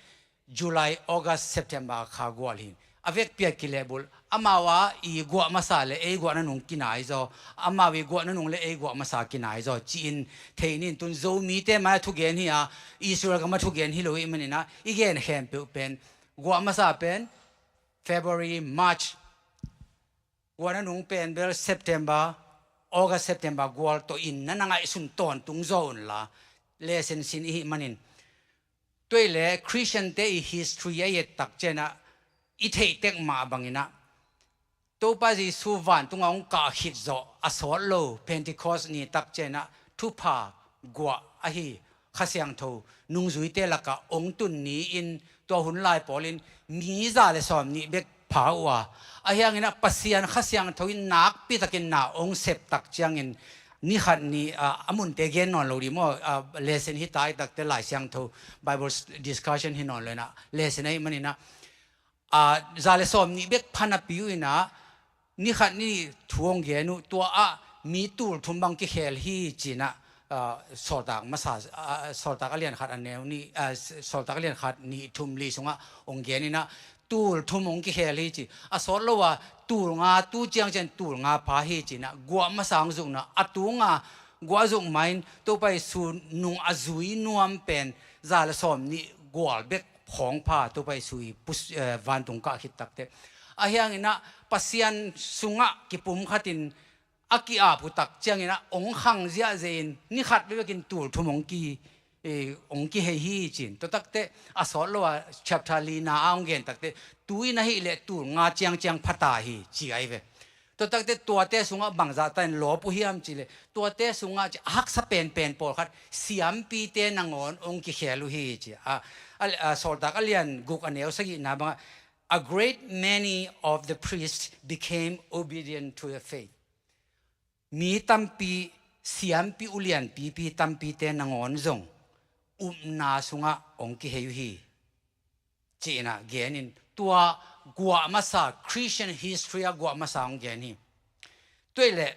July, August, September kha gual hin. A vekpi a kilehbulh. Amau a i guah masa le ei guah na nung kinai zaw. Amau i guah na nung le ei guah masa kinai zaw. Ci-in thei nin tun Zomite mai a thugen hi a, Israel gama thugen hi lo i maninah i gen khempeuh pen. Guah masa pen February, March. Guah na nung pen bel September, August, September gual tawh in na na ngaihsun tawntung zaw unla. Lesson sin i hih manin. Tuai le Christian te i history a i et tak cianah i theih tek mah banginah Topa Jesu vantunga hong kah khit zawh a sawt lo Pentecost ni tak cianah thupha guah ahi Kha Siangtho nungzuite lakah hong tun ni-in tua hun lai pawlin mi za le sawm nih bek pha uh a, ahi hanginah Pasian Kha Siangtho in nakpi takin na hong sep tak ciangin ni khat ni, ah, a munte gen nawn lo dih maw, ah, lesson hi ta i takte Lai Siangtho Bible discussion hi nawn lo inah lesson ahi maninah, ah, za le sawm nih bek phanapi uh inah ni khat ni thu hong gen uh, tua ah mi tul thum bang kikhel hi cinah, ah, Sawltak masa, ah, Sawltak a lian khat a neu ni, ah, Sawltak a lian khat nih thum li sungah hong gen inah tul thum hong kikhel hi ci. A sawt lo a tul nga tu ciangciang tul nga pha hi cinah guah masa hong zukna a tu nga guah zuk main Topa Jesu nung a zui nuam pen za le sawm nih gual bek khawng pha Topa Jesu i pus, eh, vantung kah khit takte. A hianginah Pasian sungah kipum khatin a ki-ap uh tak cianginah hong khang ziahziah in ni khat bekbekin tul thum hong ki, eh, hong kihei hi cin. Tua takte a sawt lo a chapter lina a hong gen takte tu in ahih leh tul nga ciangciang phata hi ci ahi ve. Tua takte tuate sungah bangzah ta in lawp uh hiam ci leh tuate sungah ci a haksa penpen pawlkhat siampite nangawn hong kikhel uh hi ci. A, a, a, Sawltak a lian guk a neu sagihna bangah a great many of the priests became obedient to the faith. Mi tampi, siampi ulian pipi tampite nangawn zong upna sungah hong kihei uh hi. Cihna genin tua guah masa, Christian history a guah masa hong gen hi. Tuai le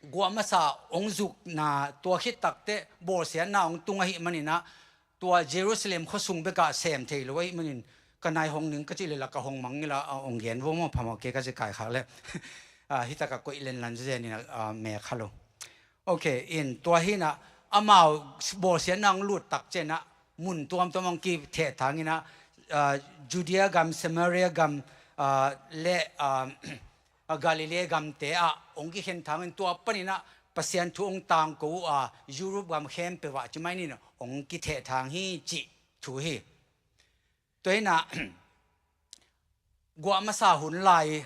guah masa hong zukna tua khit takte bawlsiatna hong tung ahih maninah tua Jerusalem khuasung bekah sem thei lo ahih manin ka nai hong ning ka cih le la ka hong mang ila a hong gen vo maw phamawh kei ka ci kaikhak le. Ah, hitakah koih lenlan zenin, ah, mek kha lo. Ok, in tua hinah amau bawlsiatna hong lut tak cianah mun tuamtuam hong kithehthang inah, ah, Judea gam, Samaria gam, ah, le, ah, Galilee gamte ah hong kikhen thangin tua paninah Pasian thu hong tangko uh a Europe gam khempeuh ah ci mainin hong kithehthang hi cih thu hi. Tua hinah guah masa hun lai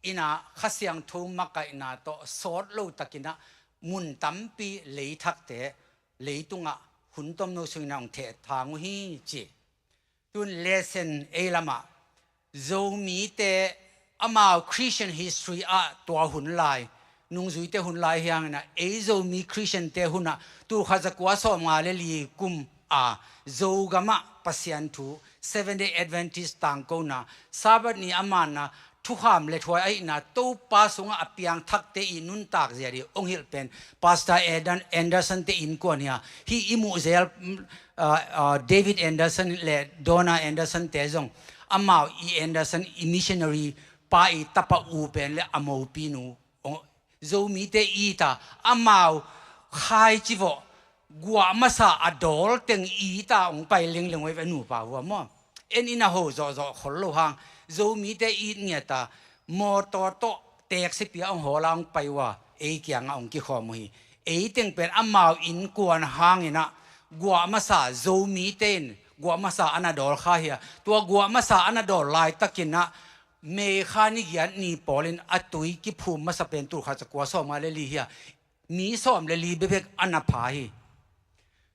inah Kha Siangtho makaihna tawh sawt lo takinah mun tampi leithakte leitungah hun tomno sunginah hong thehthang uh hi ci. Tun lesson ei lamah Zomite amau Christian history ah tua hun lai, nungzuite hun lai hianginah ei Zomi Christiante hunah tul khat za kua sawm nga le li kum a Zogamah Pasian thu, Seventh Day Adventist tangkona, Sabbath ni a manna, thukham le thuai ahihna Topa sungah a piangthakte i nuntak zia dih hong hilh pen Pastor Eden Anderson te innkuan hi a, hih i muh zel, mm, ah, ah, David Anderson le Donna Anderson te zong amau i Anderson i missionary pa i tapa u pen le a mopinu, oh, Zomite i ta amau khai civawh guah masa a dawl teng i ta hong pai lengleng uh a nupa uh a maw. En in a ho zawhzawh khol lo hang Zomite it ngiat a mawtaw tawh teeksipia hong hawla hong pai uh a ei kiangah hong kikhawm uh hi. Ei teng pen amau innkuan hanginah guah masa Zomite in guah masa a na dawl kha hi a, tua guah masa a na dawl laitakinah May kha ni giat ni pawlin a tui kiphum masa pen tul khat za kua sawm nga le li hi a, mi sawm le li bekbek a na pha hi.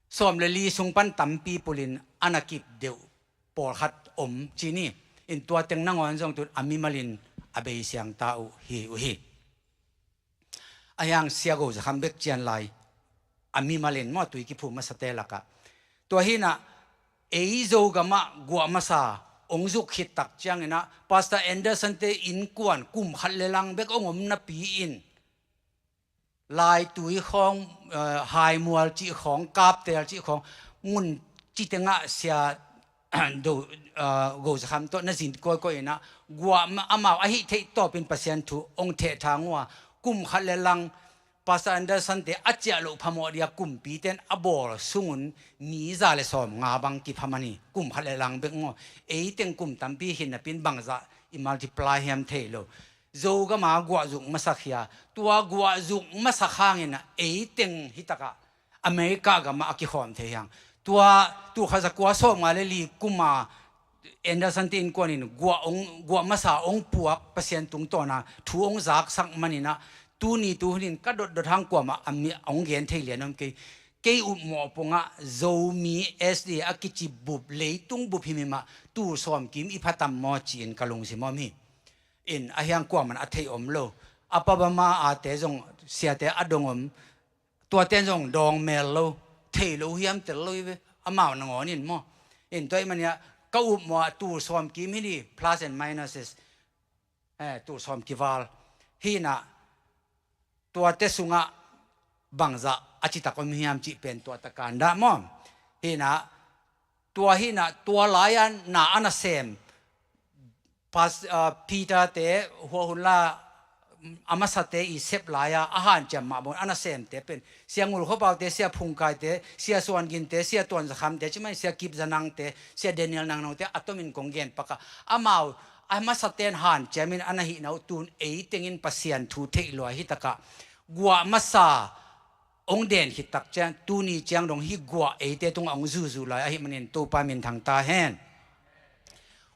Sawm le li sung pan tampi pulin a na kip deuh pawlkhat om ci ni. In tua teng nangawn zong tun a mimalin a beisiang ta uh hi uh hi. A hiang Sia Go Za Kham bek cian lai a mimalin maw tui kiphum masate lakah. Tua hinah ei Zogamah guah masa hong zuk khit tak cianginah Pastor Anderson te innkuan kum khat le lang bek hong om napi-in Laitui khawng, eh, Haimual cih khawng, Kaptel cih khawng, mun ci tengah Sia Do, eh, Go Za Kham tawh na zin kawikawi inah guah ma-, amau a hih theih tawpin Pasian thu hong thehthang uh a, kum khat le lang Pastor Anderson te a ciah loh phamawh dia kumpi ten a bawl sungun mi za le sawm nga bang kipha man hi, kum khat le lang bek maw. Ei teng kum tampi hi napin bangzah i multiply hiam thei lo. Zogama guahzuk masak hi a, tua guahzuk masak hangin a ei teng hitakah America gamah a kikhawm thei hiang. Tua tul khat za kua sawm nga le li kuma Anderson te innkuan in guah, ong, guah masa ong puak Pasian tungtawna thu ong zaksak maninah tuni tuhunin ka dotdot hang kuamah a mi ong gen thei lian om kei. Kei upmawh pongah Zomi S D A a kici bup leitung bup himhimah tul sawm kim i phatam maw ci-in ka lungsim om hi. In a hiang kuaman a thei om lo. Alabama a te zong siate a dong om, tuate zong dawng mel lo, thei lo hiam tel lo hi ve, amau nangawn in maw. In tua ahih manin ah ka upmawh ah tul sawm kim hi ni, plus and minuses, eh, tul sawm kival. Hi in ah tuate sungah bangzah a citak om hiam cih pen tua takan dah maw. Hi in ah tua hi in ah tua lai-a na a nasem Pas-, ah, Peter te, hua hun la, a masate i sep lai-a a hanciam mah bangin a nasemte pen Sia Ngul Khua Pau te, Sia Phung Kai te, Sia Suan Gin te, Sia Tuan Za Kham te, cimai Sia Kip Za Nang te, Sia Daniel Nang Nong te, a tomin kong gen pak a, amau a masate'n hanciamin a na hihna uh, tun ei tengin Pasian thu theih lua hi tak a, guah masa hong den khit tak ciang, tuni ciang dong hih guah eite tungah hong zuzu lai ahih manin Topa minthang ta hen.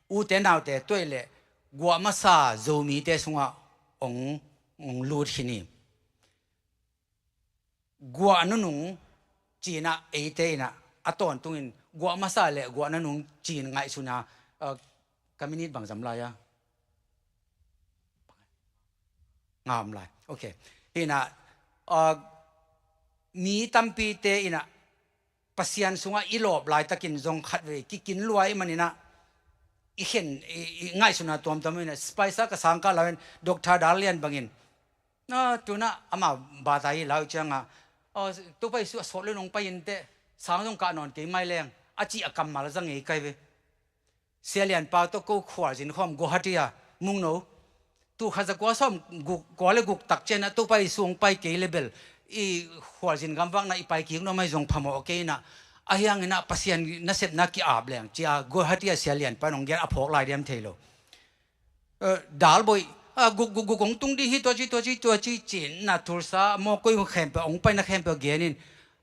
Ute naute, tua ahih leh guah masa Zomite sungah hong, hong lut khin hi. Guah nunung ci-in ah eite in ah a tawntungin guah masa leh guah nunung ci-in ngaihsun a, ah, ka minit bang zam lai a? Ngam lai. Ok. Hi in ah, ah, mi tampite in ah Pasian sungah i lawp laitakin zong khatvei kikin lua ahih manin ah i khen, i, i ngaihsun a tuamtuam in ah, Spicer ka sang kah lai-in Doctor Dal Lian bangin, ah, tu in ah amah bata hi lai uh ciang a, ah, Topa Jesu a sawt leh nong pai in teh, sang zong kah nawn kei mai leng, a cih a kammal za ngei kai ve. Sia Lian Pau tawh ko khualzin khawm Guwahati a, Mungno, tul khat za kua sawm guk, kua leh guk tak ciang a Topa Jesu hong pai kei leh bel i khualzin gamvakna i pai kik nuam ahi zong phamawh kei in ah, ahi hangin ah Pasian nasepna ki-ap leng ci-a Guwahati a Sia Lian Pau in hong gen a phawk lai diam thei lo. Eh, Dal Boih, ah, guk, guk, guk hong tung ding hi, tua ci, tua ci, tua ci, ci-in ah Tulsa, mawkoi khempeuh, hong paina khempeuh gen in,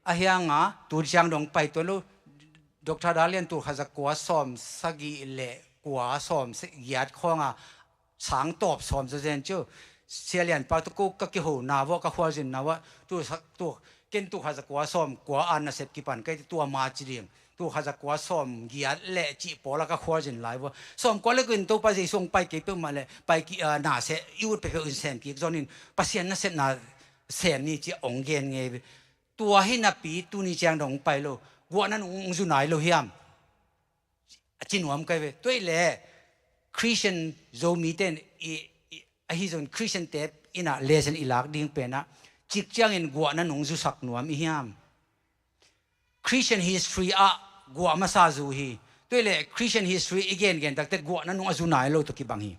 ahi hang a, tu ciang dong pai tuan lo, Doctor Dal Lian tul khat za kua sawm sagih leh kua sawm sa-, giat khawng a, sang tawp sawm zazen ciu, Sia Lian Pau tawh ko ka kihona uh a, ka khualzinna uh a, tu sa-, tu, ken tul khat za kua sawm kua a nasep kipan kei, tua ma ci ding. Tul khat za kua sawm giat leh cih pawl a ka khualzin lai uh a, sawm kua leh guk in Topa Jesu hong pai kei peuhmah leh, pai ki, ah, na seh, i ut peuhpeuh in sem kik zongin, Pasian nasepna sem ni ci-a hong gen ngei ve. Tua hi napi tuni ciang dong hong pai lo, guah nunung hong zu nai lo hiam? A ci nuam kai ve. Tua ahih leh Christian Zomite in i, i, ahi zongin Christian te in ah lesson i lak ding pen ah, cik ciangin guah nunung zusak nuam i hiam? Christian history ah guah masa zu hi. Tua ahih leh Christian history i gengen tak teh guah nunung a zu nai lo tawh kibang hi.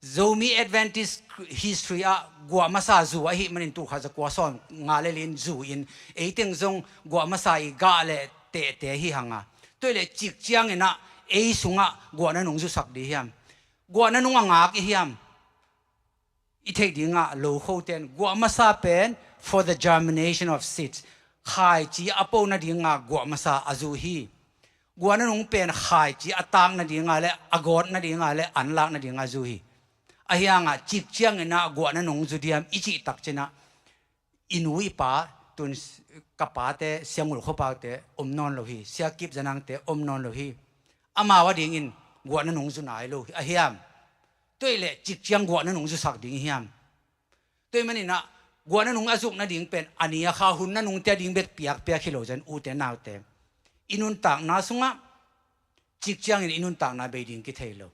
Zomi Adventist history ah guah masa zu ahih manin tul khat za kua sawm nga leh li-in zu in, ei teng zong guah masa i gah leh tehte hi hang a. Tua ahih leh cik ciangin ah ei sungah guah nunung zusak ding hiam? Guah nunung a ngak i hiam? I theih ding ah lokhote in guah masa pen for the germination of seeds, khaici a po nading a guah masa a zu hi. Guah nunung pen khaici a tak nading a leh a gawt nading a leh anlak nading a zu hi. Ahi hang a cik ciangin ah guah nunung zu diam i cih tak ciang ah, i nu i pa, tun s-, ka pate, Sia Ngul Khua Pau te om nawn lo hi, Sia Kip Za Nang te om nawn lo hi. Amau a dingin guah nunung zu nai lo hi, a hiam? Tua ahih leh cik ciang guah nunung zusak ding hiam? Tua ahih manin ah guah nunung a zuk nading pen a ni a kha hun nunung te a ding bek piakpiak hi lo zen, ute naute. I nuntakna sungah cik ciangin i nuntakna bei ding kithei lo.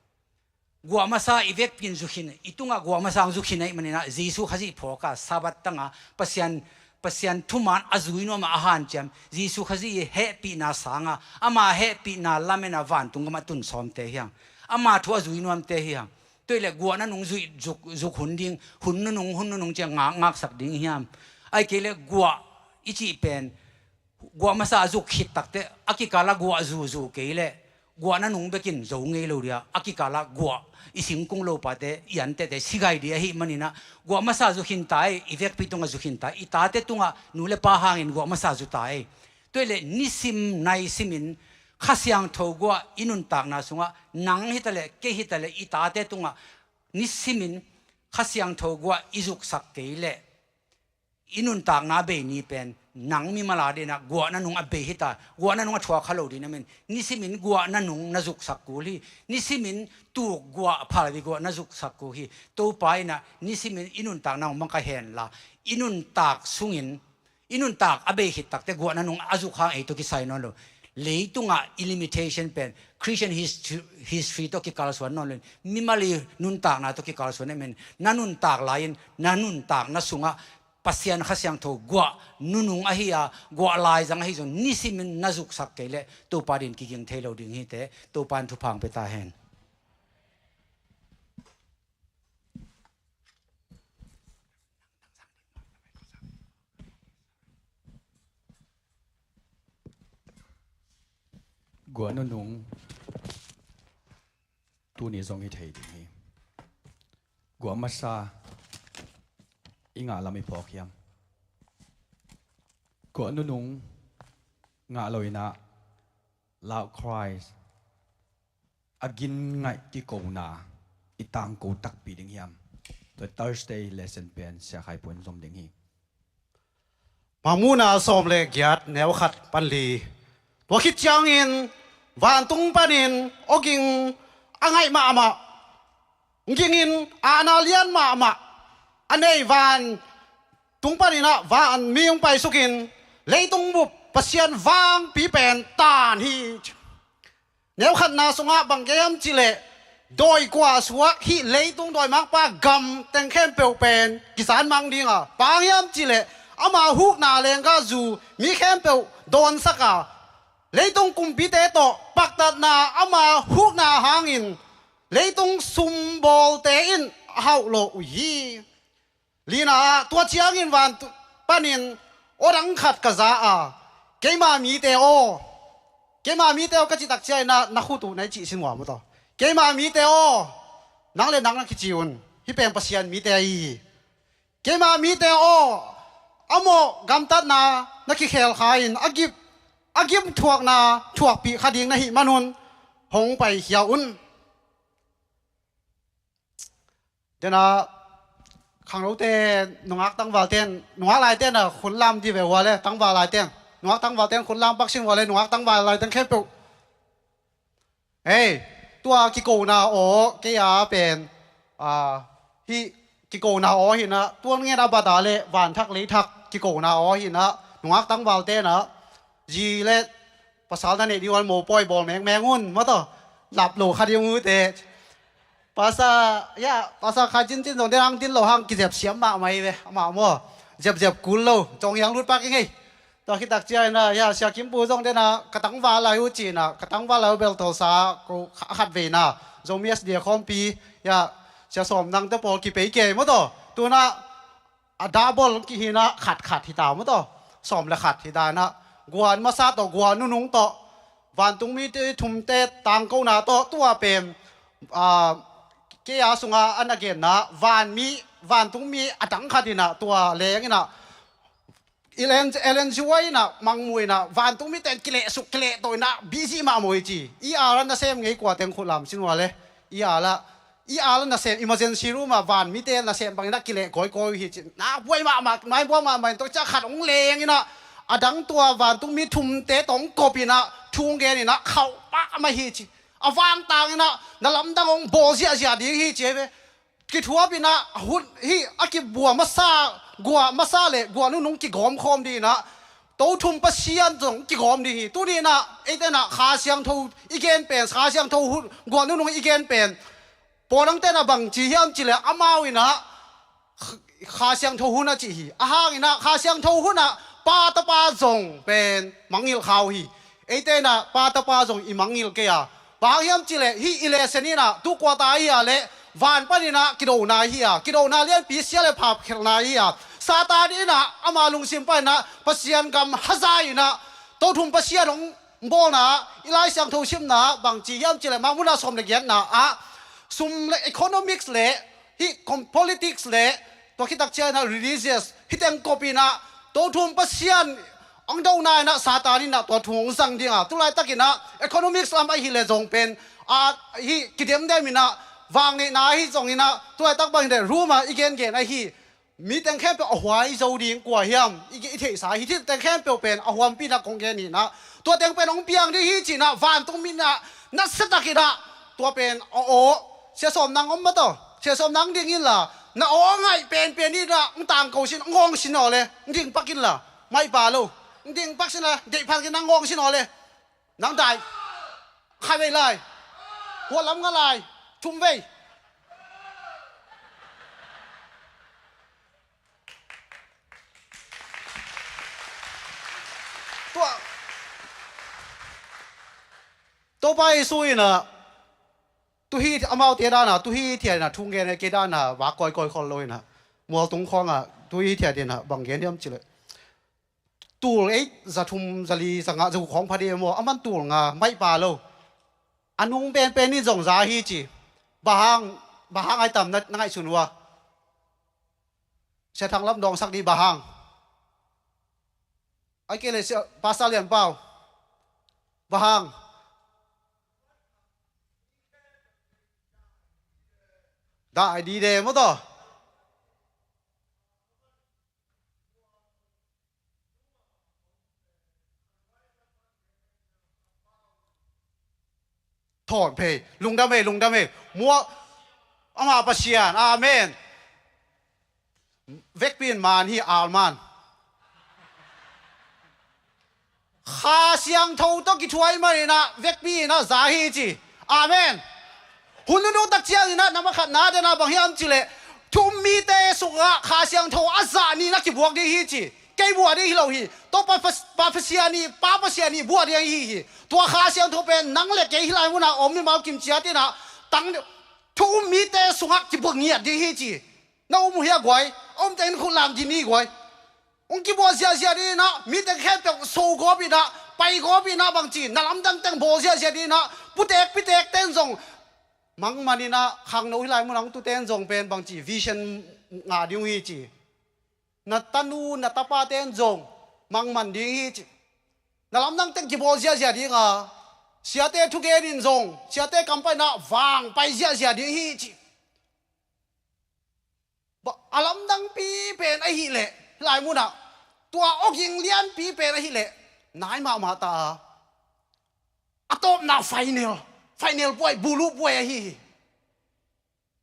Guah masa i vekpi in zu khin, i tungah guah masa hong zu khin ahih manin ah Jesu Khazih phawk a, Sabbath tang a, Pasian, Pasian thuman a zui nuam a, a hanciam, Jesu Khazih i hehpihna sang a, ama hehpihna lamen a vantung gam a tun sawmte hi hang. Ama thu a zui nuamte hi hang. Tua ahih leh guah nunung zuih zuk, zuk hun ding, hun nunung, hun nunung ci-a ngak, ngaksak ding hiam? Ahih kei leh guah i cih pen guah masa a zuk khit tak teh a kikal ah guah zuzu kei leh guah nunung bekin zo ngei lo ding a, a kikal ah guah i singkung lopate, i antete si gai ding ahih manin ah, guah masa zu khin ta ei, i vekpi tungah zu khin ta ei, i tate tungah nu leh pa hangin guah masa zu ta ei. Tua ahih leh nisim nai simin Kha Siangtho guah i nuntakna sungah, nang hi ta leh, kei hi ta leh, i tate tungah nisimin Kha Siangtho guah i zuksak kei leh, i nuntakna a bei ni pen nang mimal a dinah guah na nung a bei hita, guah na nung a thuak kha lo ding na men, nisimin guah na nung na zuksak kul hi. Nisimin tuk guah phalbi guah na zuksak kul hi. Topa inah nisimin i nuntakna hong mang ka henla, i nuntak sungin i nuntak a bei khit takte guah na nung a zuk hang ei tawh kisai nawn lo. Leitungah i limitation pen Christian history, history tawh kikalsuan nawn lo. Mimal i nuntakna tawh kikalsuan em en, na nuntak lai-in na nuntakna sungah Pasian Kha Siangtho guah nunung ahi a, guah laizang ahi zong nisimin na zuksak kei leh Topa din kiging thei lo ding hite. Topa in thupha hong pia ta hen. Guah nunung tuni zong hi thei ding hi. Guah masa i ngah lam i phawk hiam? Guah nunung ngah lo inah loud cries, a gin ngaih kikona i tangko takpi ding hiam? Tua Thursday lesson pen Sia Khai Pun zom ding hi. Mangmuhna sawm le giat neu khat pan li. Tua khit ciangin vantung panin awging a ngaih mahmah, gingin aana lian mahmah a nei vantung paninah van mi hong paisukin leitung bup Pasian vangpi pen taan hi. Neu khatna sungah bang gen hiam cihleh, dawi kua suak hih leitung dawimangpa gam teng khempeuh pen kizan mang dinga, bang hiam cihleh ama hukna lenggah zu mi khempeuh dawnsak a, leitung kumpite tawh paktatna ama hukna hangin leitung sumbawlte in a hauhlawh uh hi. Lina ah tua ciangin van panin aw dang khat ka za a, keima mite aw, keima mite aw ka cih tak ciangin ah na khut uh na i cih sin uh a maw taw. Keima mite aw, nang le nang na kici un, hih peng Pasian mite ahi hi. Keima mite aw, a mawh gamtatna na kikhel kha in a gim, a gim thuakna thuakpih kha ding na hih manun hong paikhia un. Denah khangnote, nungak tangvalte in, nungak laite in a khunlam di ve ua le, tangval laite in, nungak tangvalte in khunlam paksin ua le, nungak tangval laite in khempeuh. Hei, tua kikona aw kei a pen, a, hih kikona aw hinah, tuan ngen a bata le vanthak leithak kikona aw hinah, nungak tangvalte inah zi le pasal na neih ding ua le mopawi bawl mengmeng un, maw taw. Lap lo kha ding ute. Pasa, ya, pasa kha cincin zong den hang din lo hang kizep siam mahmah hi ve, amah maw. Zepzep kul lo, cawng hiang lut pak ing ei. Tua khit tak ciangin ah, ya, Sia Kim Pu zong den ah, ka tangval lai uh ci-in ah, ka tangval lai uh beltolsa, ko kha-, khat vei na. Zomi S D A khawmpi, ya, Sia Sawm Nang te pawl kipei kei maw taw. Tunah, a double kihinah khat khat hita maw taw. Sawm le khat hita inah guan masa tawh guan nunung tawh vantung mite thumte tangkona tawh tua pen, a, kei a sunga a na genna vanmi, vantung mi a dang khat inah tua leng inah Ellen, Ellen G White inah mangmu inah vantung mite kilehsuk kilehto inah busy mahmah hi ci. I a la nasem ngei kua teng khut lam sin ua le. I a la I a la nasem, emergency room ah van mite nasem bangin ah kileh kawikawi uh hi ci. Na buai mahmah, nai buai mahmah in tua ciah khat hong leng inah, a dang tua vantung mi thumte tawh hong kop inah thu hong gen inah khauh mahmah hi ci. A vangtang inah na lamdang hong bawl ziahziah ding hi ci ei ve. Kithuap inah hun hi a kibua masa, guah masa le guah nunung kigawm khawm ding inah, to thum Pasian zong kigawm ding hi. Tuni inah eite inah Kha Siangtho i gen pen, Kha Siangtho hun, guah nunung i gen pen Paul Thangte inah bang ci hiam cihleh amau inah Kha Siangtho hun a cih hi. A hang inah Kha Siangtho hun ah Pa Tapa zong pen mangngilh kha uh hi. Eite inah Pa Tapa zong i mangngilh kei a. Bang hang hiam cihleh hih i lesson inah tu quarter ahi a leh van pan inah kidona ahi a. Kidona lianpi sia le pha khelhna ahi a. Satan inah ama lungsim pan inah Pasian gam haza inah to thum Pasian hong bawlna, i Lai Siangtho simna bang ci hiam cihleh Mangmuhna sawm le giatna ah sum le economics le hih kom-, politics le tua khit tak ciang inah religious hih teng kop inah to thum Pasian hong dona inah Satan inah tua thu hong zang ding a. Tulaitak inah economics lam ahi le zong pen a hih kidemdem inah vangneihna ahi zong inah tulaitak bang hi le Rome ah i gengen ahi Mi teng khempeuh a huai zo ding kua hiam? I, i theihsa hi thil teng khempeuh pen a huampi in ah kong gen hi in ah, tua teng pen hong piang ding hi ci in ah, vantung mi in ah nasia takin ah tua pen a aw. Sia Sawm Nang om mataw, Sia Sawm Nang ding inla, na aw ngaih penpen in ah hong tangko sin, hong awng sin aw le, hong ding pak inla, maihpa lo, hong ding pak sin a, deih phat in hong awng sin aw le. Nang dai. Khatvei lai. Kua lam nga lai. Thumvei. Tua Topa Jesu in ah, tu hi, amaute dan a tu hi thiat in ah thu gen e, kei dan a vak kawikawi khol lo in ah, mualtung khawng ah tu hi thiat in ah bang gen hiam cih leh, tul ei za thum, za li, za nga, za guk khawng pha ding e maw, aman tul nga, maihpa lo. A nung penpen in zong za hi ci. Bang hang, bang hang ai tam na, na ngaihsun uh a? Sia Thang Lam dawngsak dih, bang hang? Ai kei le Sia, Pastor Lian Pau, bang hang? Dai dide maw taw. Thawn phei, lungdam ei, lungdam ei. Muak, amah Pasian, amen. Vekpi in man hi, alman. Kha Siangtho tawh kithuah ahih manin ah vekpi in ah za hi ci. Amen. Hun nunung tak ciangin ah, na makhatna den ah bang hiam cih leh, thu um mite sungah Kha Siangtho a zah nih na kibuak ding hi ci. Kei buak ding hi lo hi. Tua Pa, Pa, Pa Pasian nih, Pa Pasian nih buak ding hi hi. Tua Kha Siangtho pen nang le kei hih lai munah om mimal kim ciat in ah, tang, thu um mite sungah kibuak ngiat ding hi ci. Na um uh hia guai? A um teng in khut lam dih ni guai. Hong kibuak ziahziah ding in ah, mite khempeuh so gawp in ah, pai gawp in ah, bangci na lamdang teng bawl ziahziah ding in ah, putek pitek ten zong mangman in ah, khangno hih lai munah hong tu ten zong pen bangci vision ngah ding uh hi ci. Na tanu na tapa ten zong mangman ding hi ci. Na lamdang teng kibawl ziahziah ding a, siate thugen in zong, siate kam pan in ah vang pai ziahziah ding hi ci. Ba, a lamdangpi pen ahih leh, hih lai munah, tua awging lianpi pen ahih leh, nai mahmah ta a, a tawpna final, final buai, bulu buai ahi hi.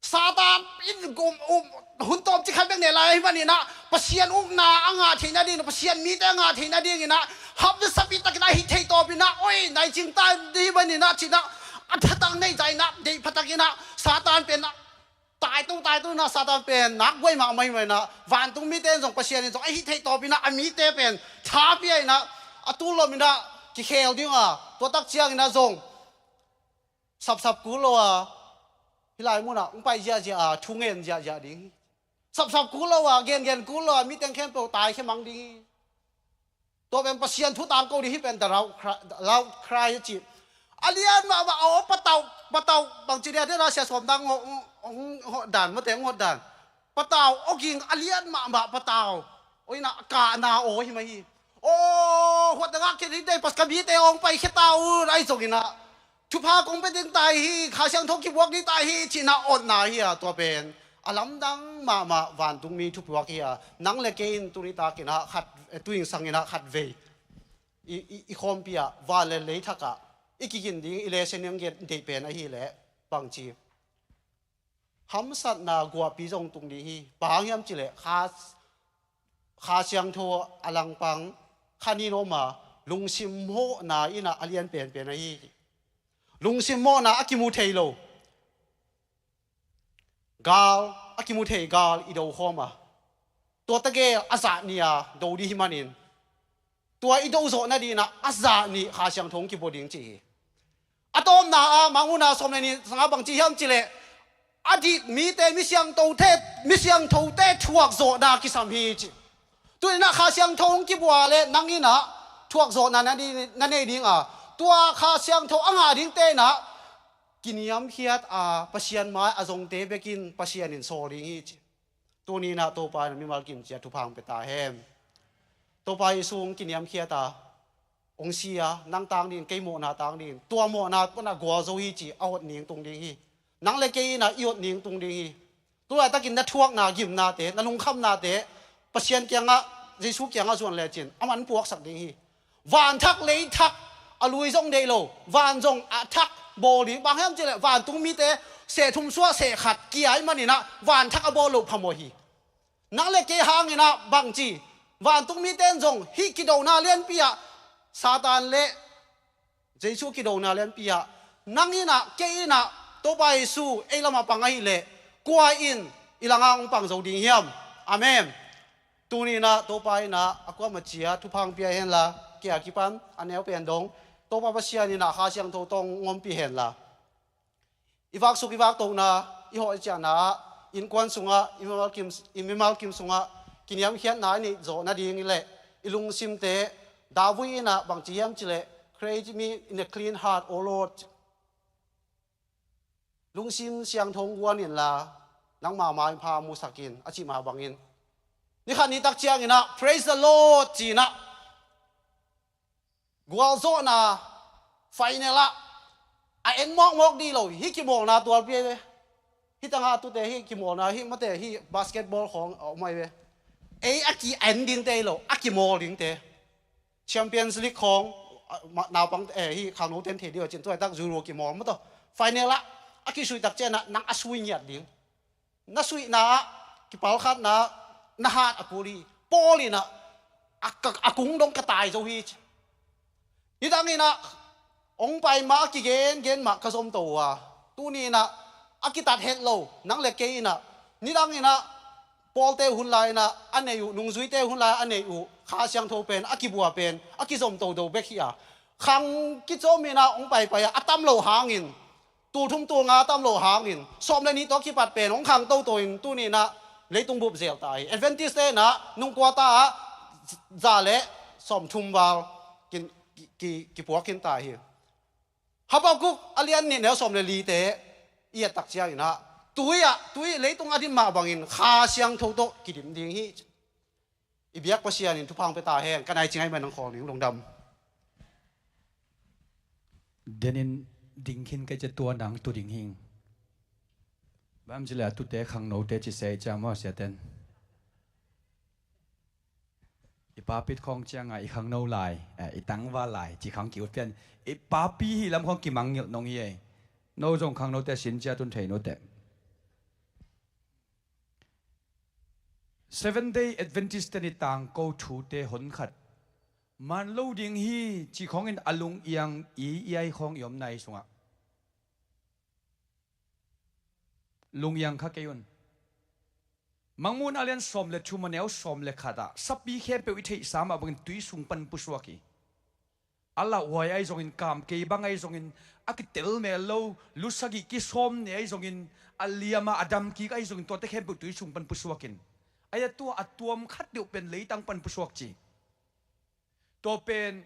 Satan in gum, um, hun tawmcik khat bek ne lai ahih manin ah, Pasian ukna a ngah theihna ding, Pasian mite a ngah theihna dingin ah, hap nasakpi takin ah hih theih tawpin ah, oi, nai cing ta ding ahih manin ah, ci in ah, a thatang nei zah in ah, deih pha takin ah, Satan pen ah, taito, taito in ah Satan pen nak buai mahmah ahih manin ah, vantung mite in zong, Pasian in zong a hih theih tawpin ah a mite pen tha pia in ah, a tul lom in ah kikhel ding a, tua tak ciangin ah zong sapsap kul lo a, hih lai munah hong pai ziahziah a, thu ngen ziahziah ding hi. Sapsap kul lo a, gengen kul lo a, mi teng khempeuh taikhia mang ding hi. Tua pen Pasian thu tangko ding hi pen, the loud cry, the loud cry a ci. A lian mahmah, aw, patau, patau, bangci dia dena Sia Sawm Nang hong, hong, hong hot dan, mate hong hot dan. Patau awging a lian mahmah patau. Oi na, a kahna aw hi mah hi. Aw, huat na ngah khin hi dei, Pas ka mite hong paikhia ta un, ahi zongin ah, thupha kong pia ding ta hi, Kha Siangtho kibuak ding ta hi, ci in ah otna hi a, tua pen a lamdang mahmah vantungmi thupiak hi a, nang le kei in tuni takin ah khat, eh, tuingsang in ah khatvei i, i, i khawmpi ah, van le lei thak ah i kikin ding, i lesson ding gen deih pen ahih leh bangci, hamsatna guahpi zong tung ding hi. Bang hang hiam cih leh Kha, Kha Siangtho a langpang khat in om a, lungsim mawhna in ah a lian penpen ahi hi. Lungsim mawhna, a kimu thei lo gal, a kimu thei gal i do khawm a, tua tegel a zah nih a do ding hi manin, tua i do zawh nadingin ah a zah nih Kha Siangtho hong kibua ding ci hi. A tawpna ah, Mangmuhna sawm le nih sangah bangci hiam cih leh, a dik mite, mi siangthote, mi siangthote thuak zawhna kisam hi ci. Tuni in ah Kha Siangtho hong kibua leh nang in ah thuak zawhna na di, na nei ding a, tua Kha Siangtho a ngah dingte in ah kiniamkhiat a, Pasian mai a zongte bekin Pasian in sawl ding hi ci. Tuni in ah Topa in mimal kim ciat thupha hong pia ta hen. Topa Jesu hong kiniamkhiat a, hong si a, nang tang dingin, kei mawhna tang dingin, tua mawhna pan a gualzo hi ci a hot ning tung ding hi. Nang le kei in ah i hot ning tung ding hi. Tua takin na thuakna, gimnate, na lungkhamnate Pasian kiangah, Jesu kiangah zuan lecin aman puaksak ding hi. Van thak lei thak a lui zong deih lo, van zong a thak bawl ding. Bang hiam cihleh vantung mite seh thum suah seh khat kia ahih maninah van thak a bawl loh phamawh hi. Nang le kei hanginah bangci, vantung mite in zong hih kidona lianpi ah, Satan le Jesu kidona lianpi ah, nang innah kei innah Topa Jesu ei lamah pang ahileh kua in i langah hong pang zo ding hiam? Amen. Tuni innah Topa innah a kuamah cia thupha hong pia henla, kei a kipan a neu pen dong Topa Pasian innah Kha Siangtho tawh hong ompih henla, i vaksuk i vaktohna, i hawh i ciahna ah, innkuan sungah, i mimal kim, i mimal kim sungah kiniamkhiatna i neih zawh nading leh i lungsimte, David innah bangci hiam cihleh, "Create me in a clean heart, O Lord." Lungsim siangtho guan inla, nangma maipha musak in, a cih mah bangin, ni khat ni tak cianginah, "Praise the Lord," ci-inah gualzawhna final ah a en mawkmawk dih lo, hih kimawlna tualpi ahi ve. Hih tangah tute hih kimawlna, hih mate hih basketball khawng a om ahi ve. Ei a ki-en dingte hi lo, a kimawl dingte. Champions League khawng, a, ma-, naupang, eh, hih khangnote in thei dih uh a cin, tua tak Euro kimawl maw tawh. Final ah a kisuih tak cianah nang a sui ngiat ding. Na suihna ah kipalkhatna, na hat a kul hi. Paul innah a, ka, a kung dong ka tai zo hi. Nidang innah hong pai mah a kigengen mah ka zomto uh a, tuni innah a kitat het lo nang le kei innah, nidang innah Paul-te hun lai innah a neih uh, nungzuite hun lai a neih uh Kha Siangtho pen a kibua pen a kizomto do bek hi a, khang kicawm innah hong paipai a, a tam lo hangin, tul thum tul nga tam lo hangin, sawm le nih tawh kipat pen hong khang toto in tuni innah leitung bup zel ta hi. Adventist-te innah nung kua ta ah za le sawm thum val kin, ki, ki, kipuak khin ta hi. Habakkuk a lian nih neu sawm le lite i et tak cianginah, tui ah, tui leitung a dim mah bangin Kha Siangtho tawh kidim ding hi. I biak Pasian in thupha hong pia ta hen. Ka nai cing ahih man nang khawl ning, lungdam. Denin ding khin kei cia tua nang tu ding hing. Bang ci le a tute khangnote ci se cia maw siaten. I papit khawng cianga i khangno lai, eh, i tangval lai ci khang ki-ut pian. I papi hi lam khawng kimangngilh nong hi ei. No zong khangnote sin cia tun thei note. Seven Day Adventist-te ni tangko thute honkhat man lo ding hi ci khawngin a lungiang i, i ai khawng i omna i sungah lungiang kha kei un. Mangmuhna lian sawm le thum a neu sawm le khatah sapi khempeuh i theihsa mah bangin tui sung pan pusuak hi. A lauhuai ahi zongin, kamkei bang ahi zongin, a kitel mel lo, lu sagih kisawm ne ahi zongin, a liama a damkik ahi zongin, tuate khempeuh tui sung pan pusuakin. Ahi a tua a tuam khat deuh pen leitang pan pusuak ci. Tua pen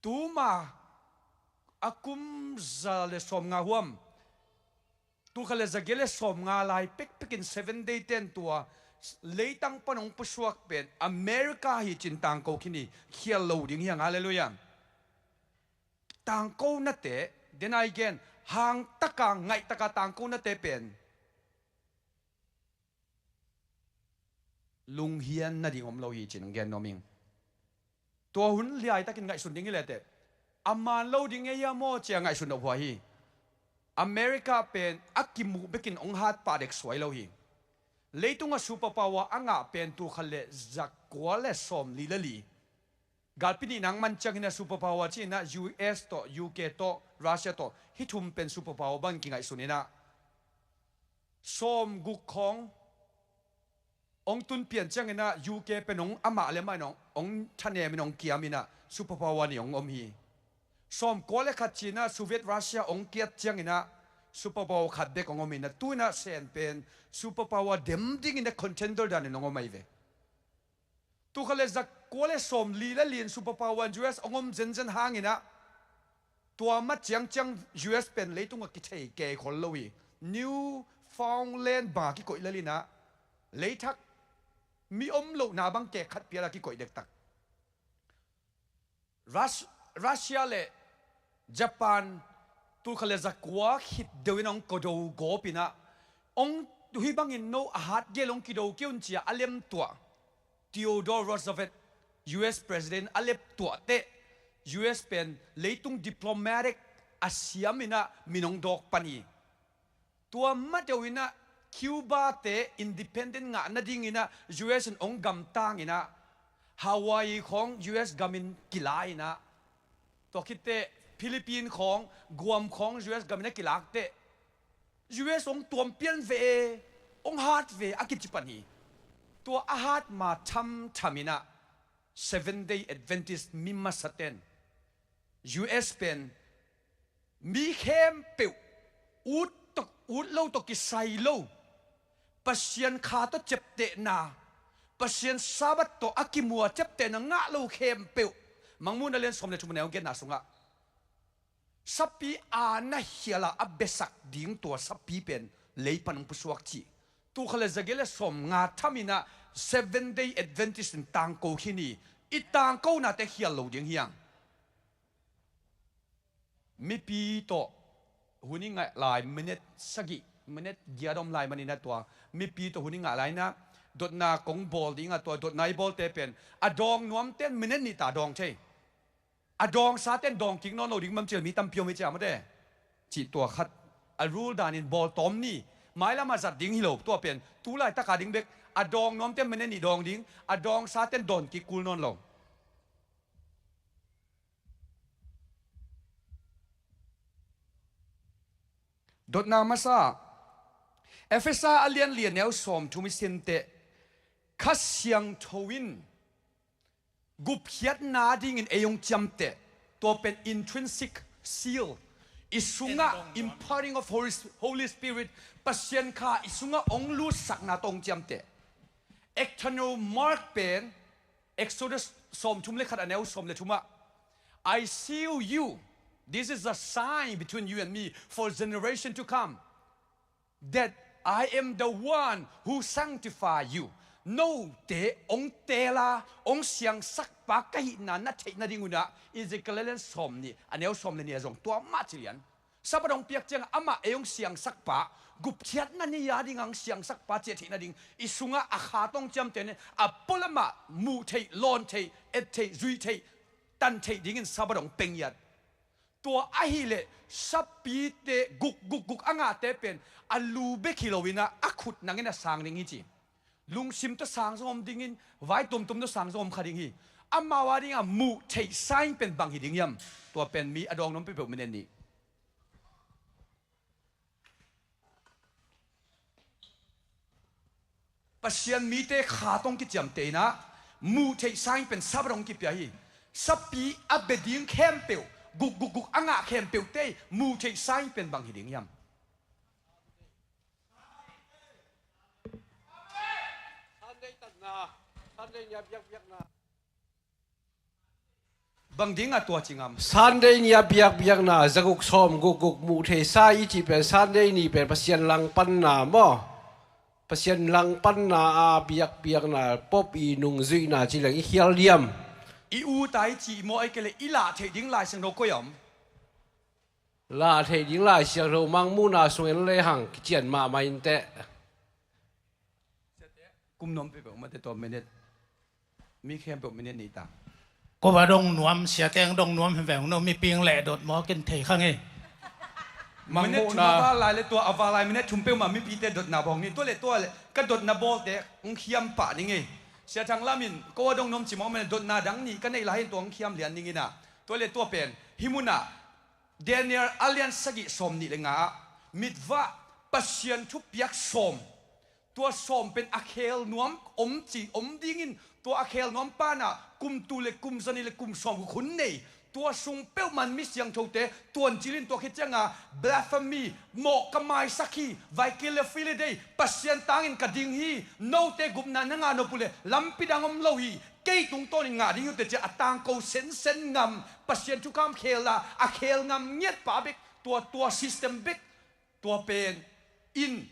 tuma a kum za le sawm nga huam, tul khat le za giat le sawm nga lai pekpekin Seven Day ten tua leitang pan hong pusuak pen America hi cin tangko khin hi, khial lo ding hi hang. Halleluiah. Tangko nate, den ai gen, hang taka, ngaih taka tangko nate pen lunghian nading om lo hi cin hong gen nuam ing. Tua hun liaitakin ngaihsun ding hi lete, a man lo ding ngei a maw cia ngaihsun a hua hi. America pen a kimuh bekin hong hat pah dek suai lo hi. Leitungah superpower a ngah pen tul khat le za kua le sawm li le li. Galpi nih nang man ciangin a superpower ci-in a U S tawh, U K tawh, Russia tawh, hih thum pen superpower bangin kingaihsun in a, sawm guk khawng hong tun pian ciangin a U K pen hong amah le amah in hong, hong thanem in hong kiam in a superpower nih hong om hi. Sawm kua le khat ci-in a Soviet Russia hong kiat ciangin a superpower khat bek hong om in a, tu-in a Sen pen superpower dem dingin a contender danin hong om ahi ve. Tul khat le za kua le sawm li le li in superpower in U S hong om zenzen hangin a, tua ma ciangciang U S pen leitungah kithei kei khol lo hi. Newfoundland bang kikoih lel in a, leithak mi om lohna bang kei khat pial a kikoih dektak. Rus-, Russia le Japan tul khat le za kua khit deuh in hong kodo gawp in a, Hong, hih bangin no a hat gel hong kido kei un ci-a a lemtuah Theodore Roosevelt, U S President a lemtuah teh, U S pen leitung diplomatic a siam in ah min hong dawk pan hi. Tua mah deuh in ah Cuba te independent ngah nadingin ah U S in hong gamtang in ah Hawaii khawng U S gamin kila in ah, tua khit teh Philippine khawng, Guam khawng U S gamin a kilak teh U S hong tuam pian ve, hong hat ve a kici pan hi. Tua a hat ma thamtham in ah Seventh Day Adventist mi masaten U S pen mi khempeuh ut tawh, ut lo tawh kisai lo, Pasian kha tawh ciaptehna, Pasian Sabbath tawh a kimu a ciaptehna ngah lo khempeuh, Mangmuhna lian sawm le thum a neu genna sungah sapi a na khial a a biasak ding tua sapi pen lei pan hong pusuak cih. Tul khat le za giat le sawm nga tham in ah Seventh Day Adventist in tangko khin hi. I tangkonate khial lo ding hi hang. Mipi tawh hun i ngah lai, minute sagih, minute giat om lai manin ah tua mipi tawh hun i ngah lai in ah dotna kong bawl ding ah, tua dotna i bawlte pen a dawng nuamten minute nih ta dawng thei. A dawngsaten dawng kik nawn lo ding, mam cil mi tampi om hi cia mate. Cih tua khat a rule danin bawl tawm ni. Mailam a zat ding hi lo, tua pen tu laitaka ding bek. A dawng nuamten minute nih dawng ding, a dawngsaten dawn kik kul nawn lo. Dotna masa, Efesa a lian li a neu sawm thum i sinteh, Kha Siangtho in gupkhiatna dingin ei hong ciamteh, tua pen intrinsic seal. I sungah imparting of Holy, Holy Spirit, Pasian kha i sungah hong lutsakna tawh hong ciamteh. External mark pen Exodus sawm thum le khat a neu sawm le thumah, I seal you. This is a sign between you and me for generation to come, that I am the one who sanctify you. Note hong teel a, hong siangsak pa ka hihna na theih nading un ah, Ezekiel a lian sawm nih a neu sawm le nih ah zong tua mah ci lian. Sabbath hong piak ciangah amah ei hong siangsak pa, gupkhiatna ni a dingah hong siangsak pa cih a theih nading, i sungah a kha tawh hong ciamteh in a pualamah muh theih, lawn theih, et theih, zuih theih, tan theih dingin Sabbath hong pia ngiat. Tua ahih leh sapite guk guk guk a ngahte pen a lu bek hi lo in ah a khut nangin a sang ding hi ci. Lungsim tawh sang zong om dingin, vai tuamtuam tawh sang zong om kha ding hi. Amau a dingah muh theih sign pen bang hi ding hiam? Tua pen mi a dawng nuam peuhpeuh minute nih. Pasian mite kha tawh hong kiciamteh in ah muh theih sign pen Sabbath hong kipia hi. Sapi a bia ding khempeuh, guk guk guk a ngah khempeuhte muh theih sign pen bang hi ding hiam? Sunday tatna, Sunday ni a biakbiakna. Bang dingah tua ci ngam? Sunday ni a biakbiakna, za guk sawm guk guk muh theih sign i cih pen Sunday ni pen Pasian langpanna maw? Pasian langpanna a biakbiakna, Pope i nungzuihna ci leng i khial diam? I ut a i cih maw, ahih kei leh i lah theih ding Lai Siangtho koi a om? Lah theih ding Lai Siangtho Mangmuhna sung en lehang kician mahmah inteh. Kum nuam peuhpeuh mate tua minute. Mi khempeuh minute nih ta. Ko va dong nuam, siate ang dong nuam hi veng no, mipi ang leh dot maw, ken thei kha ngei. Minute thum a val lai le tua a val lai minute thum peuhmah mipite dotna bawng ni. Tua le tua le ka dotna bawlte ang khiam pah ni ngei. Sia Thang Lam in ko va dong nuam ci maw, mane dotna dang nih ka neih lai in tua ang khiam lian ning in ah. Tua le tua pen hih munah Daniel a lian sagih sawm nih le nga ah, mitvah Pasian thupiak sawm, tua sawm pen a khel nuam om ci, om dingin tua a khel nuam panah kum tul le kum zanih le kum sawm guk hun nei. Tua sung peuhmah mi siangthote tuancil in tua khit cianga blasphemy, mawh ka maisak hi, vai kei le file dei, Pasian tangin ka ding hi, note gupna na ngah nop uh le lampi dang om lo hi. Kei tungtawnin ngah ding hi uh teh ci-a a tangko sensen ngam, Pasian thukham khel a, a khel ngam ngiat pa bek, tua, tua system bek, tua pen in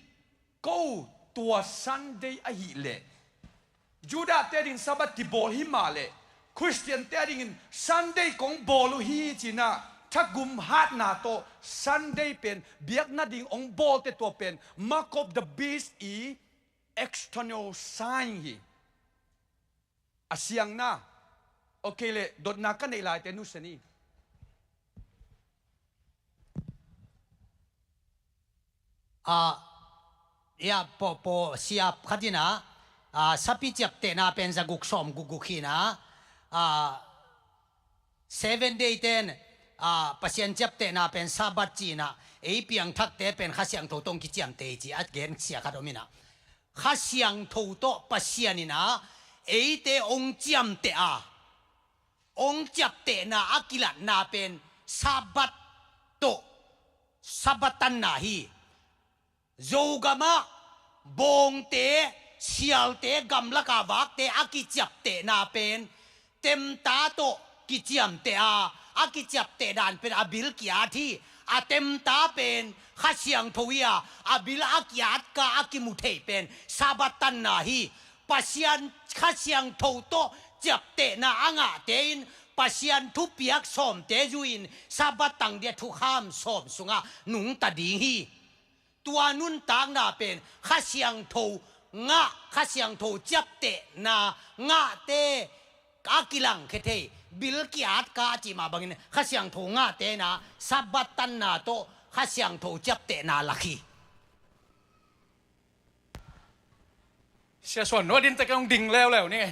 ko tua Sunday ahih leh Judah te dingin Sabbath kibawl hi mah leh Christian te dingin Sunday kong bawl uh hi ci-in ah thagum hatna tawh Sunday pen biakna ding hong bawlte tua pen mark of the beast i external sign hi. A siangna, okay le, dotna ka neih laite nusia ni. A, ia, paw, paw siap khat in ah, a, sapi ciaptehna pen za guk sawm guk guk hi in ah, a, Seven Day ten, a, Pasian ciaptehna pen Sabbath ci in ah, ei piangthakte pen Kha Siangtho tawh hong kiciamteh hi ci a gen sia khat om in ah, Kha Siangtho tawh Pasian in ah eite hong ciamteh a, hong ciaptehna a kilatna pen Sabbath tawh, Sabbath tanna hi. Zogamah bawngte, sialte, gamlaka vakte a kiciaptehna pen temta tawh kiciamteh a, a kiciapteh dan pen a bil ki-at hi. A temta pen Kha Siangtho hi a, a bil a ki-at ka a kimu thei pen Sabbath tanna hi. Pasian Kha Siangtho tawh ciaptehna a ngahte in Pasian thupiak sawmte zui-in Sabbath tang dia thukham sawm sungah nungta ding hi. Tua nuntakna pen Kha Siangtho ngah, Kha Siangtho ciaptehna ngahte a kilangkhia thei, bil ki-at ka a cih mah bangin Kha Siangtho ngahte in ah Sabbath tanna tawh Kha Siangtho ciaptehna lak hi. Sia Suan, no din tek hong ding leuleu ni.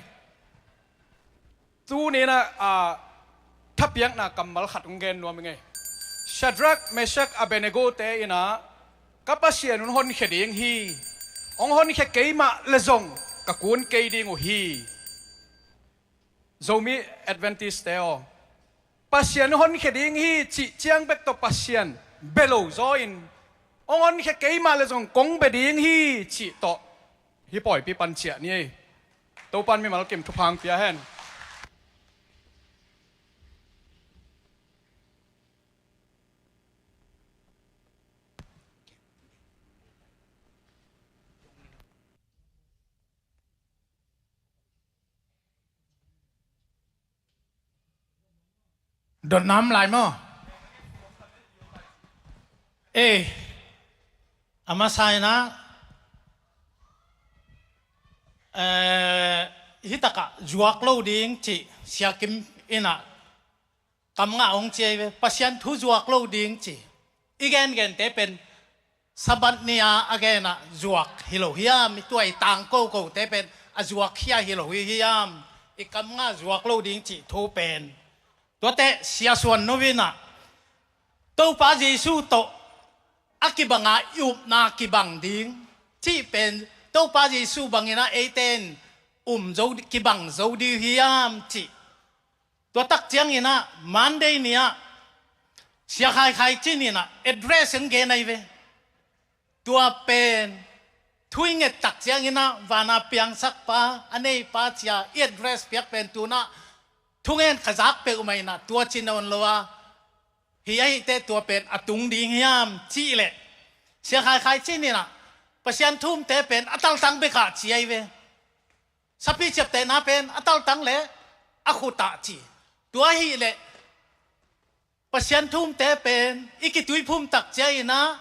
Tuni in ah, a, thapiakna kammal khat hong gen nuam ing ei. Shadrach, Meshach, Abednego te in ah, ka Pasian hong honkhia ding hi. Hong honkhia kei mah leh zong ka kun kei ding uh hi. Zomi Adventist te aw, Pasian honkhia ding hi cih ciang bek tawh Pasian bia lo zaw in, hong honkhia kei mah leh zong kong bia ding hi cih tawh hih pawipi pan ciah ni ei. Topan mimal kim thupha hong pia hen. Dotna om lai maw? Ei, a masa in ah, eh, hih takah zuak lo ding cih Sia Kim in ah kam ngah hong ci ei ve, Pasian thu zuak lo ding ci. I gengente pen Sabbath ni-a a gen ah zuak hi lo hiam, i tuai tangko kote pen a zuak khia hi lo hi hiam, i kam ngah zuak lo ding cih thu pen. Tuate Sia Suan Nu in ah Topa Jesu tawh a kibanga i upna kibang ding cih pen Topa Jesu bangin ah eite in um zo, kibang zo ding hiam cih. Tua tak ciangin ah Monday ni-ah Sia Khai Khai Cin in ah address hong gen ahi ve. Tua pen thu i nget tak ciangin ah vana piangsakpa, a neipa ci-a i address piak pen tu-in ah thungen ka zak peuhmah in ah tua ci nawn lo a, hi ahih teh tua pen a tung ding hiam cih leh Sia Khai Khai Cin in ah Pasian thu umte pen a taltang bek ah ci ahi ve. Sapi ciaptehna pen a taltang leh a khut ah ci. Tua ahih leh Pasian thu umte pen i kituiphum tak ciangin ah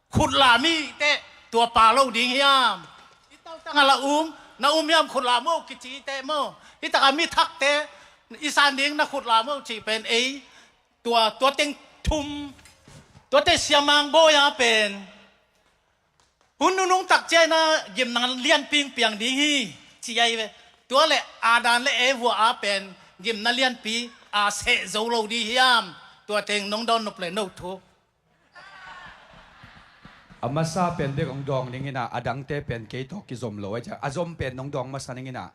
khut lam i hih teh tua pha lo ding hiam? I taltang a la um, na um hiam khut lam uh kici teh maw? Hih takah mi thakte i san ding na khut lam uh cih pen ei tua, tua teng thum, tuate Sia Mang Bawi a pen hun nunung tak ciangin ah gimna lianpi hong piang ding hi ci ahi ve. Tua leh Adam leh Eva a pen gimna lianpi a seh zo lo ding hiam? Tua teng nong dawn nop leh no thu. A masa pen bek hong dawng ning in ah, a dangte pen kei tawh kizom lo ahi ciang a zom pen nong dawng masa ning in ah.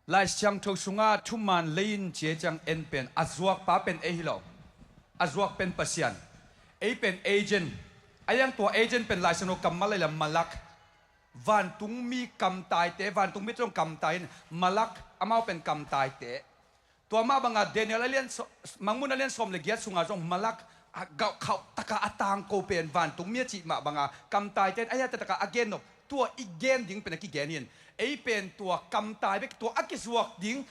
Lai Siangtho sungah thuman lei-in ci ahih ciang en pen a zuakpa pen ei hi lo. A zuak pen Pasian. Ei pen agent. A hiang tua agent pen Lai Siangtho kammal lei lam malak. Vantungmi kamtaite, vantungmi tawh kamtai in malak, amau pen kamtaite. Tua mah banga Daniel a lian saw-, Mangmuhna lian sawm le giat sunga zong malak a gauh khauh taka a tangko pen vantungmi a cih mah banga kamtaite in a hiate taka a gen nop, tua i gen ding pen a kigen hi in. Ei pen tua kamtai bek, tua a kizuak ding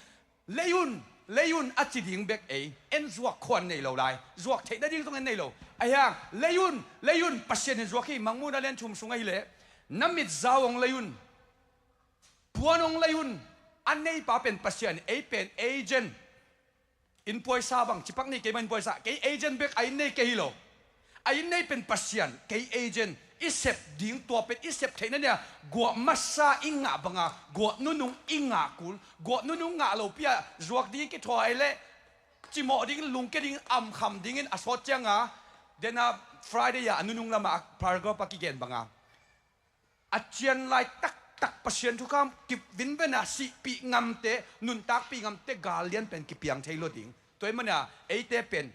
lei-un Lei un a ci ding bek ei, en zuak khuan nei lo lai, zuak theih nading zong en nei lo. Ahi hang, lei un, lei un, Pasian in zuak hi, Mangmuhna lian thum sung ahi leh, na mit zau hong lei un, puan hong lei un, a neipa pen Pasian, ei pen agent. Inn puaisa bang, cipak nei kei mah inn puaisa, kei agent bek a inn nei kei hi lo. A inn nei pen Pasian, kei agent, i sep ding tua pen, i sep theihna nia, guah masa i ngah banga, guah nunung i ngah kul, guah nunung ngah lopi a, zuak ding i kithuah leh, cimawh ding, lungke ding, amkham dingin a sawt cianga, dena Friday a, a nunung lama, paragraph a kigen banga. A cian lai taktak Pasian thukham kip vinven a sihpih ngamte, nuntakpih ngamte, gal lian pen kipiang thei lo ding. Tua ahih manin a, eite pen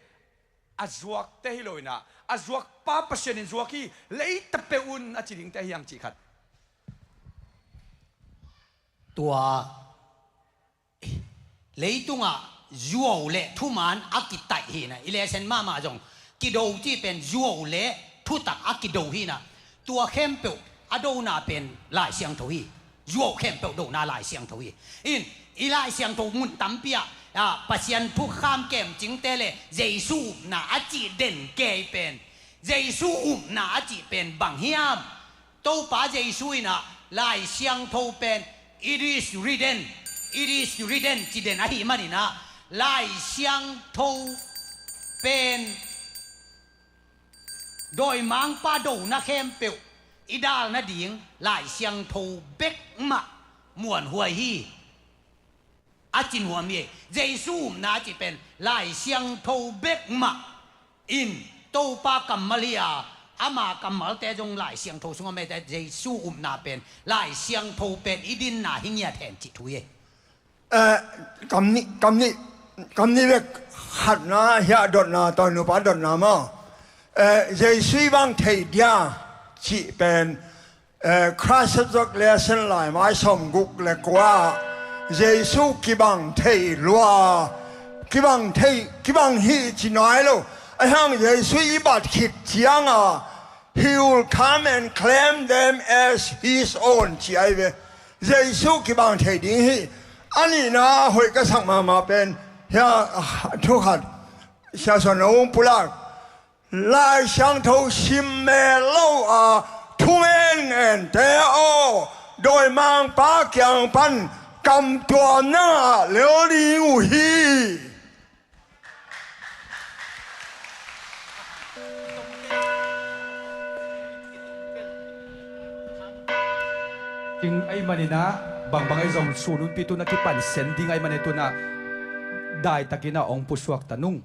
a zuakte hi lo in a, a zuakpa Pasian in zuak hi, lei ta peuh un a ci dingte hi hang cih khat. Tua leitungah zuau le thuman a kitaih hi na, i lesson mahmah zong kido cih pen zuau le thutak a kido hi na, tua khempeuh a dona pen Lai Siangtho hi. Zuau khempeuh dona Lai Siangtho hi. In, i Lai Siangtho mun tampi ah, ah, Pasian thukham kemcingte le Jesu upna a cih den kei pen, Jesu upna a cih pen bang hiam? Topa Jesu in a Lai Siangtho pen, "It is written, it is written," ci den ahih manin a, Lai Siangtho pen dawimangpa dona khempeuh i dal nading Lai Siangtho bek mah muanhuai hi. A ci nuam hi. Jesu upna a cih pen Lai Siangtho bek mah in, Topa kammal hi a, ama kammalte zong Lai Siangtho sungah om hi. Jesu upna pen, Lai Siangtho pen i dinna hi ngiat hen cih thu hi. Eh, kam nih, kam nih, kam nih bek, khatna hiah dotna, tua nupa dotna maw. Eh, Jesu i bang thei dia cih pen, eh, Christ Subject Lesson laimai sawmguk le kua, Jesu kibang thei lua, kibang thei, kibang hi ci nai lo. Ahi hang Jesu i bat khit cianga, "He will come and claim them as his own," ci ahi ve. Jesu kibang thei ding hi. A nihna hoih ka sak mahmah pen, hiah, ah, thu khat, Sia Suan Nong pulak. Lai Siangtho sim mel lo a, thungen ngente aw, dawimangpa kiang pan kamtuam na ngah lel ding uh hi. Ding ahih manin a, bangbang ahi zong sun hunpi tu-in a kipan sen ding ahih manin tu-in a, daitakin a hong pusuak ta nung.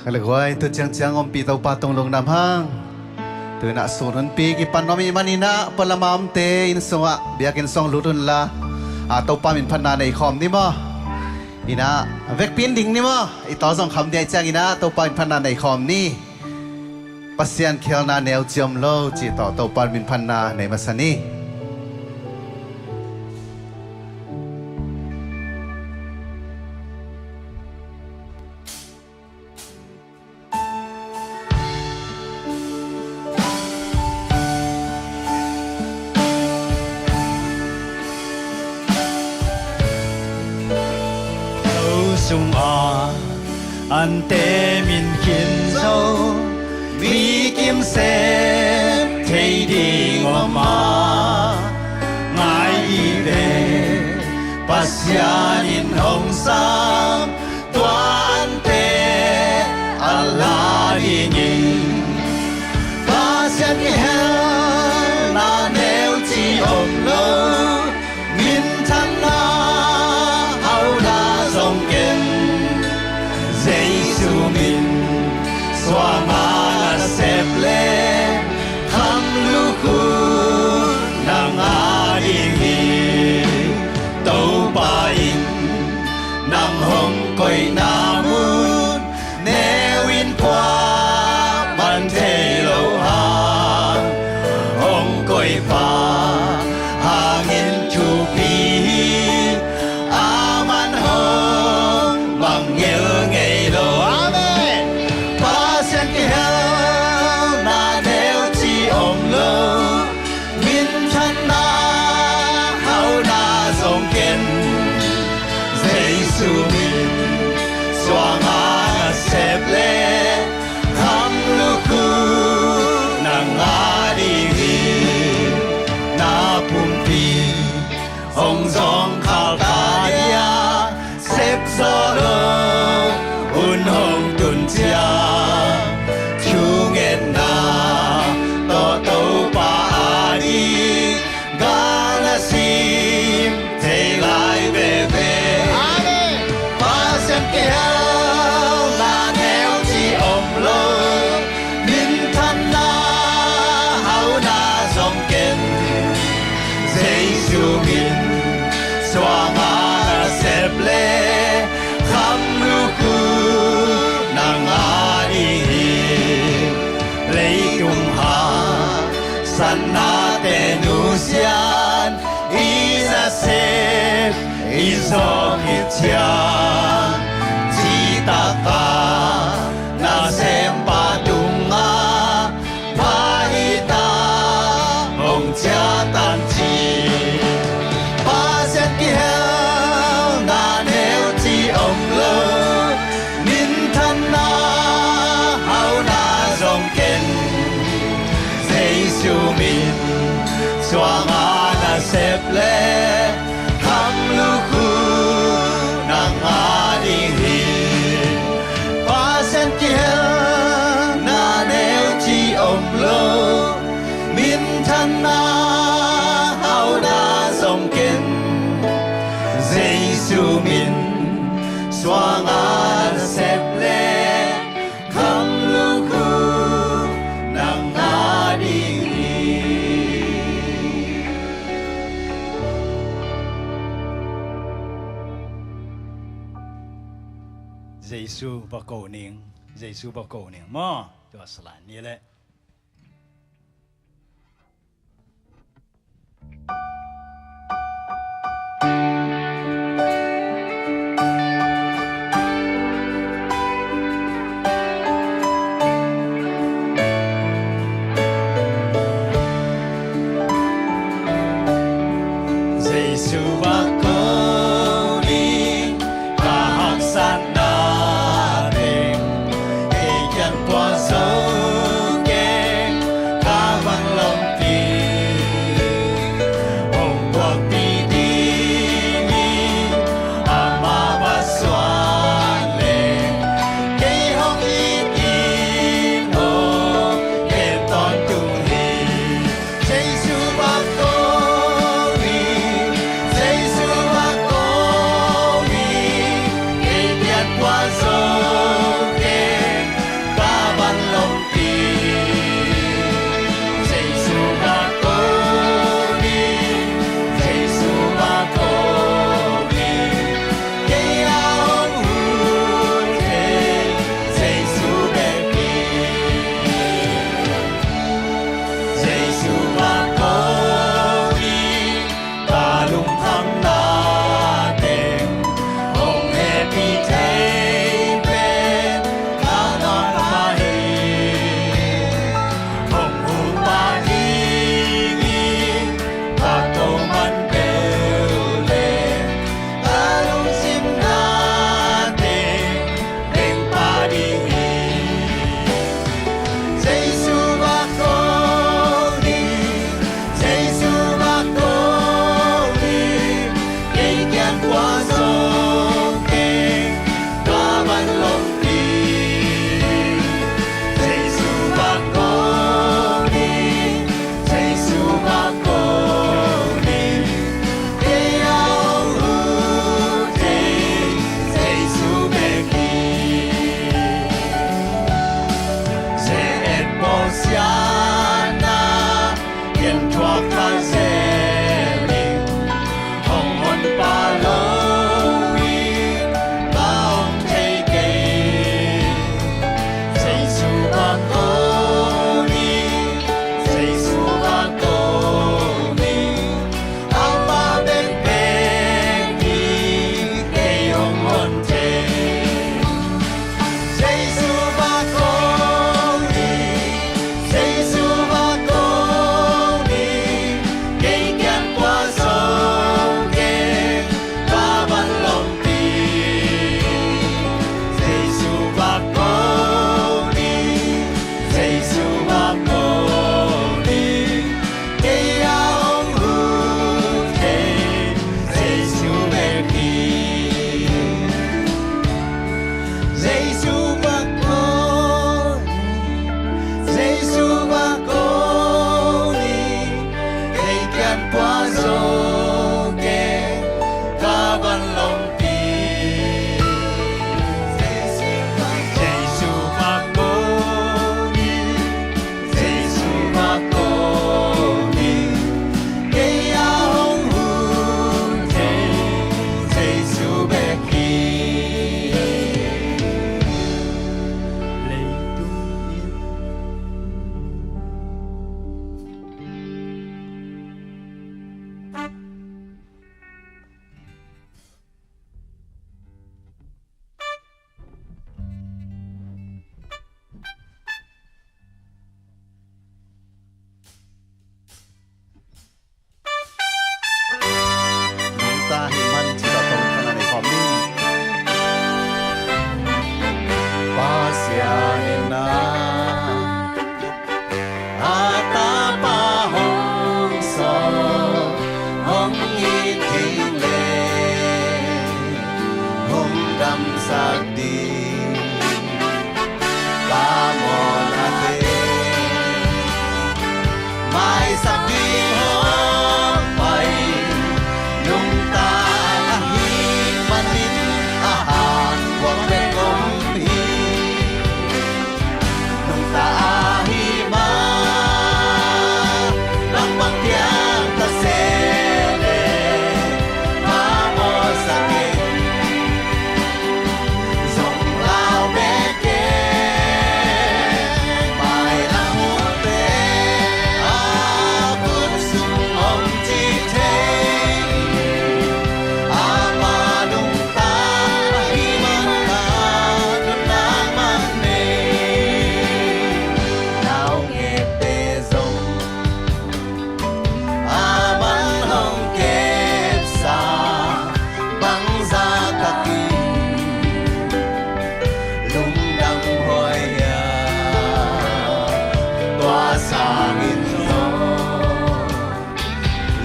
Khalekhuai, tu ciangciang ompih Topa tung lungdam hang. Tu-in ah sun hunpi kipan nuam ahih manin ah, pualama omte inn sungah, biakinn sung lut unla, A, Topa min phatna nei khawm ni maw? Ina, vekpi in ding ni maw? I taw zong kham ding ahih ciangin a, Topa min phatna nei khawm ni. Pasian kihelna neuci om lo cih tawh Topa min phatna nei masa ni. Lo sungah ante min khin zo, mi kim sep thei ding om a, ngai dih ve, Pasian in hong sam, tua ante a la ding hi. Pasian kihelna neuci om lo, minthanna hauna zong ken, Jesu min suanga na sep le, kham lukhu nang a ding hi. Topa in nang hong koihna mun, neu in kua man thei lo hang, hong koihpa hangin thupi hi. A man hong mang ngel ngei lo. Amen. Pasian kihelna neuci om lo, minthanna hauna zong ken, Jesu min suanga na sep le, kham lukhu nang a ding hi. Na pumpi hong zawngkhal ta dia, sep zawh lo hun hong tun ciang, thungetna tawh Topa a ding gal na sim thei lai veve. Amen. Pasian kihelna neuci om lo, minthanna hauna zong ken, Jesu min suanga na sep le, kham lukhu nang a ding hi. Leitung haksatnate nusiat, i nasep i zawng hi ciang, citaka nasempa tungah pha hi ta, hong ciatan ci. Pasian kihelna neuci om lo, minthanna hauna zong ken, Jesu min suanga na sep le, kham lukhu nang a ding hi. Pasian kihelna neuci om lo, minthanna hauna zong ken, Jesu min suanga na sep le, kham lukhu nang a ding hi. Jesu va ko ning, Jesu va ko ning maw? Tua salan ni le. Jesu va ko ni, ka haksatna teng, kei kiang pua zo keng, ka van lawmpi hong puakpih ding hi. Amah va suan leng, kei hong it in hong kem tawntung hi. Jesu va ko hi, Jesu va ko hi, kei kiang pua zo keng, ka van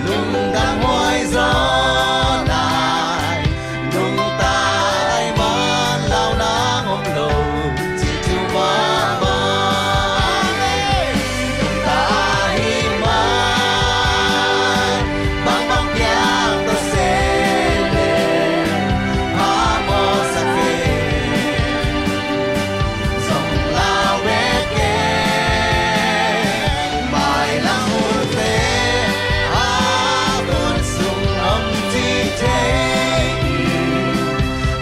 Lungdam huai zaw lai, nungta ahih man lau nang om lo, cih thu mahmah. Nungta ahih man, bangbang piang ta se leh, phamawhsak kei. Zong lau bek kei, mailam hunte a khut sung om ci thei.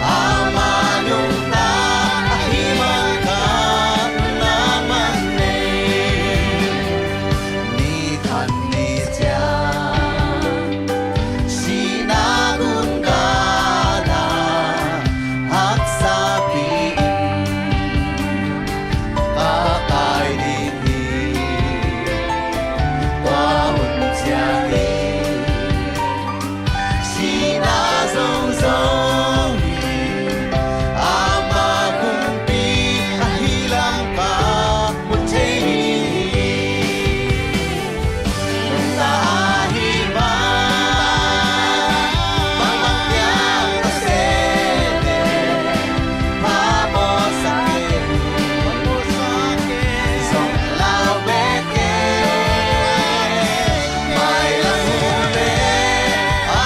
Ama nungta ahih man khat na man nei. Ni khat ni ciang sihna gun kal a haksapi in ka kai ding hi. Tua hun ciang hi. Sihna zong zo hi. Ama kumpi ahih lam ka mu thei hi. Nungta ahih man, bangbang piang ta se leh, phamawhsak kei. Zong lau bek kei, mailam hunte a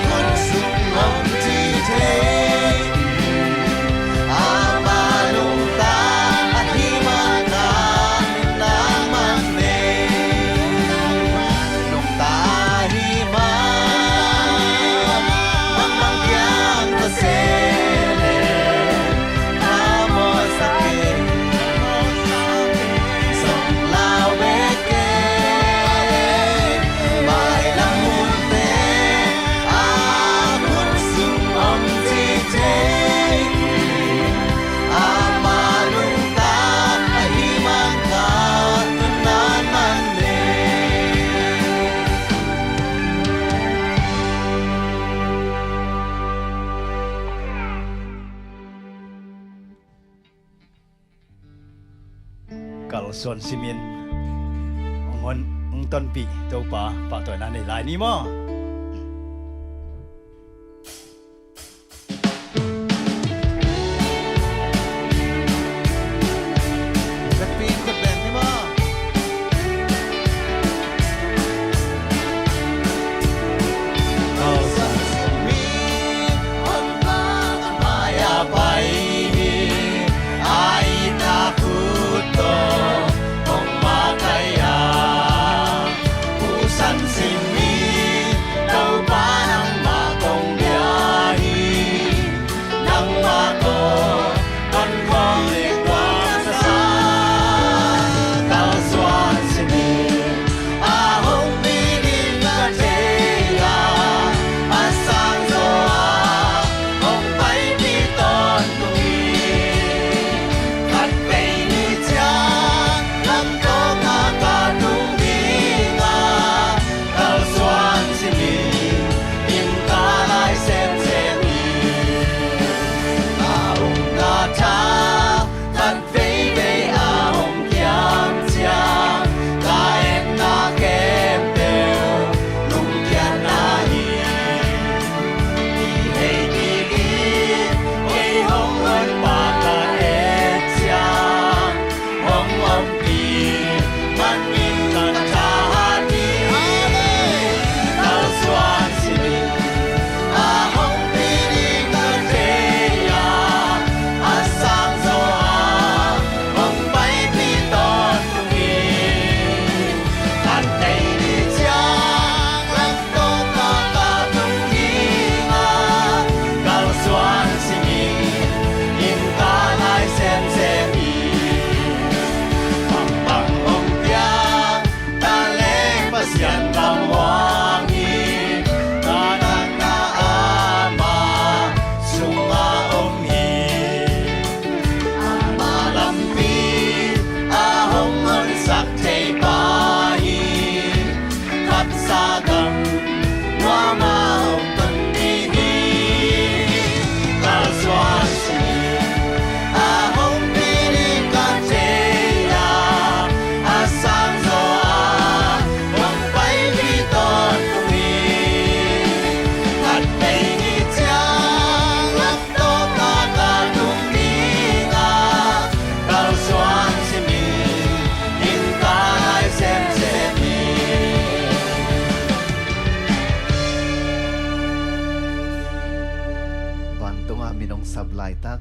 khut sung om ci thei. Ama nungta ahih man khat na man nei. Nungta ahih man, bangbang piang ta se leh, phamawhsak kei. Zong lau bek kei, mailam hunte a khut sung om ci thei. Ama nungta ahih man khat na man nei. Kalsuan simin hong hon, hong tonpih Topa pahtawina nei lai ni maw?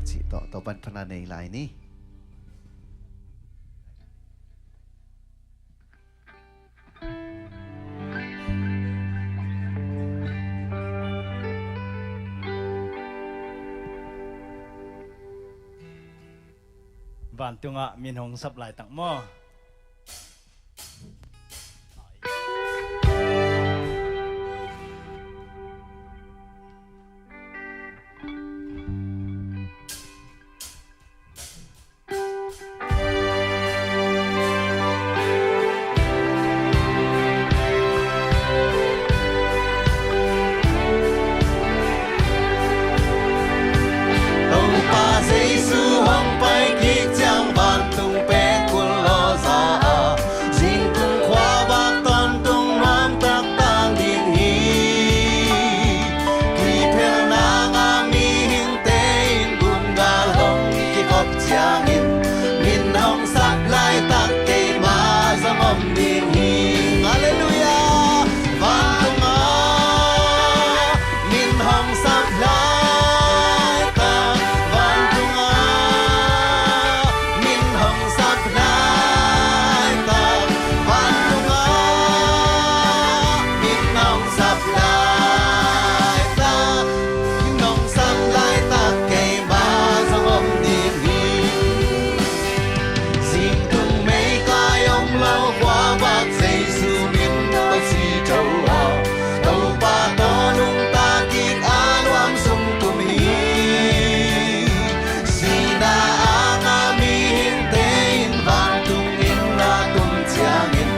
Cih tawh Topa'n phatna nei lai ni. Vantungah min hong sap laitak maw? Topa Jesu hong pai kik ciang vantung pek kul lo za a, zingtung khuavak tawntung nuam tak tang ding hi. Kiphelna ngah mihingte in gungal hong kikhop ciangin, min hong sap laitak keimah zong om ding hi. Halleluiah. Vantungah min hong sap laitak, vantungah min hong sap laitak, vantungah min hong sap laitak, min hong sap laitak keimah zong om ding hi. Zingtung meikai om lo khuavak Jesu min tawh si tho a, Topa tawh nungta kik a nuam sung tum hi. Sihna a ngah mihingte in vantung inn a tun ciangin,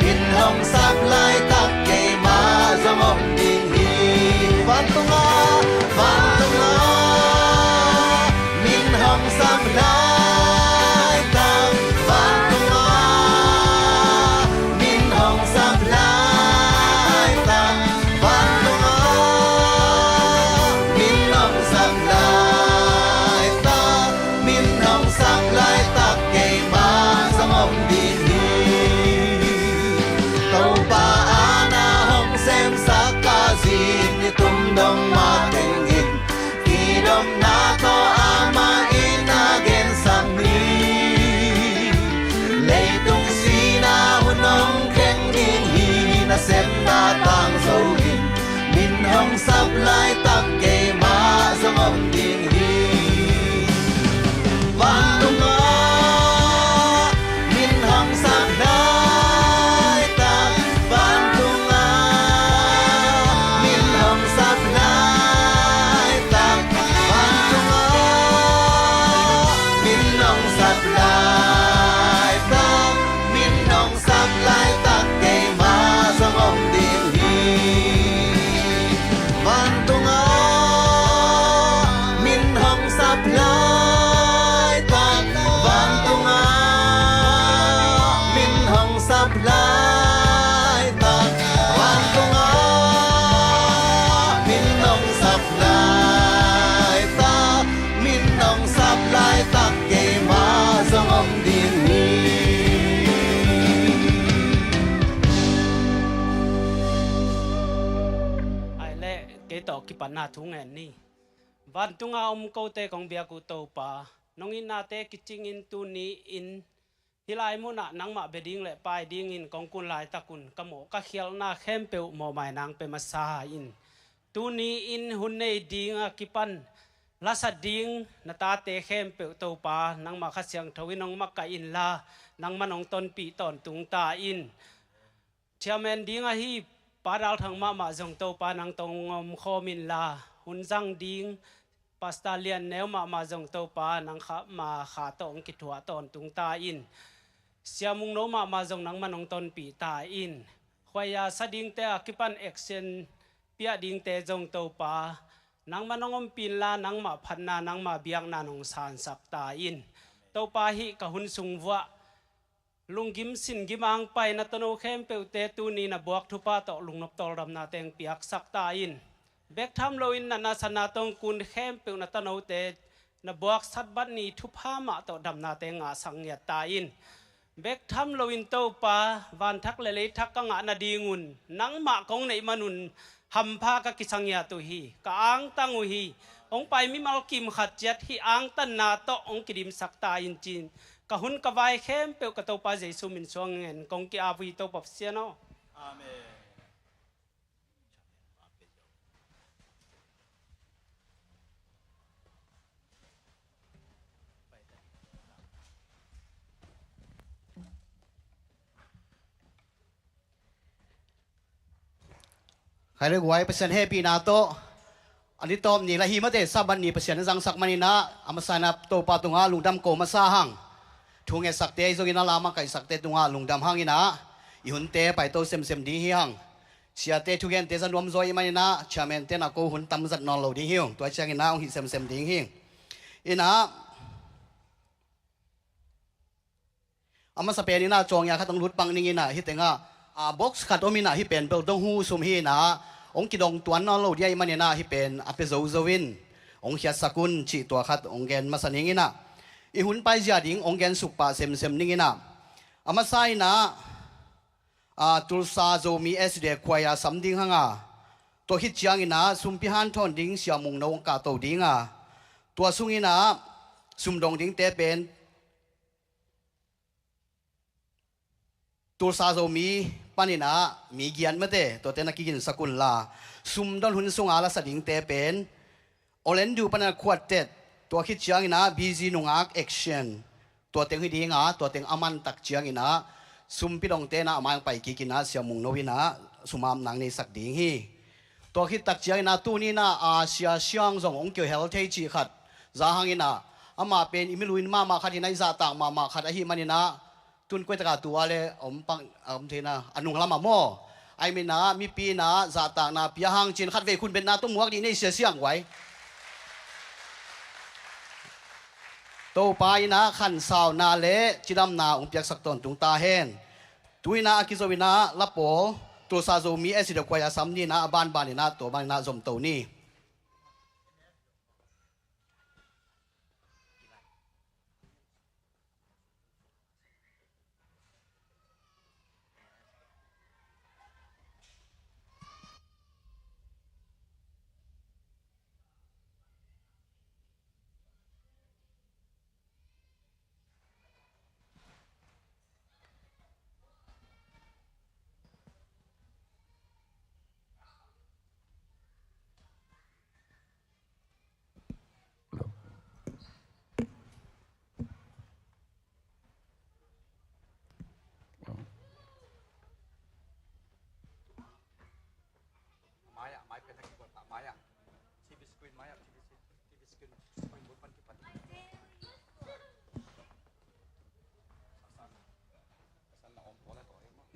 min hong sap laitak keimah zong om ding hi. Vantungah, vantungah min hong sap laitak, vantungah min hong sap laitak, vantungah min hong sap laitak, min hong sap laitak keimah zong om ding hi. Topa a na hong semsak a zin i tum dong matengin, kidomna tawh amah in a gensak ni. Leitung sihna hun hong kheng ding hi. Nasepna tang zo in, min hong sap laitak keimah zong om ding hi. Vantungah min hong sap laitak, vantungah min hong sap laitak, vantungah min hong sap laitak, min hong sap laitak keimah zong om ding hi. Vantungah min hong sap laitak, vantungah min hong sap laitak, vantungah min hong sap laitak, min hong sap laitak keimah zong om ding hi. Ai leh, kei tawh kipatna thu ngen ni. Vantunga om kote kong biak uh Topa, nong itnate kicingin tuni-in hih lai munah nangmah bia ding le pai dingin kong kun laitak un ka mawh ka khialhna khempeuh mawhmai nang pe masa in. Tuni-in hun nei ding a kipan lasa ding na tate khempeuh Topa, nangmah Kha Siangtho in hong makaih inla, nangmah hong tonpih tawntung ta in. Chairman ding ahi Pa Dal Thang mahmah zong Topa nang tawh hong om khawm inla, hun zang ding Pastor Lian Neu mahmah zong Topa nang kha ma kha tawh hong kithuah tawntung ta in. Sia Mung No mahmah zong nangmah hong tonpih ta in. Khuaia sa dingte a kipan action piah dingte zong Topa, nangmah hong ompih inla, nangmah phatna, nangmah biakna hong sansak ta in. Topa, hih ka hun sung vuah lunggim sin gim ang pai na tano khempeuhte tuni na buak thupha tawh lungnop tawldamna teng piaksak ta in. Bek tham loin na nasana tawh hong kun khempeuh na tanote na buaksat bat ni thupha mah tawh damna teng ngahsak ngiat ta in. Bek tham loin Topa, vanthak le leithak ka ngah nadingun nangmah kong neih manun hampha ka kisa ngiat uh hi, ka angtang uh hi. Hong pai mimal kim khat ciat hih angtanna tawh hong kidimsak ta in cin, ka hun ka vai khempeuh ka Topa Jesu min suang ngen kong ki-ap uh hi, Topa Pasian aw. Amen. Khai le guai, Pasian hehpihna tawh a ni tawp ni la hi mate, Sabbath ni Pasian a zangsak maninah a masa inah Topa tungah lungdam ko masa hang. Thu ngetsakte ahi zongin a lamah kaihsakte tungah lungdam hanginah i hunte paito semsem ding hi hang. Siate thugente za nuamzaw ih maninah chairman tenah ko hun tamzat nawn lo ding hi ung. Tua cianginah hong hih semsem ding hi. Inah a masa pen inah cawngia khat hong lutpak ninginah hih tengah a box khat om inah hih pen bel dong hu sum hi inah hong kidong tuan nawn lo ding ahih maninah hih pen a pia zozo in hong khiatsak un cih tua khat hong gen masa ninginah i hun paizia ding hong gen sukpah semsem ninginah a masa inah a, Tulsa Zomi S D A Choir sam ding hanga, tua khit cianginah sumpi hanthawn ding Sia Mung No hong kahto dinga, tua sunginah sumdong dingte pen Tulsa Zomi paninah mi giat mate, tuate na kiginsak unla, sumdon hun sunga lasa dingte pen Orlando paninah quartet, tua khit cianginah B G Nungak Action, tua teng hi dinga, tua teng a mantak cianginah sumpi dongte inah a mai hong pai kikinah Sia Mung No inah sumap nang neisak ding hi. Tua khit tak cianginah tuninah a Sia Siang zong hong kihel thei cih khat za hanginah amah pen i miluin mahmah khat hinah i zahtak mahmah khat ahih maninah tun kuaitaka tua le a om pak a om theina a nung lamah maw? Ai minah mipi inah zahtakna pia hang cin khatvei khunbetna tawh muak dih nei Sia Siang guai. Topa inah khansauna le cidamna hong piaksak tawntung ta hen. Tu inah a kizo inah la pawl Tulsa Zomi S D A Choir sam ni inah a banban inah tua bang inah zomto ni. Mai ah, mai pen a kikual pah mai ah. T V screen mai ah, T V screen, T V screen, screen bul pan kipan. Pasan, pasan na om pawl a tawi maw.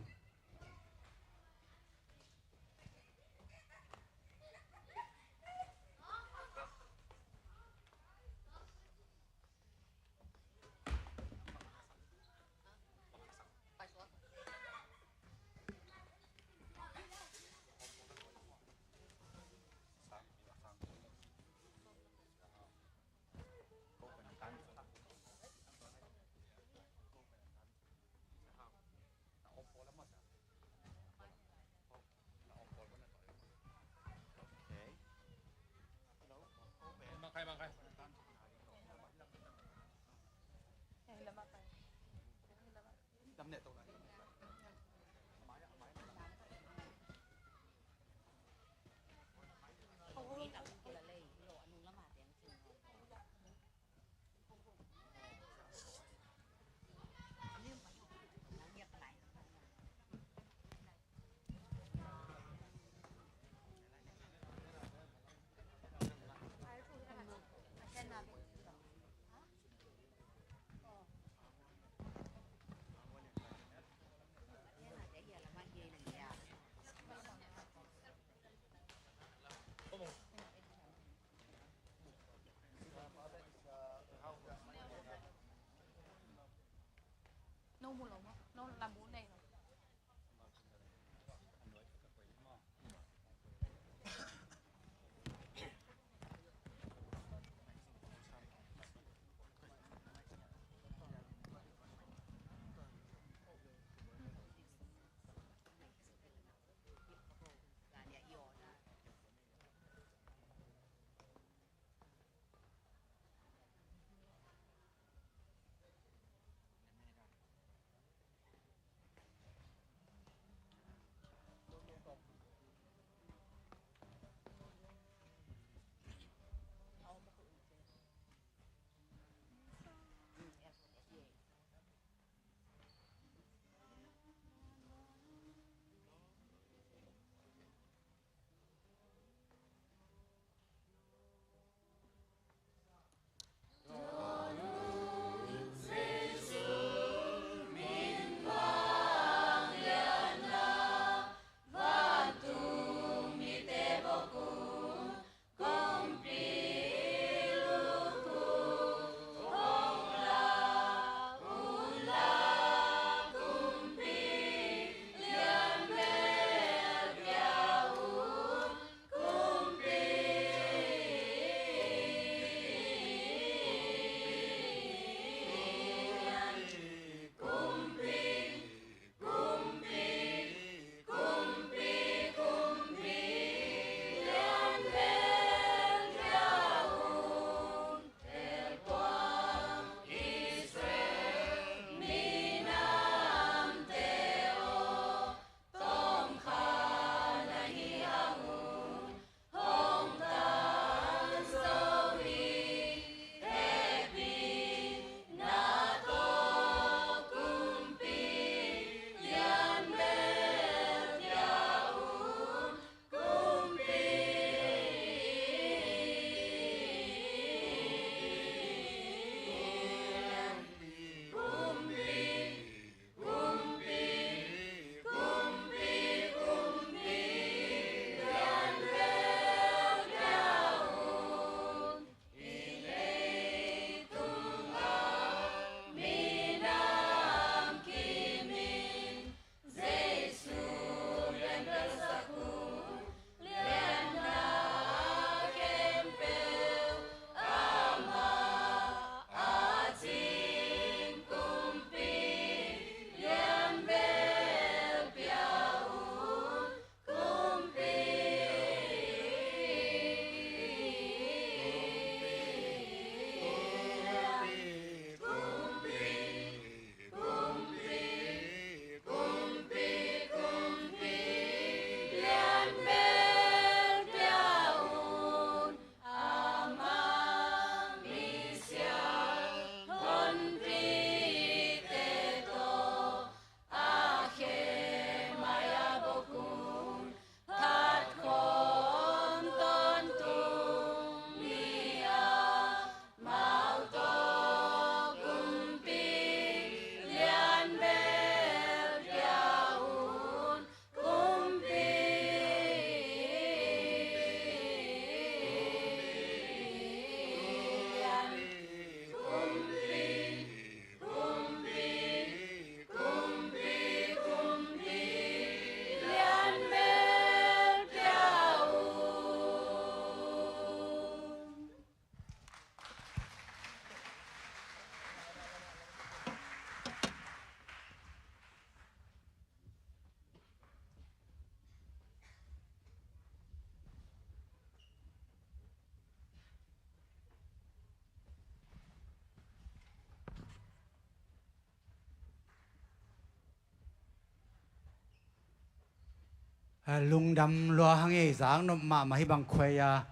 Lungdam lua hang ei, zak nop mahmah hi bang. Khuaia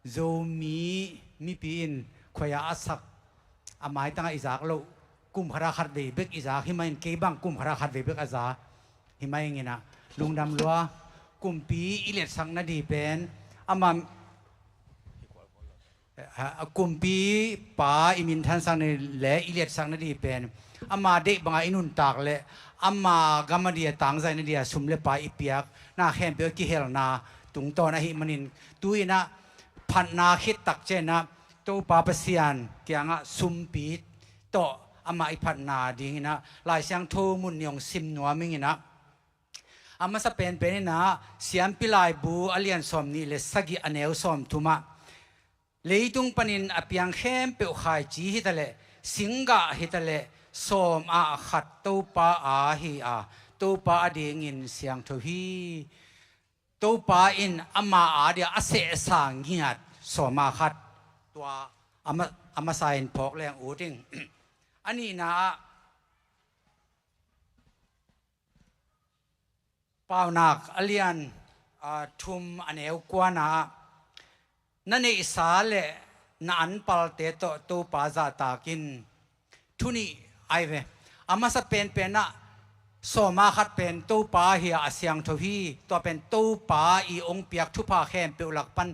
Zomi mipi in khuaia a sak, a maitangah i zak loh kum khata khat vei bek i zak hi mah in, kei bang kum khata khat vei bek a za hi mah inginah, lungdam lua. Kumpi i liatsak nading pen ama a kumpipa i minthansak ni le i liatsak nading pen ama deih banga i nuntak le ama gam a dia tangzai nadia sum le pai i piak na khempeuh kihelna tungtawn ahi manin, tu-inah phatna khit takcianah Topa Pasian kiangah sumpi tawh ama i phatna dinginah Lai Siangtho mun ni hong sim nuam inginah, a masa penpen inah Siampi Laibu a lian sawm nih le sagih a neu sawm thumah, leitung panin a piang khempeuh khaici hitaleh, singgah hitaleh, sawm ah khat Topa a hi a, Topa a dingin siangtho hi. Topa in ama a dia a sehsa ngiat sawm ah khat, tua a ma-, a masa in phawk leng ut ing. A nihna ah Paunak a lian, a, thum a neu kuana ah, na neihsa le na anpalte tawh Topa zahtak in, thu nih ai ve. A masa penpenah sawm ah khat pen Topa hi a, a siangtho hi. Tua pen Topa i hong piak thupha khempeuh lak pan,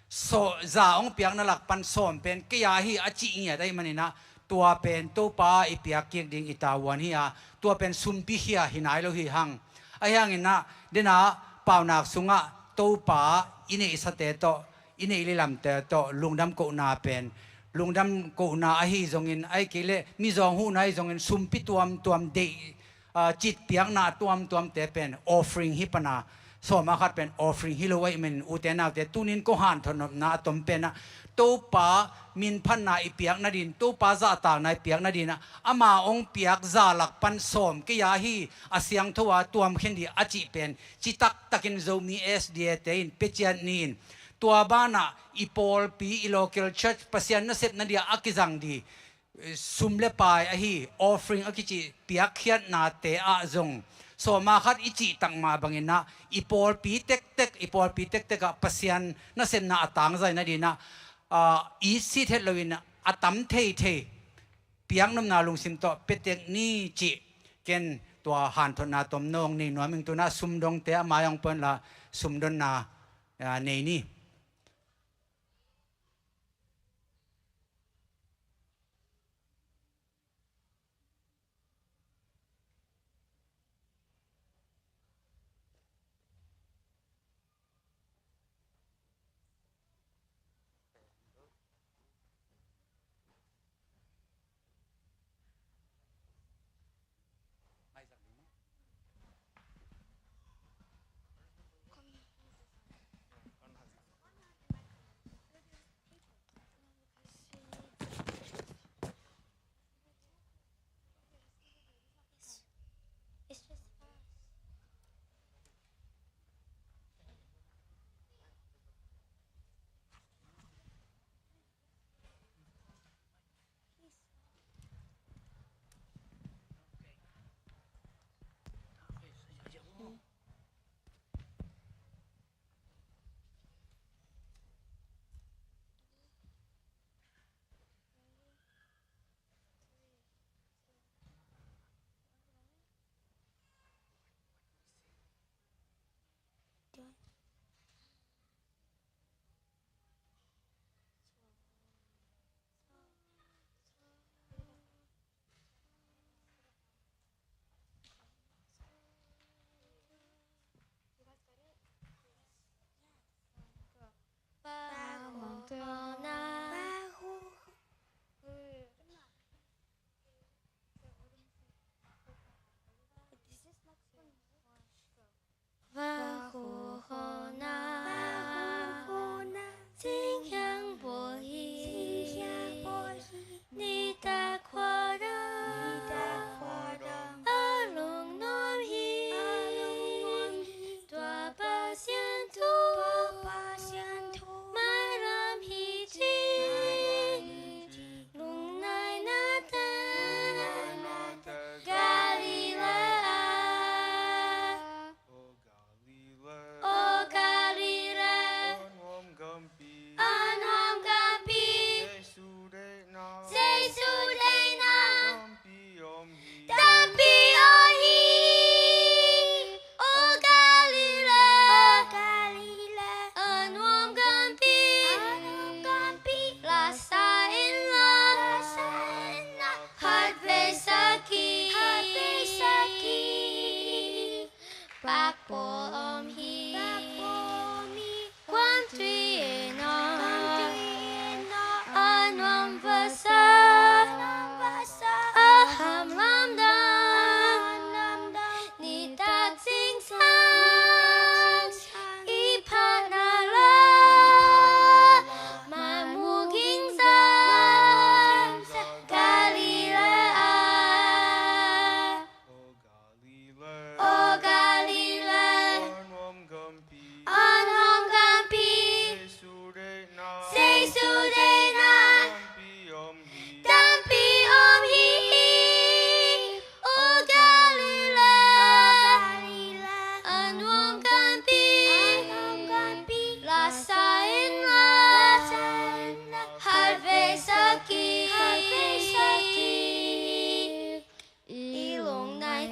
sawm, za hong piakna lak pan sawm pen kei a hi a cih ngiat ahi maninah, tua pen Topa i piak kik ding i tavuan hi a, tua pen sumpi khia hi nai lo hi hang. Ahi hanginah, denah paunak sungah Topa i neihsate tawh, i neih lilamte tawh lungdam kohna pen, lungdam kohna ahi zongin, ahi kei leh mizawng huhna ahi zongin, sumpi tuamtuam deih, a, citpiakna tuamtuamte pen offering hi pana, sawm ah khat pen offering hi lo ahi manin, ute naute, tunin ko hanthot nopna a tom penah, Topa minphatna i piak nadin, Topa zahtakna i piak nadinah, ama hong piak za lak pan sawm kei a hi, a siangtho a tuam khen dih a cih pen, citak takin Zomi S D A te in peciat ni-in, tua banah i pawlpi, i local church, Pasian nasepna dia a kizang dih sum le pai ahi offering a kici piakkhiatnate ah zong, sawm ah khat i cih tak mah banginah, i pawlpi tektek, i pawlpi tektek ah Pasian nasepna a tangzai nadinah, a, i sit het loin a tam theithei piaknopna lungsim tawh pia tek ni cih, ken tua hanthotna tom nawng nei nuam ing. Tunah sumdongte a mai hong pawin la sumdonna, a, nei ni.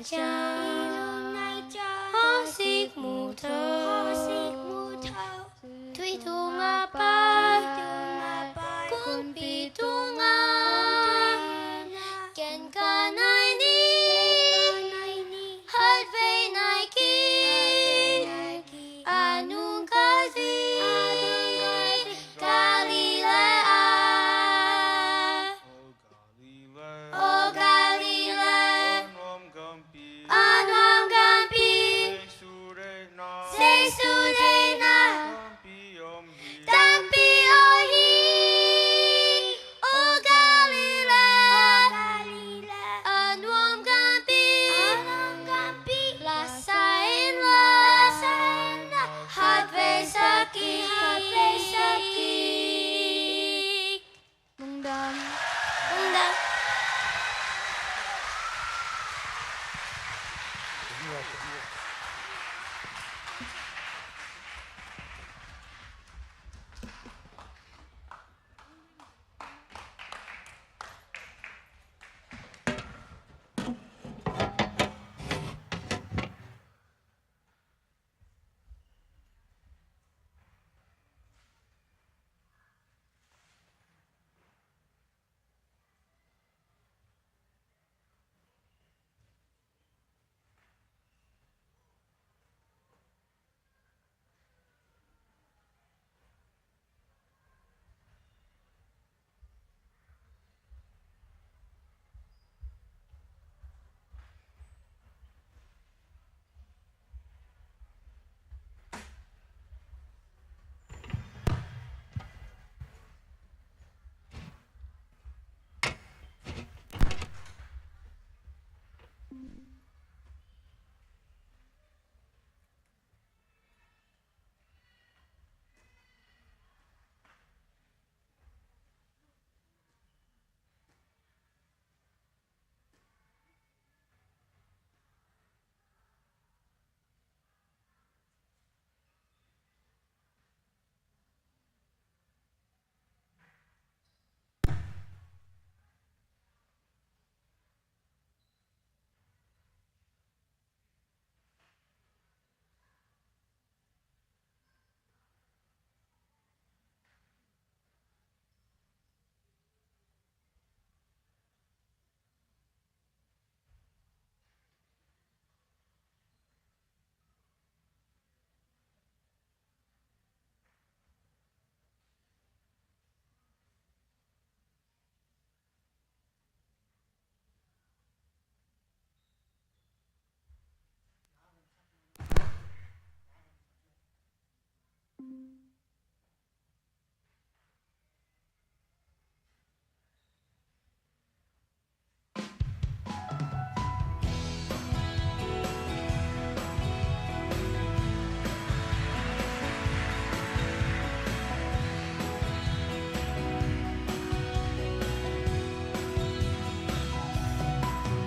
Hoihtak muh tho. Tui tungah pai. Kumpi tungah. Ken ka nai ni. Khatvei nai kik. A nung khatvei. Galilee ah. O Galilee. A nuam gampi. Jesu deihna. Tampi om hi. O Galilee. A nuam gampi. La sa in la. Khatvei sa kik. Lungdam. Lungdam.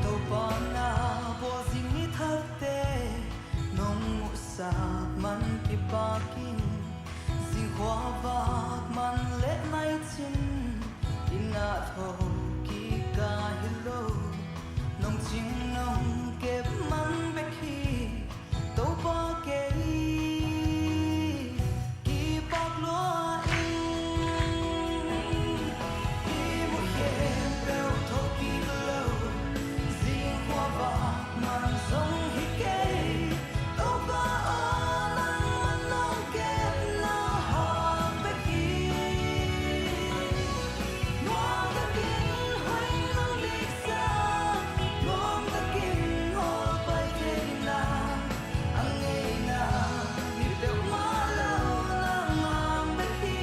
Topa na bual zing ni thakte nong muhsak man kipak ing. Zingkhua vak man leh nai cin inn ah tho kik ka hi lo. Nong cing nong kep man bek hi Topa, kei kipak lua ing. I muh khempeuh tho kik lo. Zingkhua vak man zong hi kei. Topa aw, nangman nong kepna hak bek hi. Nuam takin hoih nong diksa, nuam takin hawlpai theihna a ngeina mi peuhmah lo nang hang bek hi.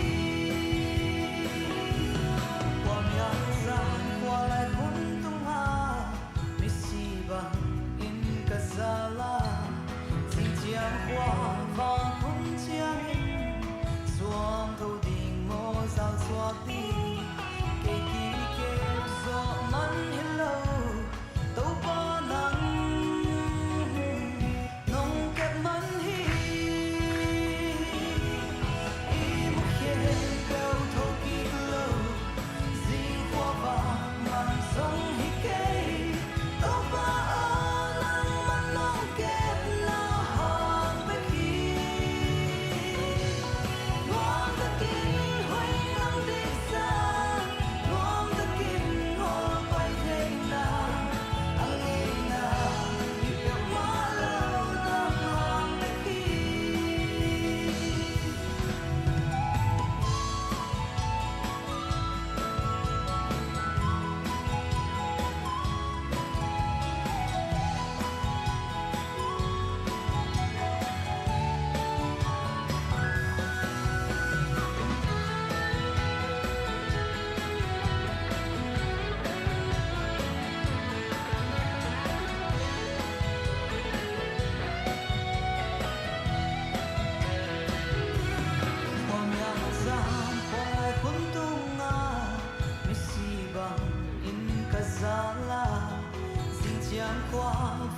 Khuamial zan khua lai phun tungah misi bangin ka zal a, zing ciang khua vak hun ciangin zuang tho ding maw, zau zuak ding, kei kikep zawh man hi lo. Topa nang nong kep man hi. I muh khempeuh tho kik lo. Zingkhua vak man zong hi kei. Topa aw, nang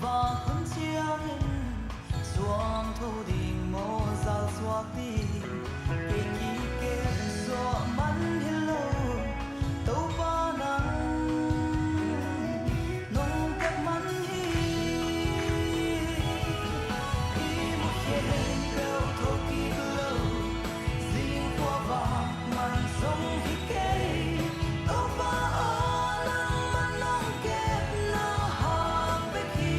Vak hun ciangin zuam tho ding maw, zal suak ding? Kei kikep suak man hi lo, Topa nang nong kep man hi. I mukhia khempeuh thokik lo, zing khuavak man zong hi kei. Topa aw, nangman nong kepna hang bek hi.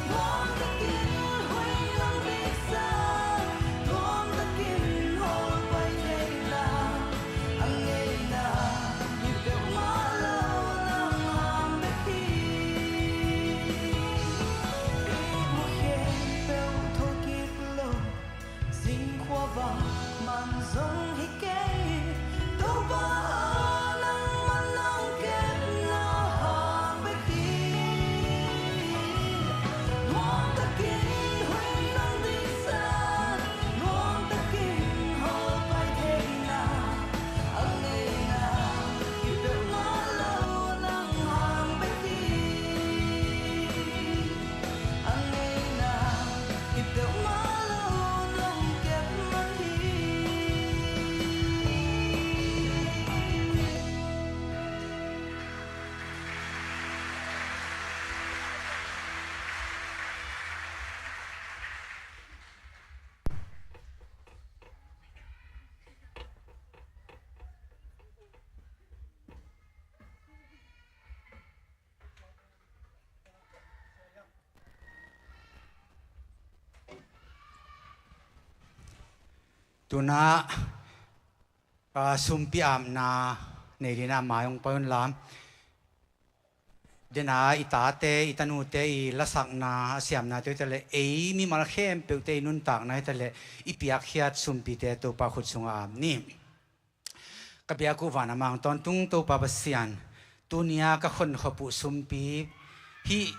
Nuam takin huih nong diksa, nuam takin hawlpai theihna, a ngeina hi peuhmah lo nang hang bek hi. I mukhia khempeuh thokik lo, zing khuavak man zong hi kei. Topa aw, nangman nong kepna hang bek hi. Nuam takin huih nong diksa, nuam takin hawlpai theihna, a ngeina hi peuhmah lo nang hang bek hi. A ngeina hi peuhmah lo nong kep man hi. Tuna, ah, sumpi apna nei dina mai hong pai un la. Dena i tate, i tanute, i lasakna, a siamnate hi ta leh, ei mimal khempeuhte i nuntakna hi ta leh, i piakkhiat sumpite Topa khut sungah ap ni. Ka biak uh van a mang tawntung Topa Pasian, tunia ka khonkhop uh sumpi hih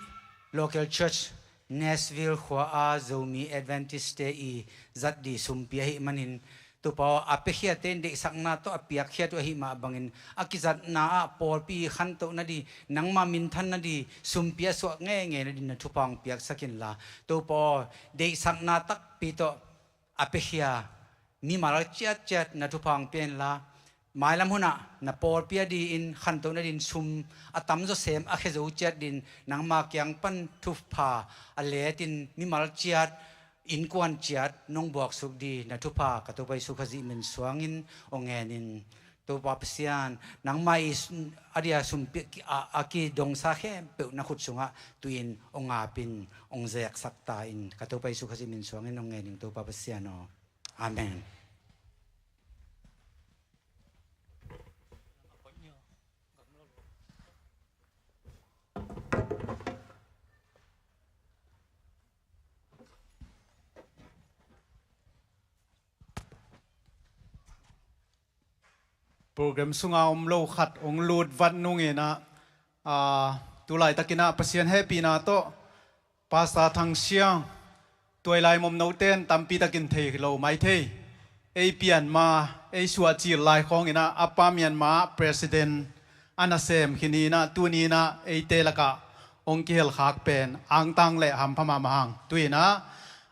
local church Nashville khua-a Zomi Adventist-te i zat dih sumpi ahih manin, Topa aw, a piakhiatte in deihsakna tawh a piakkhiat uh ahih mah bangin, a kizatna ah pawlpi khantoh nadih, nangma minthan nadih sumpi a suak ngeingei nadih na thupha hong piaksak inla, Topa aw, deihsakna takpi tawh a piakhia mimal ciatciat na thupha hong pia inla, mailam hunah na pawlpi adingin khantoh nadingin sum a tamzaw sem a khia zo ciat dingin nangma kiang pan thupha a letin mimal ciat, innkuan ciat nong buaksuk ding na thupha ka Topa Jesu Khazih min suangin hong ngenin, Topa Pasian, nangma i s-, a dia sumpi a, a kidongsa khempeuh na khut sungah tu-in hong apin hong zeksak ta in, ka Topa Jesu Khazih min suangin hong ngenin Topa Pasian aw. Amen. Program sunga om lo khat hong lut vat nungin ah, aa, tulaitakin ah Pasian hehpihna tawh Pastor Thang Siang, tuailai momnote in tampi takin thei lo mai thei. Ei pianma, ei suahcil lai khawngin ah, a pa Myanmar President a nasem khin in ah, tuni in ah eite lakah hong kihelkhak pen angtang le hampha mahmah hang. Tu-in ah,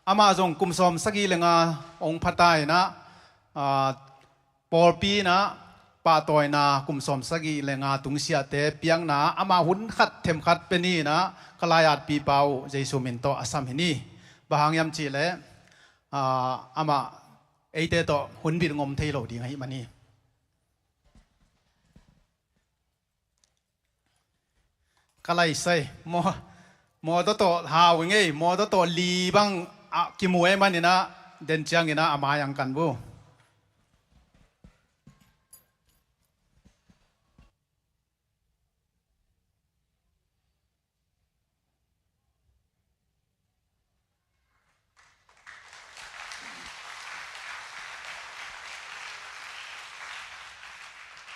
amah zong kum sawm sagih le nga hong phata in ah, aa, pawlpi in ah pahtawina kum sawm sagih le nga tungsiahte piakna, amah hun khat themkhat pia ni in ah, ka lai-atpipa uh Jesu min tawh a sam hi ni. Bang hang hiam cihleh, aa, amah eite tawh hun bit ngom thei lo ding ahih man hi. Ka laisai, maw, mawtaw tawh hau i ngei, mawtaw tawh li bang a kimu e manin ah, den ciangin ah a mai ang kan bu.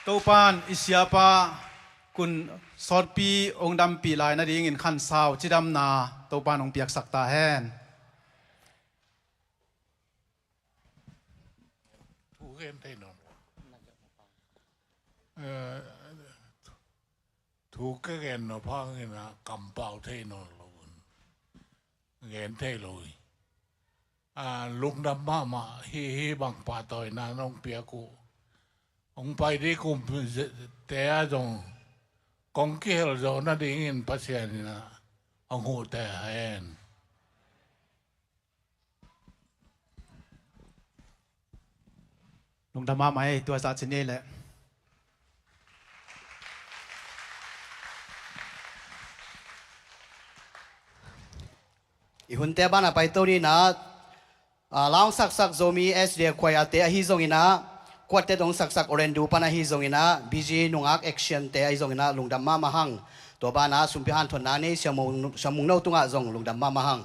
Topan i siapa Kun Sawtpi hong dampih lai nadingin khansau cidamna Topan hong piaksak ta hen. Thu gen thei nawn lo. Eh, Thu ka gen nop hangin ah kampau thei nawn lo un. Gen thei lo hi. A, lungdam mahmah hi, hi bang pahtawina nong piak uh. Hong pai ding kum te ah zong kong kihel zo nadingin Pasian in ah hong huh teh hen. Lungdam mahmah ei, tua zah ci ni leh. I hunte banah paito ni in ah, a, la hong saksak Zomi S D A Choir te ahi zongin ah, quartet hong saksak Orendu pan ahi zongin ah, B G nungak action te ahi zongin ah, lungdam mahmah hang. Tua banah sumpi hanthotna nei Siamung, Siamung No tungah zong lungdam mahmah hang.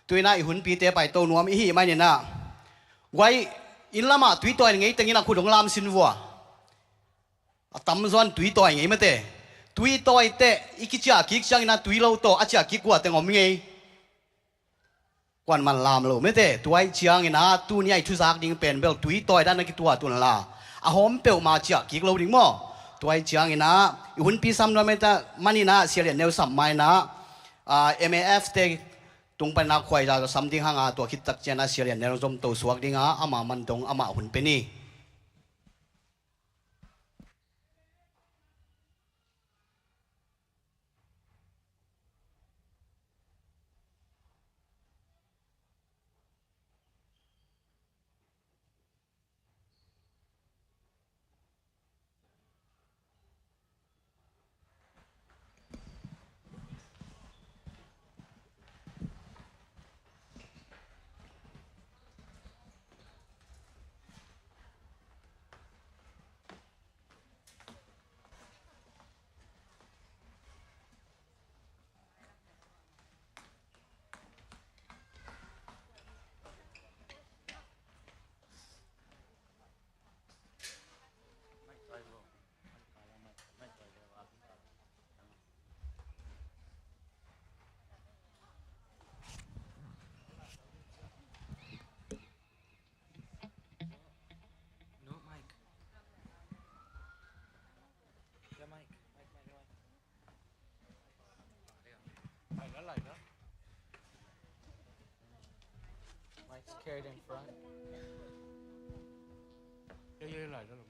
Tu in ah i hunpite paito nuam i hih manin ah, guai, inn lamah tui tawi ngei tengin a khut hong lam sin vua. A tamzaw in tui tawi ngei mate. Tui tawi teh i kiciah kik ciangin ah tui lo tawh a ciah kik kua teng om ngei. Kuaman lam lo mate. Tua ahih ciangin ah tuni a i thuzak ding pen bel tui tawi dan a kituat un la, a hawm peuhmah ciah kik lo ding maw? Tua ahih ciangin ah i hunpi sam nuam ei ta manin ah Sia Lian Neu sam ma in ah, a, M A F te tung panin ah khuaiza sam ding hang a, tua khit tak ciangin ah Sia Lian Neu zom to suak ding a, amah man dong amah hun pe ni. No, Mike. Yeah, Mike. Mike, Mike, Mike. Mike's carried in front. Yeah, yeah, yeah.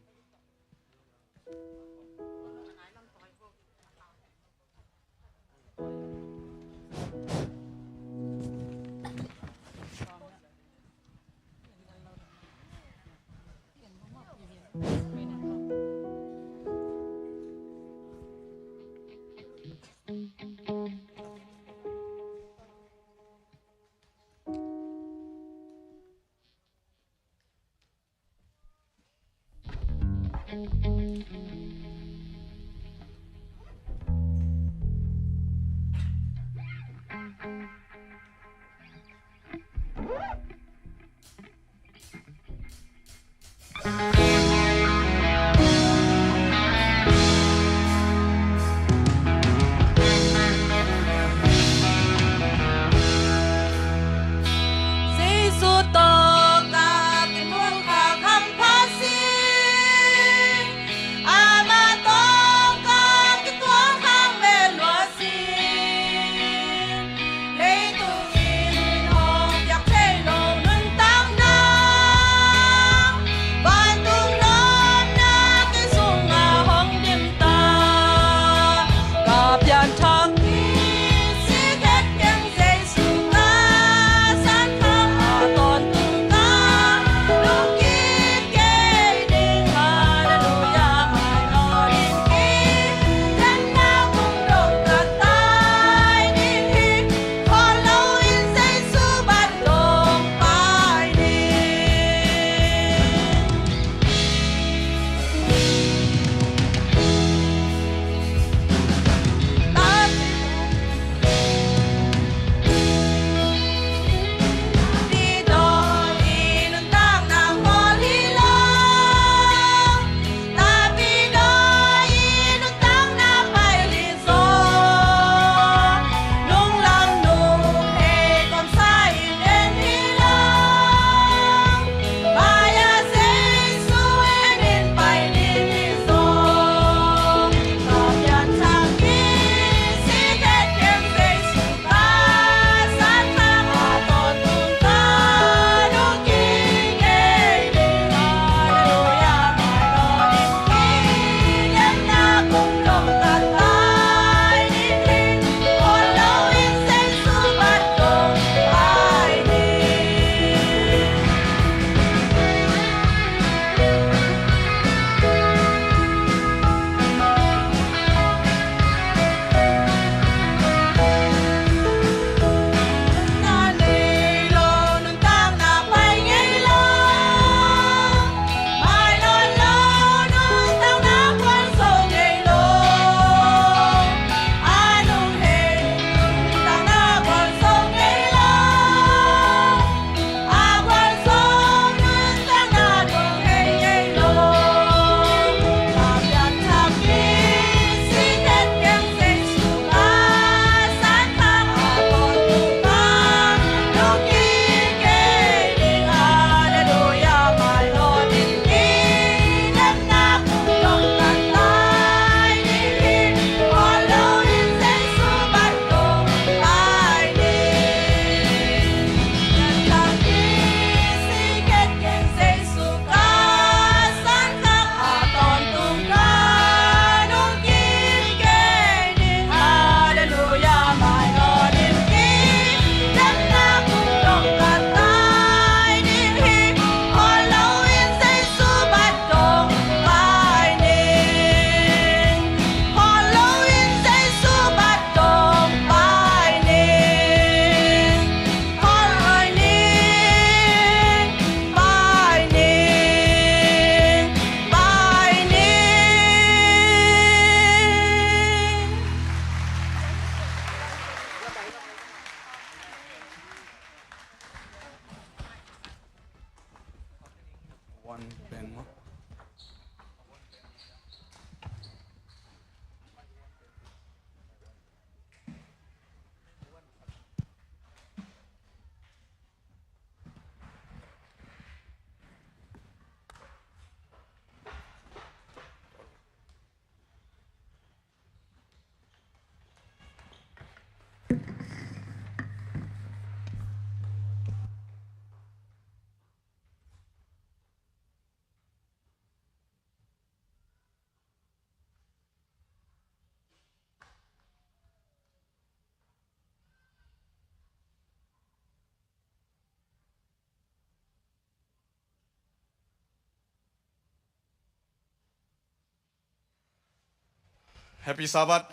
Happy Sabbath.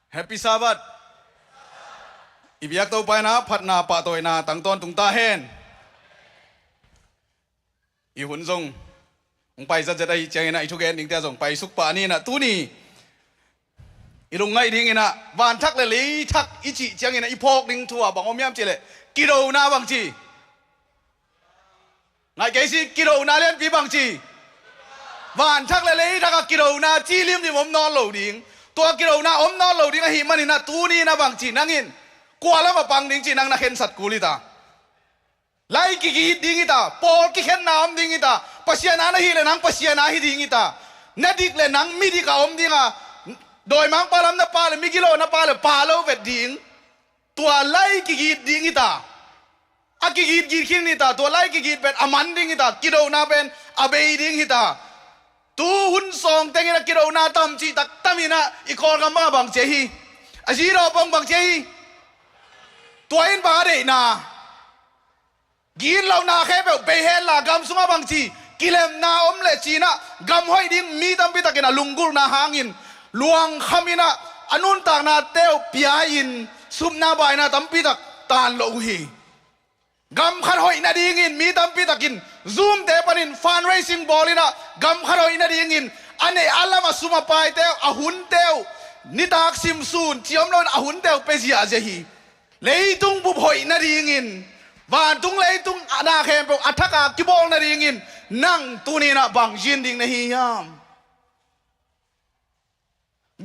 Happy Sabbath. I biak Topa in ah phatna pahtawina tang tawntung ta hen. I hun zong hong pai zatzet ahih ciangin ah i thugen dingte ah zong paisuk pah ni in ah, tuni i lungngaih dingin ah vanthak le leithak i cih ciangin ah i phawk ding thu ah bang om hiam cih leh, kidona bang ci. Ngaih kei si, kidona lianpi bang ci. Vanthak le leithak ah kidona cih limlim om nawn lo ding. Tua kidona om nawn lo ding ahih manin ah tuni in ah bang ci, nang in kua lam ah pang ding cih nang na khensat kul hi ta. Lai kigit ding hi ta, pawl kikhenna om ding hi ta, Pasian a na hih leh nang Pasian a hi ding hi ta, na dik leh nang midik a om ding a, dawimangpa lam na pah leh, migilo na pah leh pah lo vet ding. Tua lai kigit ding hi ta. A kigitgit khin hi ta, tua lai kigit pen a man ding hi ta, kidona pen a bei ding hi ta. Tu hun sawng tengin a kidona tam cih tak tam in ah i Kawlgam ah bang ci hi. A zi dawh pong bang ci hi. Tua in bang a deihna. Gitlohna khempeuh bei hen la, gam sungah bang ci, kilemna om leh ci in ah gam hoih ding mi tampi takin a lunggulhna hangin luangkham in ah a nuntaknate uh pia-in supna baina tampi tak taan lo uh hi. Gam khat hoih nadingin mi tampi takin Zoom-te panin fundraising bawl in ah gam khat hoih nadingin a neih a lam a sum a paite uh, a hunte uh, nitak simsun ci om loin a hunte uh pia ziahziah hi. Leitung bup hoih nadingin, vantung leitung a na khempeuh a thak a kibawl nadingin nang tuni in ah bang zin ding na hi hiam?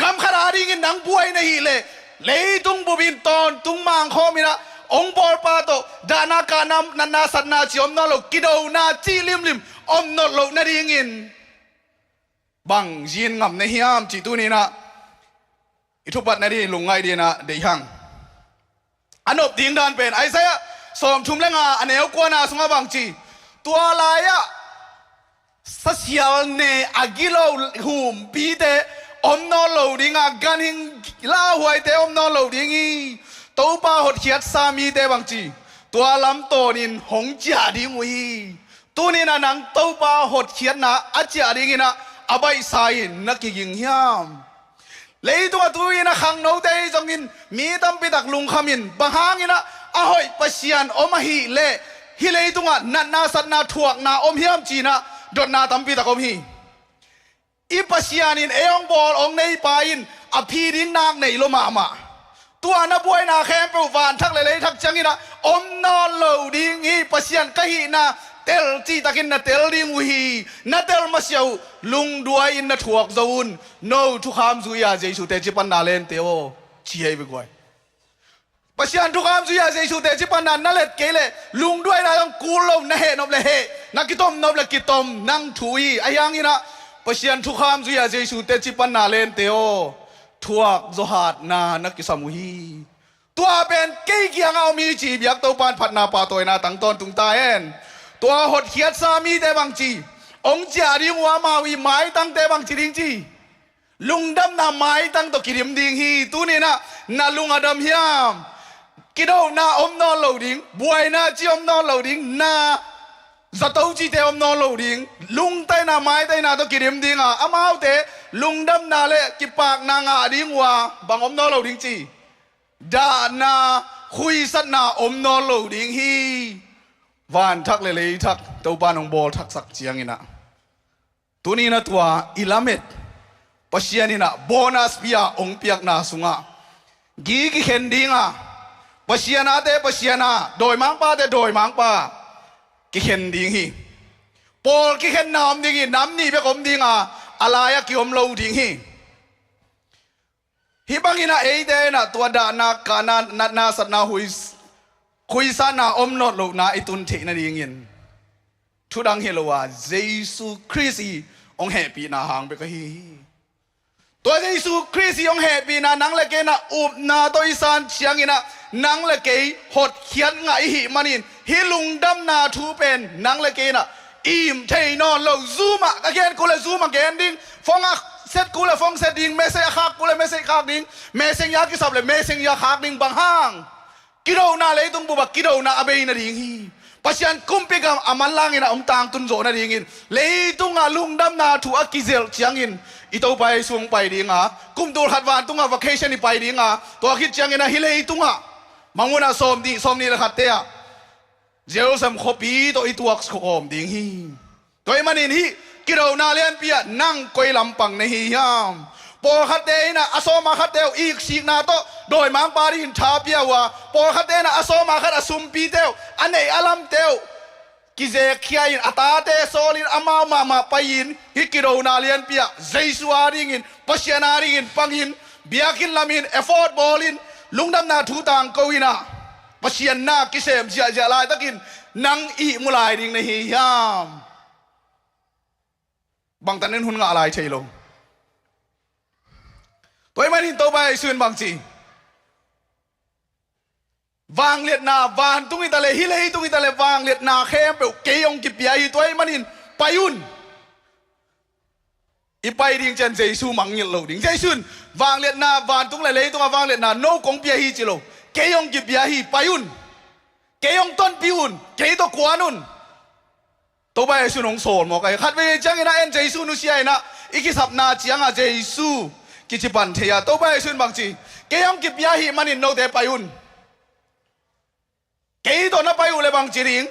Gam khat a dingin nang buai na hih leh, leitung bup in tawntung mangkhawm in ah hong bawlpa tawh dahna, kahna, natna, satna ci om nawn lo, kidona cih limlim om nawn loh nadingin bang zin ngam na hiam cih tuni in ah i thupat nading, i lungngaih dingin ah deih hang. A nop ding dan pen Isaiah sawmthum le nga, a neu kuana sungah bang ci, tua lai-ah sasial ne a gilo humpite om nawn lo ding a, ganhing lauhuaite om nawn lo ding hi. Topa hotkhiatsa mite bang ci, tua lam tawnin hong ciah ding uh hi. Tuni in ah nang Topa hotkhiatna a ciah dingin ah a baihsa in na kiging hiam? Leitungah tu-in a khangnote hi zongin mi tampi tak lungkhamin, bang hangin ah a hoih Pasian om ahih leh hih leitungah natna satna thuakna om hiam ci-in ah dotna tampi tak om hi. I Pasian in ei hong bawl hong neipa in a phi ding nak nei lo mahmah. Tua na buaina khempeuh vanthak le leithak ciangin ah om nawn lo ding hi. Pasian ka hihna tel cihtakin na tel ding uh hi. Na tel masiah uh lungduai-in na thuak zo un. No thukham zui-a Jesu tecipanna lente aw, ci hi ve guai. Pasian thukham zui-a Jesu tecipanna na let kei leh lungduaina zong kul lo, na heh nop leh heh, na kitom nop leh kitom, nang thu hi. Ahi hangin ah Pasian thukham zui-a Jesu tecipanna lente aw, thuak zawhatna na kisam uh hi. Tua pen kei kiangah om hi ci, biak Topa in phatna pahtawina tang tawntung ta hen. Tua hotkhiatsa mite bang ci, hong ciah ding uh a, amau i maitangte bang ci ding ci, lungdamna maitang tawh kidim ding hi. Tuni in ah na lung a dam hiam? Kidona om nawn lo ding, buaina ci om nawn lo ding, na zato cite om nawn lo ding, lungtaina maitaina tawh kidim ding a, amaute lungdamna le kipakna ngah ding uh a, bang om nawn lo ding ci, dahna, khuisatna om nawn lo ding hi. Vanthak le leithak Topa in hong bawlthaksak ciangin ah, tuni in ah tua i lamet, Pasian in ah bonus pia hong piakna sungah gi kikhen ding a, Pasian ate Pasian a, dawimangpate dawimangpa kikhen ding hi. Pawl kikhenna om ding hi, nam nih bek om ding a, a lai-ah ki-om lo ding hi. Hih bangin ah eite in ah tua dahna, kahna, natna, satna, hui, khuisatna om nawn lohna i tun theih nadingin thu dang hi lo a, Jesu Khrist i hong hehpihna hang bek ahi hi. Tua Jesu Khrist i hong hehpihna nang le kei in ah upna tawh i san ciangin ah nang le kei hotkhiat ngah i hih manin hih lungdamna thu pen nang le kei in ah i im thei nawn lo. Zoom ah ka gen kul le Zoom ah gen ding, phone ah set kul le phone set ding, message ah khak kul le message khak ding, Messenger kisap le Messenger khak ding. Bang hang? Kidona, leitung bup ah kidona a bei nading hi. Pasian kumpi gam a manlangin a hong tangtun zawh nadingin leitungah lungdamna thu a kizelh ciangin i Topa Jesu hong pai ding a, kum tul khat vantungah vacation i pai ding a, tua khit ciangin ah hih leitungah mangmuhna sawm nih, sawm nih le khatte ah Jerusalem khuapi tawh i tuak khawm ding hi. Tua ahih manin hih kidona lianpi ah nang koi lampang na hi hiam? Pawlkhatte in ah a sawma khatte uh iksikna tawh dawimangpa dingin tha pia uh a, pawlkhatte in ah a sawma khat a sumpite uh, a neih a lamte uh kizekkhia in, a tate sawlin, amau mahmah pai-in hih kidona lianpi ah Jesu a dingin, Pasian a dingin pangin, biakinn lamin effort bawlin, lungdamna thu tangko in ah Pasian na kisem ziahziah laitakin nang ihmu lai ding na hi hiam? Bangtan in hun ngah lai thei lo. Tua ahih manin Topa Jesu in bangci, vangliatna, vantung hi ta le, hih leitung hi ta le, vangliatna khempeuh kei hong kipia hi. Tua ahih manin pai un. I pai ding ciang Jesu mangngilh lo ding. Jesu in vangliatna, vantung le leitung a vangliatna no kong pia hi ci lo. Kei hong kipia hi, pai un. Kei hong tonpih un, kei tawh kuan un. Topa Jesu in hong sawl mawk ahi. Khatvei ciangin ah en Jesu nusia in ah i kisapna ciangah Jesu kici pan thei a, Topa Jesu in bangci, kei hong kipia ahih manin note pai un. Kei tawh na pai uh le bangci ding?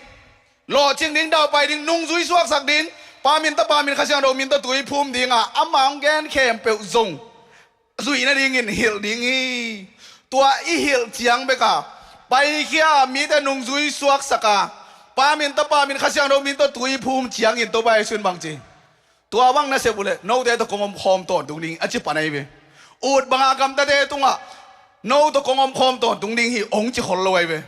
Lawhcing ding, daupai ding, nungzui suaksak ding, Pa min, Tapa min, Kha Siangtho min tawh tui phum ding a, amah hong gen khempeuh zong zuih nadingin hilh ding hi. Tua i hilh ciang bek a, paikhia a mite nungzui suaksak a, Pa min, Tapa min, Kha Siangtho min tawh tui phum ciangin Topa Jesu in bangci, tua bang na sep uh leh note tawh kong omkhawm tawntung ding hi, a ci pan ahi ve. Ut banga gamtate tungah no tawh kong omkhawm tawntung ding hi hong ci khol lo ahi ve.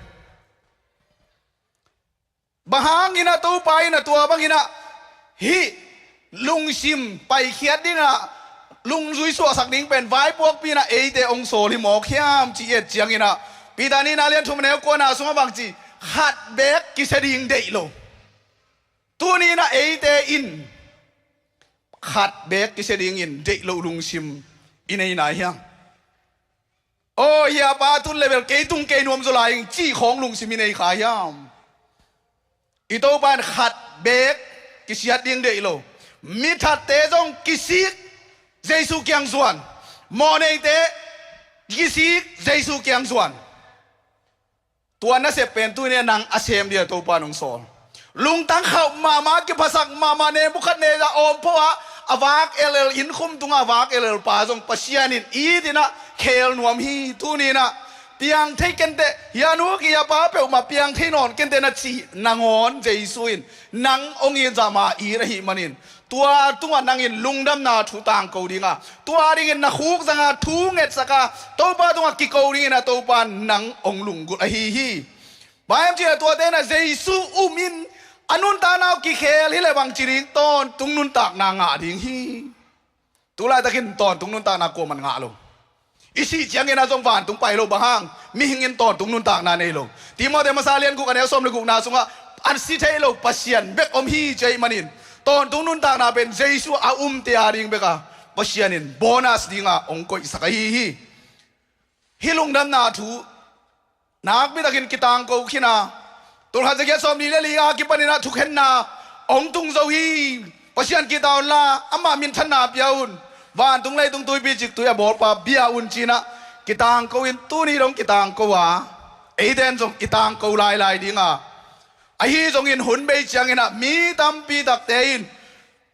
Bang hangin ah Topa in ah tua bangin ah hih lungsim paikhiat ding ah, lungzui suahsak ding pen vaipuakpi in ah eite hong sawl hi mawk hiam cih i et ciangin ah, Peter nihna lian thum a neu kuana sungah bangci, khat beek kisia ding deih lo. Tuni in ah eite in khat beek kisia dingin deih loh lungsim i nei nai hiam? Aw, hih a pa tun le bel kei tung kei nuam zaw lai ing cih khawng lungsim i nei kha hiam? I Topa in khat beek kisiat ding deih lo. Mi thatte zong kisik, Jesu kiang zuan. Mawhneite kisik, Jesu kiang zuan. Tua nasep pen tuni a nang a sem ding a Topa in hong sawl. Lungtang khauh mahmah, kiphasak mahmah, Nebukhadnezzar awmpho ah a vak elel, innkhum tungah a vak elel pa zong Pasian in it in ah khel nuam hi. Tuni in ah piang thei kenteh, hih a nu hih a pa peuhmah piang thei nawn kenteh na cih nangawn Jesu in nang hong it zah mah it ahih manin, tua tungah nang in lungdamna thu tangko ding a, tua dingin na khuk zang a, thu ngetsak a, Topa tungah kiko dingin a Topa in nang hong lunggulh ahi hi. Bang hiam cih leh tuate in ah Jesu um in a nuntakna uh kikhel hi leh bangci ding, tawntung nuntakna ngah ding hi. Tu laitakin tawntung nuntakna kuaman ngah lo. I sih ciangin ah zong vantung pai lo, bang hang? Mihing in tawntung nuntakna nei lo. Timoti masa lian guk a neu sawm le gukna sungah a si thei lo Pasian bek om hi ci ahih manin, tawntung nuntakna pen Jesu a umte a ding bek a, Pasian in bonus dingah hong koihsak ahi hi. Hih lungdamna thu nakpi takin kitangko khin a, tulkhat zagiat sawmli le li a kipanin ah thukhenna hong tung zo hi. Pasian kihta unla, amah minthanna pia un. Vantung leitung tuipi ciktui a bawlpa bia un ci-in ah kitangko in, tuni dong kitangko a, eite in zong i tangko lailai ding a, ahi zongin hun bei ciangin ah mi tampi takte in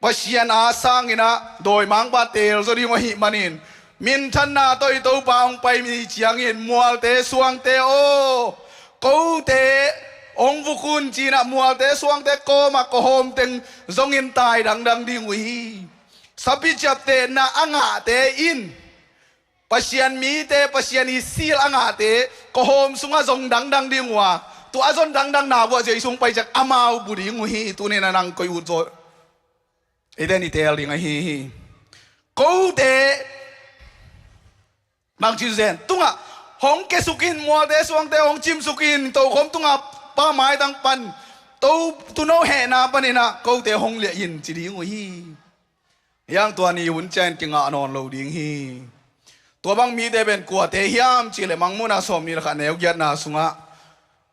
Pasian a sangin ah dawimangpa teel zaw ding uh ahih manin, minthanna tawh i Topa hong pai mi ciangin, mualte, suangte aw, kote Hong vuk un ci-in ah mualte suangte kawmah kawhawm teng zongin tai dangdang ding uh hi. Sapi ciaptehna a ngahte in Pasian mite, Pasian i sil a ngahte kawhawm sungah zong dangdang ding uh a, tua a zon dangdangna uh ah Jesu hong pai ciang amau bu ding uh hi. Tuni-in ah nang koi ut zaw? Eite in i teel ding ahi hi. Kote bangci zen tungah hong kesuk in, mualte suangte hong cimsuk in, tokhom tungah Pa maitang pan, to tuuno hehna panin ah kote hong liah in ci ding uh hi. Hiang tua ni hun ciangin kingah nawn lo ding hi. Tua bang mite pen kuate hiam cih leh Mangmuhna sawmnih le khat neu giatna sungah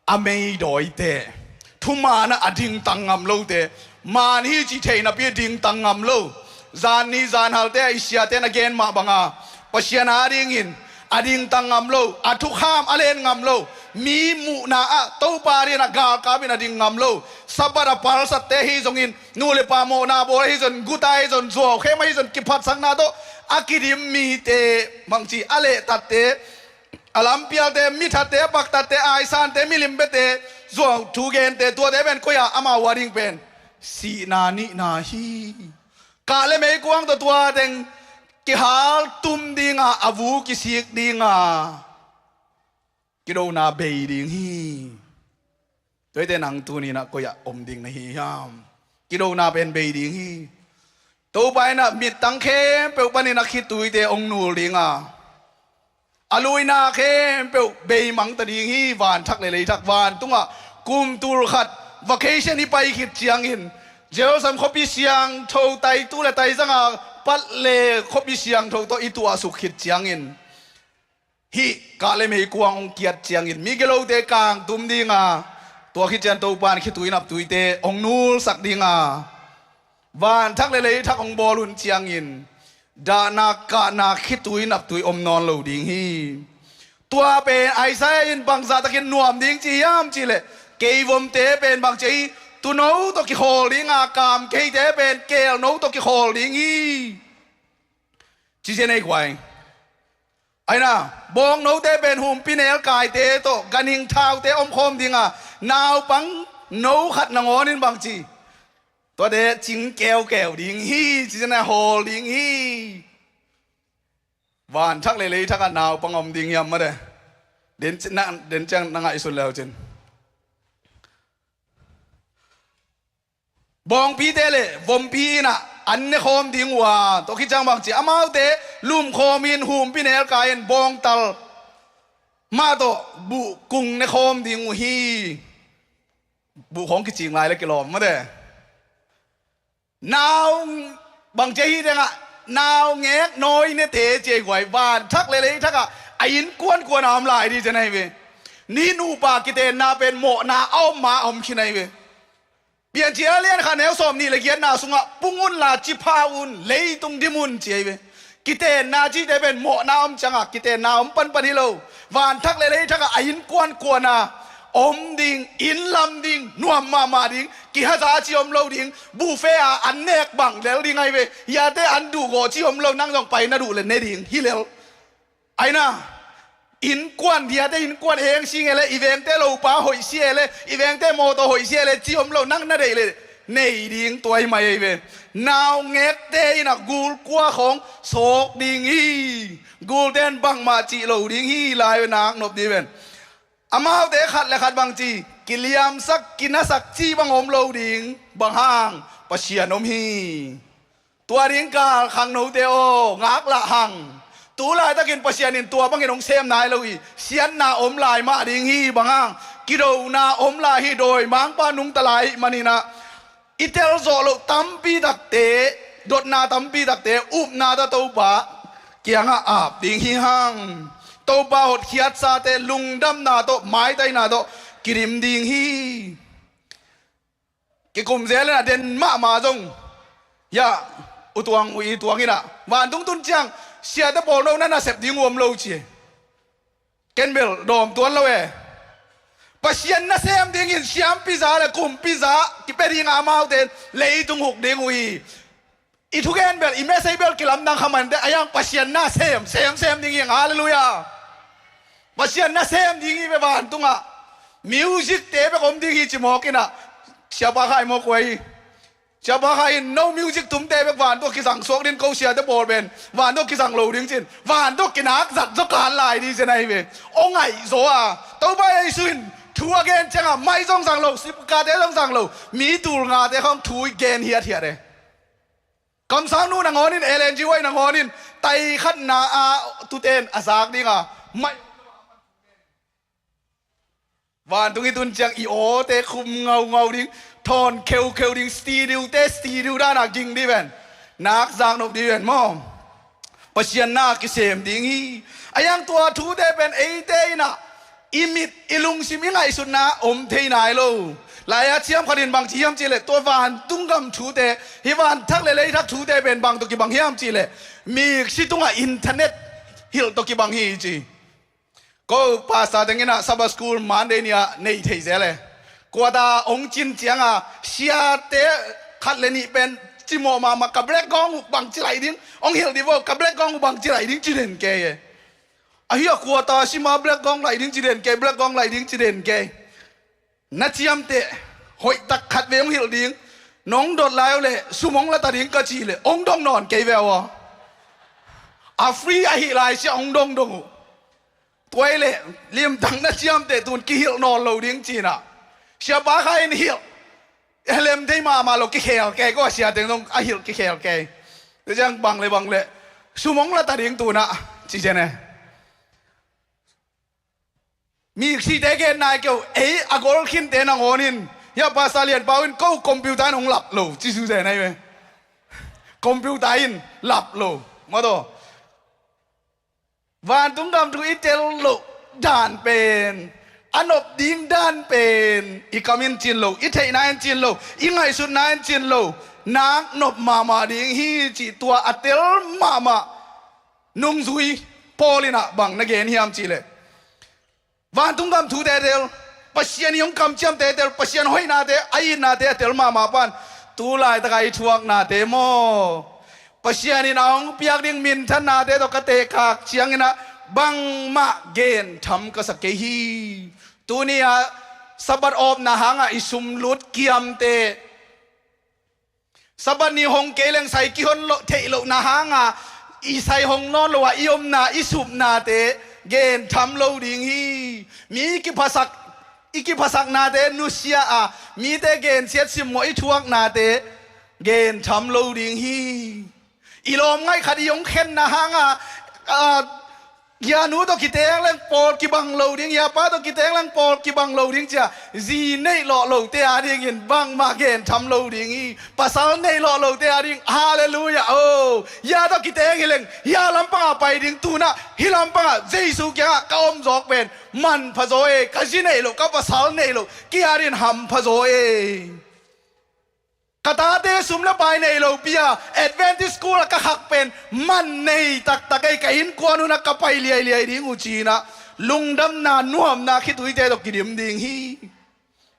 a meidawite, thumanah a dingtang ngam lote, man hi cih thei napi a dingtang ngam lo, zan ni zan halte ah i siate na gen mah banga Pasian adingin a dingtang ngam lo, a thukham a len ngam lo, mi muhna ah Topa adingin a galkapin a ding ngam lo, Sabbath a palsatte hi zongin, nu le pa mawhna bawl ahi zon, guta ahi zon, zuau khem ahi zon, kiphatsakna tawh a kidim mite, bangci a lehtatte, a lampialte, mithatte, a paktatte, aisante, milimbete, zuau thu gente, tuate pen koi-ah amau ading pen sihna nihna hi. Kah le meikuang tawh tua teng kihaltum dinga, a vu kisik dinga kidona bei ding hi. Tuate nang tuni-in ah koi-ah om ding na hi hiam? Kidona pen bei ding hi. Topa in ah mittang khempeuh panin a khituite hong nul dinga, a luina khempeuh beimang ta ding hi. Vanthak le leithak, vantungah kum tul khat vacation i pai khit ciangin, Jerusalem khuapi siangtho, taitu le taizanga pat le khuapi siangtho tawh i tuahsuk khit ciangin, hih kah le meikuang hong kiat ciangin mi gilote kangtum dinga, tua khit ciang Topa in khitui naptuite hong nulsak dinga, vanthak le leithak hong bawl hun ciangin dahna kahna khitui naptui om nawn lo ding hi. Tua pen Isaiah in bangzah takin nuam ding ci hiam cih leh, keivomte pen bangci hi, tuuno tawh kikhawl dinga, kamkeite pen keelno tawh kikhawl ding hi, ci zen ei guai. Aina, bawngnote pen humpi nelkaite tawh ganhing thaute omkhawm dinga, naupang no khat nangawnin bangci, tuate cing keukeu ding hi, ci zen a hawl ding hi. Vanthak le leithak ah naupang om ding hiam mate? Den ci-, na, den ciang na ngaihsun le uh cin. Bawngpite le vompi in ah an nekhawm ding uh a, tua khit ciang bangci, amaute lumkhawmin humpi nelkai-in bawngtal mah tawh buh kung nekhawm ding uh hi. Buh khawng kicing lai le kilawm mate. Nau bangci hi dengah, naungek nawi nete ci ei guai, vanthak le leithak ah a innkuan kuan a om lai ding ci na hi ve. Ni nupa kitenna pen mawhna a om ma a om khin ahi ve. Piancil a lian khat neu sawmnih le giatna sungah, pung unla, ci pha un, leitung dim un ci ahi ve. Kitenna cihte pen mawhna om cianga kitenna om panpan hi lo. Vanthak le leithak ah a innkuan kuana om ding, inn lam ding, nuam mahmah ding, kihaza ci om lo ding, buhfeh a an nek bang lel ding ahi ve. Hiate an duh gawh ci om lo, nang zong pai na duh le ne ding hi lel. Aina, innkuan, hiate innkuan eng sing e le, i vengte lopa hoih si e le, i vengte mawtaw hoih si e le, ci om lo, nang na deih le nei ding tua hi mai ei ve. Naungekte in ah gul kua khawng sawk ding hi. Gulte in bangmah cih lo ding hi lai ve, nak nop ding ven. Amaute khat le khat bangci, kiliamsak, kinasak ci bang om lo ding, bang hang, Pasian om hi. Tua ding kal khangnote aw, ngaklah hang. Tu laitakin Pasian in tua bangin hong sem nai lo hi. Siatna om lai mah ding hi, bang hang, kidona om lai hi, dawimangpa nungta lai ahih manin ah, i telzawh loh tampi takte, dotna tampi takte, upna tawh Topa kiangah ap ding hi hang. Topa hotkhiatsate lungdamna tawh, maitaina tawh kidim ding hi. Kikum zel in ah den mahmah zong, ya, U Tuang, U I Tuang in ah, vantung tun ciang siate pawl no na nasep ding uh om lo ci e. Ken bel dawm tuan lo e. Pasian nasem dingin siampi za le kumpi za kipia dinga amaute in leitung huk ding uh hi. I thugen bel, i message bel kilamdang kha mante, a hiang Pasian nasem, sem, sem ding hi hang, halleluiah. Pasian nasem ding hi ve vantungah. Music te bek om ding hi ci mawk in ah, Siapa Khai mawk uh ahi. Siapa Khai in no music tumte bek vantung a kizang suak ding, ko siate pawl pen vantung a kizang lo ding cin, vantung a kinak zat zaw kan lai ding cin ahi ve. Aw ngaih zaw a, Topa Jesu in thu a gen ciangah mic zong zang lo, sipkate zong zang lo, mi tul ngate khawng thu i gen hiathiat e. Kamsang nu nangawn in, Ellen G White nangawn in, tai khatna a tuten a zak ding a, mic vantung i tun ciang i awte khum ngaungau ding, thawn kheukheu ding, studio te studio dan a ging ding ven, nak zak nop ding ven maw. Pasian na kisem ding hi. A hiang tua thute pen eite in ah i mit i lungsim i ngaihsutna om thei nai lo. Lai-at siam khat in bang ci hiam cih leh, tua vantung gam thute, hih vanthak le leithak thute pen bang tawh kibang hiam cih leh, miksi tungah internet hilh tawh kibang hi ci. Ko pastor teng in ah Sabbath School Monday ni-ah nei thei zel e. Kuata hong cin ciang a, siate khat le nih pen cimawh mahmah, ka background uh bangci laih ding hong hilh dih vo, ka background uh bangci laih ding ci den kei e. Ahi a, kuata sima background laih ding ci den kei, background laih ding ci den kei. Na ciamteh hoihtak khat vei hong hilh ding, nong dot lai uh leh sum hong la ta ding ka cih leh hong dong nawn kei ve uh a. A free ahih lai sia hong dongdong uh. Tua hi leh limtak na ciamteh tun kihilh nawn lo ding ci-in ah, Siapa Khai in hilh lem thei mahmah lo, kikhel kei, ko a sia teng zong a hilh kikhel kei. Tua ciang bang le bang le sum hong la ta ding tun ah ci cian e. Miksite gen nai kei uh, ei a gol khinte nangawn in, hia Pastor Lian Pau in ko computer in hong lap lo ci su zen ahi ve. Computer in lap lo. Maw taw. Vantung gam thu i tel loh dan pen, a nop ding dan pen i kam in cin lo, i theihna in cin lo, i ngaihsutna in cin lo, nak nop mahmah ding hi cih tua a tel mahmah nungzui Paul in ah bang na gen hiam cih leh, vantung gam thute tel, Pasian i hong kamciamte tel, Pasian hoihnate, a itnate a tel mahmah pan, tu laitak a i thuaknate maw, Pasian in a hong piak ding minthannate tawh ka tehkak ciangin ah bangmah gentham ka sa kei hi. Tuni-ah Sabbath awpna hangah i sumlut kiamte, Sabbath ni hong kei leng sai kihon loh theih lohna hanga i sai hong nawn lo a i omna i supnate gentham lo ding hi. Mi kiphasak, i kiphasaknate nusia a, mite gensiat simmawh i thuaknate gentham lo ding hi. I lawm ngaih khat i hong khenna hanga, a, hia nu tawh kiteng leng pawl kibang lo ding, hia pa tawh kiteng leng pawl kibang lo ding cia, zi neih lawh lote a dingin bangmah gentham lo ding hi. Pasal neih lawh lote a ding, halleluiah o. Hia tawh kiteng hi leng hia lampangah pai ding, tunah hih lampangah Jesu kiangah ka om zawk pen manpha zaw e, ka zi neih loh, ka pasal neih loh kei a dingin hampha zaw e. Ka tate sum le pai nei lopi a Adventist school ah ka khak pen man nei taktak ei, ka innkuan hun ah ka pai liailiai ding uh ci-in ah lungdamna nuamna khituite tawh kidim ding hi.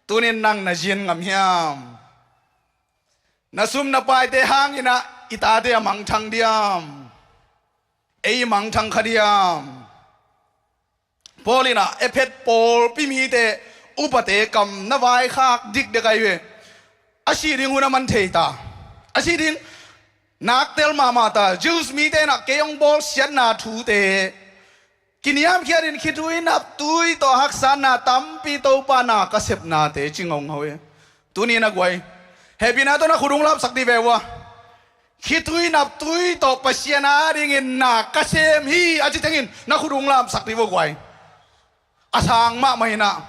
Tunin nang na zin ngam hiam? Na sum na paite hangin ah i tate a mangthang diam? Ei i mangthang kha diam? Paul in ah Efesa pawlpi mite upate kam na vaikhak dikdek ahi ve. A sih ding hun a man thei ta. A sih ding nak tel mahmah ta. Jews mite in ah kei hong bawlsiatna thute kiniamkhiatin khitui naptui tawh haksatna tampi Topa na ka sepnate ci ngongho e. Tuni na guai, hehpihna tawh na khut hong lapsak dih ve uh a. Khitui naptui tawh Pasian a dingin na ka sem hi a ci tengin na khut hong lapsak dih uh a guai. A sang mahmah in ah,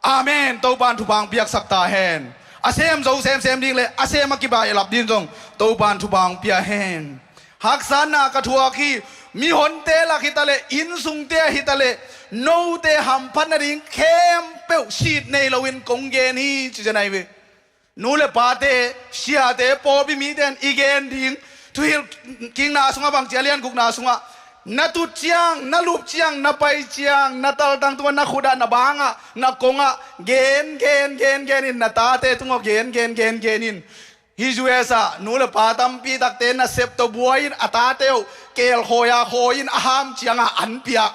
amen, Topan thupha hong piaksak ta hen. A sem zo semsem ding le a sem a kibailap ding zong Topan thupha hong pia hen. Haksatna ka thuak hi. Mihonte lak hi ta leh, innsungte ah hi ta leh, note hamphat nading khempeuh sit nei loin kong gen hi ci zen ahi ve. Nu le pate, siate, pawlpi mite in i gen ding thuhilh kikna sungah bangci a, lian gukna sungah, na tut ciang, na lup ciang, na pai ciang, na taltang tungah, na khut ah, na bang ah, na kong ah gen gen gen gen in, na tate tungah gen gen gen gen in. Hih U S ah nu le pa tampi takte nasep tawh buai in a tate uh keelkhawi a khawi in a ham ciangah an piak.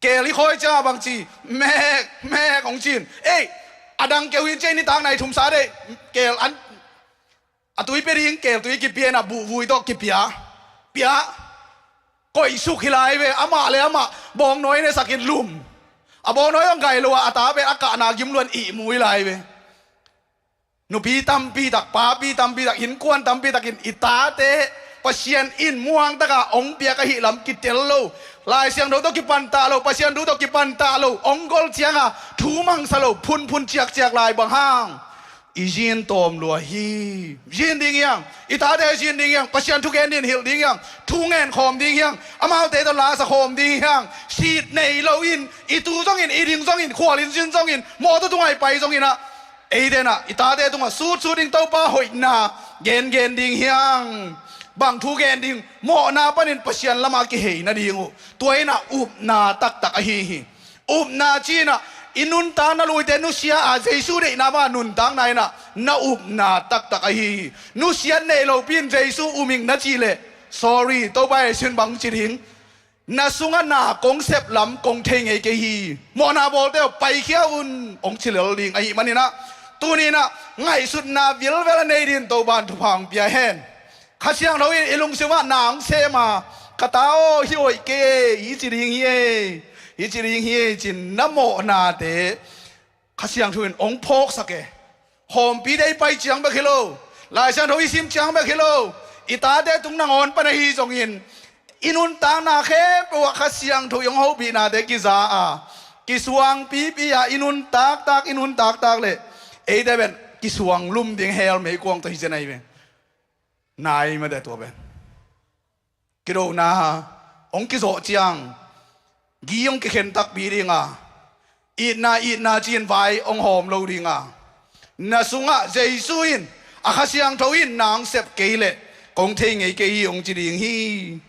Keel i khawi ciang a bangci, mek mek hong ci-in, ei, a dang keu hi ci-in, nitak nai thum sa deih, keel an, a tui pia ding, keel tui kipia in a, buhvui tawh kipia, pia, koihsuk hi lai ve. Amah le amah bawngnawi ne sakin lum, a bawngnawi hong gai lo a, a ta pen a kahna gim luan ihmu hi lai ve. Nupi tampi tak, papi tampi tak, innkuan tampi takin i tate Pasian in muang taka hong piak ahih lam kitel lo. Lai Siangtho tawh kipantah lo, Pasian thu tawh kipantah lo, hong gol cianga thu mangsa lo, phunphun ciakciak lai. Bang hang? I zin tawm lua hi. Zin ding hiang, i tate zin ding hiang, Pasian thugen din hilh ding hiang, thu ngen khawm ding hiang, amaute tawh lasa khawm ding hiang. Sit nei loin, i tu zongin, i ding zongin, khualin zin zongin, mawtaw tungai pai zongin ah, eite in ah i tate tungah sutsut ding, Topa hoihna gengen ding hiang. Bang thu gen ding? Mawhna panin Pasian lamah kihei nading uh. Tua in ah upna taktak ahi hi. Upna ci-in ah i nuntakna luite nusia a, Jesu deihna banga nuntakna in ah na upna taktak ahi hi. Nusiat nei lopi in Jesu um ing na cih leh, sorry, Topa Jesu in bang ci ding? Na sungah na kong sep lam kong thei ngei kei hi. Mawhna bawlte aw, paikhia un, hong ci lel ding ahih manin ah, tuni in ah ngaihsutna vilvel a nei din Topa in thupha hong pia hen. Kha Siangtho in i lungsim ah na hong sem a, ka ta aw, hi hoih kei e, hi ci ding hi e, hi ci ding hi e, ci-in na mawhnate Kha Siangtho in hong phawksak e. Khawmpite i pai ciang bek hi lo, Lai Siangtho i sim ciang bek hi lo, i tate tung nangawn pan ahi zongin, i nuntakna khempeuh ah Kha Siangtho i hong hopihnate kiza a, kisuangpipi a, i nuntaktak, i nuntaktak leh eite pen kisuang lum ding hell meikuang tawh hi zen ahi ve. Nai mate tua pen. Kidona hong kizawh ciang, gi hong kikhen takpi ding a, itna, itna ci-in vai hong hawm lo ding a, na sungah Jesu in, a Kha Siangtho in na hong sep kei leh kong thei ngei kei hi, hong ci ding hi.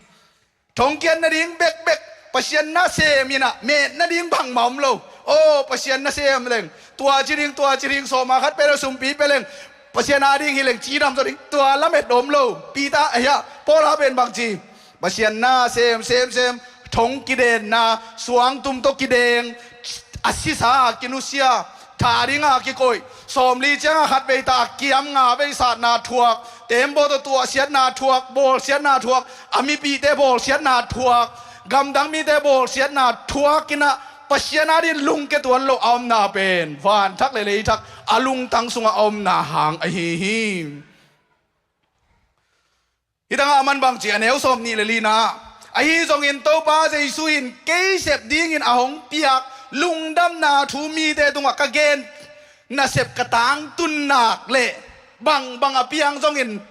Thongkiat nading bekbek, Pasian nasem in ah met nading bangmah om lo. Aw, Pasian nasem leng tua ci ding, tua ci ding, sawm a khat pia leng, sumpi pia leng, Pasian ading hi leng cidam zaw ding, tua lamet om lo. Peter, ahi a, Paul a pen bang ci? Pasian nasem, sem, sem, thong kidenna, suangtum tawh kideng, a sisa kinusia, tha dinga kikoih, sawmli cianga khat vei tah a kiam, nga vei satna thuak, tembaw tawh tuahsiatna thuak, bawlsiatna thuak, a mipihte bawlsiatna thuak, gamdang mite bawlsiatna thuak in ah, Pasian ading lungke tuan lo a omna pen, vanthak le leithak a lungtang sungah a omna hang ahi hi. Hih tangah a man bang ci, a neu sawm nih le lina, ahi zongin Topa Jesu in kei sep dingin a hong piak lungdamna thu mite tungah ka gen nasep ka tangtun nak leh, bangbang a piang zongin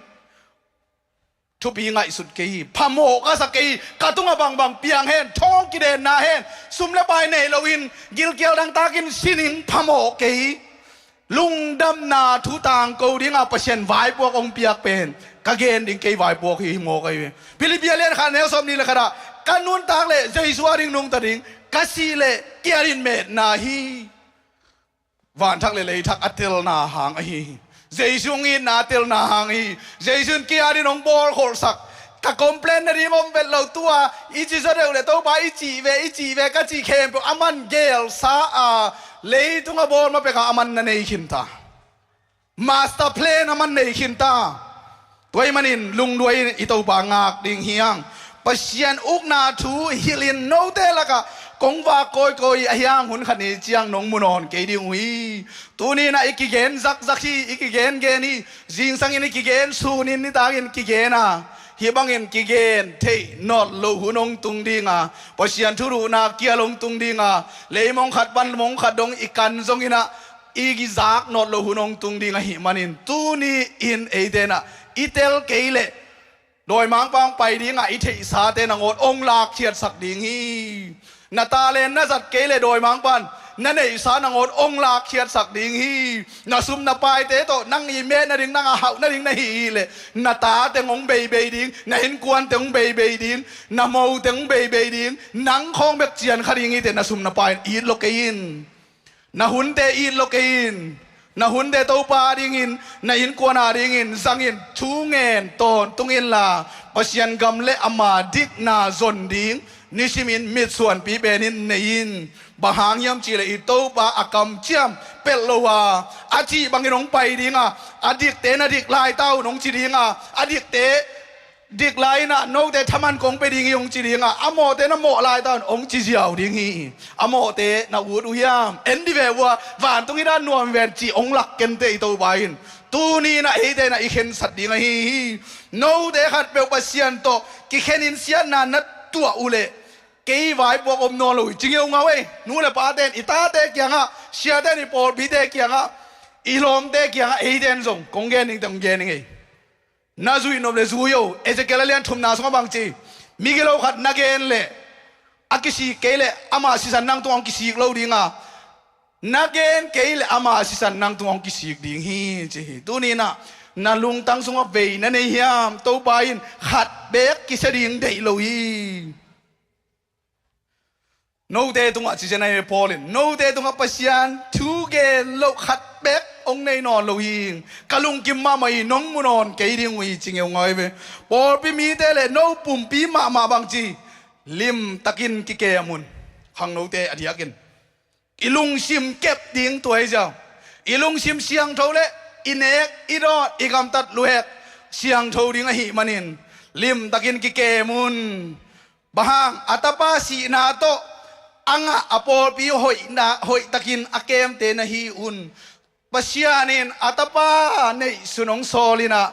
thupi ngaihsut kei hi, phamawh ka sa kei hi. Ka tungah bangbang piang hen, thong kidenna hen, sum le pai nei loin gilkial dangtakin sining phamawh kei hi. Lungdamna thu tangko dinga Pasian vaipuak hong piak pen ka gen ding, kei vaipuak hi, hi mawk ahi ve. Philippi a lian khat, neu sawm nih le khatah, ka nuntak leh Jesu ading nungta ding, ka sih leh kei ading metna hi. Vanthak le leithak a telna hang ahi hi. Jesu hong itna a telna hang ahi hi. Jesu in kei ading hong bawlkholhsak. Ka complain nading om vet lo. Tua i ci zaw deuh leh Topa i cih ve, i cih ve, ka cih khempeuh a man gelsa a, leitung a bawl ma peka a man na nei khinta. Master plan a man nei khinta. Tua ahih manin lungduai in i Topa ngak ding hiang. Pasian ukna thu hilhin note lakah kong vak kawikawi ahi hang, hun khat ni ciang nong mu nawn kei ding uh hi. Tuni in ah i kigen zakzak hi, i kigengen hi. Zingsangin i kigen, sunin nitakin kigen a, hih bangin kigen theih nawt loh hun hong tung ding a, Pasian thuluhna kial hong tung ding a, leimong khat pan mong khat dong i kan zongin ah i zak nawt loh hun hong tung ding ahih manin, tuni in eite in ah i tel kei leh dawimangpa hong pai dinga i theihsate nangawn hong lakkhiatsak ding hi. Na talent na zat kei leh dawimangpa in na neihsa nangawn hong lakkhiatsak ding hi. Na sum na paite tawh nang i met nading, nang a hauh nading na hih hi leh, na ta teng hong beibei ding, na innkuan teng hong beibei ding, na mo teng hong beibei ding, nang khawng bek cian kha ding hi teh, na sum na pai in it lo kei in. Na hunte it lo kei in. Na hunte Topa adingin, na innkuan adingin zangin, thu ngen tawntung inla, Pasian gam le ama dikna zon ding Nisimin mitsuanpi penin nei in. Bang hang hiam cihleh i Topa a kamciam pelh lo a, a cih bangin hong pai ding a, a dikte na dik laita un hong ci ding a, a dikte dik lai-in ah note thaman kong pia ding hi hong ci ding a, a mawhte na mawh laita un hong ci ziau ding hi. A mawhte na ut uh hiam? En dih ve ua, vantung i dan nuam ven cih hong lak kenteh i Topa in. Tuni-in ah eite in ah i khensat ding ahi hi. Note khatpeuh Pasian tawh kikhenin siatna na tuah uhleh kei vaipuak om nawn lo hi, ci ngeungau ei. Nu le pate in i tate kiangah, siate in i pawlpite kiangah, i lawmte kiangah, eite in zong kong gen dingte hong gen ing ei. Na zuih nop le zui o. Ezekiel a lian thumna sungah bang ci? Migilo khat na gen leh a kisik kei leh ama sisan nang tungah hong kisik lo ding a, na gen kei leh ama sisan nang tungah hong kisik ding hi, ci hi. Tuni-in ah na lungtang sungah vei na nei hiam? Topa in khat beek kisia ding deih lo hi. Note tungah ci zen ahi ve Paul in, note tungah Pasian thu gen loh khat beek hong nei nawn lo hi. Ka lungkim mahmah hi, nong mu nawn kei ding uh hi, ci ngeungau ahi ve. Pawlpi mite le no pumpi mahmah bang ci? Limtakin kikem un. Khangnote a diakin i lungsim kep ding tua hi ziau. I lungsim siangtho le i nek, i dawt, i gamtat luhek siangtho ding ahih manin limtakin kikem un. Bang hang? A tapa sihna tawh a ngah a pawlpi hoihna, hoihtakin a kemte na hi un. Pasian in a tapa neihsun hong sawl in ah,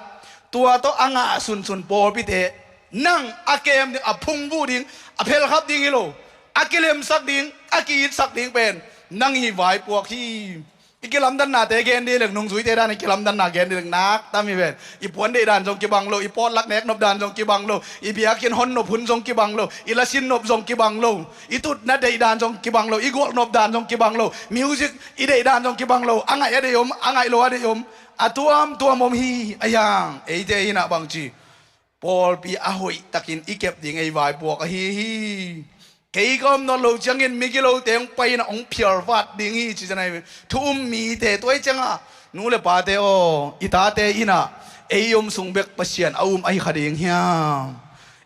tua tawh a ngah sunsun pawlpite nang a kem ding, a phungvuh ding, a phelkhap ding hi lo, a kilemsak ding, a ki-itsak ding pen nang i vaipuak hi. I kilamdannate gen dih leng, nungzuite dan i kilamdanna gen dih leng nak tam hi ven. I puan deih dan zong kibang lo, i pawtlak nek nop dan zong kibang lo, i biakinn hon nop hun zong kibang lo, i lasin nop zong kibang lo, i tutna deih dan zong kibang lo, i gualh nop dan zong kibang lo, music i deih dan zong kibang lo, a ngaih a deih om, a ngaih lo a deih om, a tuamtuam om hi. A hiang, eite in ah bang ci? Pawlpi a hoihtakin i kep ding ei vaipuak ahi hi. Kei ka om nawn lo ciangin migilote hong pai in ah hong phialvat ding hi, ci zen ahi. Thu um mite tua hi ciangah, nu le pate aw, i tate in ah ei om sung bek Pasian a um ahi kha ding hiam?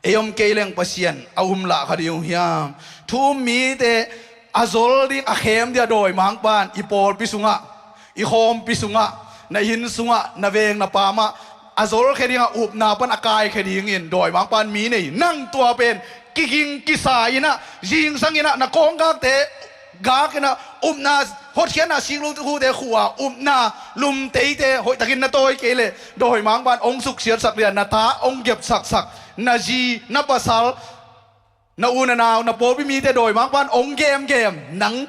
Ei om kei leng Pasian a um lah kha ding uh hiam? Thu um mite a zol ding, a khem ding a dawimangpa in i pawlpi sungah, i khawmpi sungah, na inn sungah, na veng na pamah a zolkhia ding a, upna pan a kaikhia dingin dawimangpa in mi nei. Nang tua pen kiging kisa in ah, zingsang in ah, na kawnggakte gak in ah, upna hotkhiatna, siklukhute khuh a upna lumteite hoihtakin na tawi kei leh dawimangpa in hong suksiatsak ding a, na ta hong gepsaksak, na zi, na pasal, na u na nau, na pawlpi mite dawimangpa in hong gemgem, nang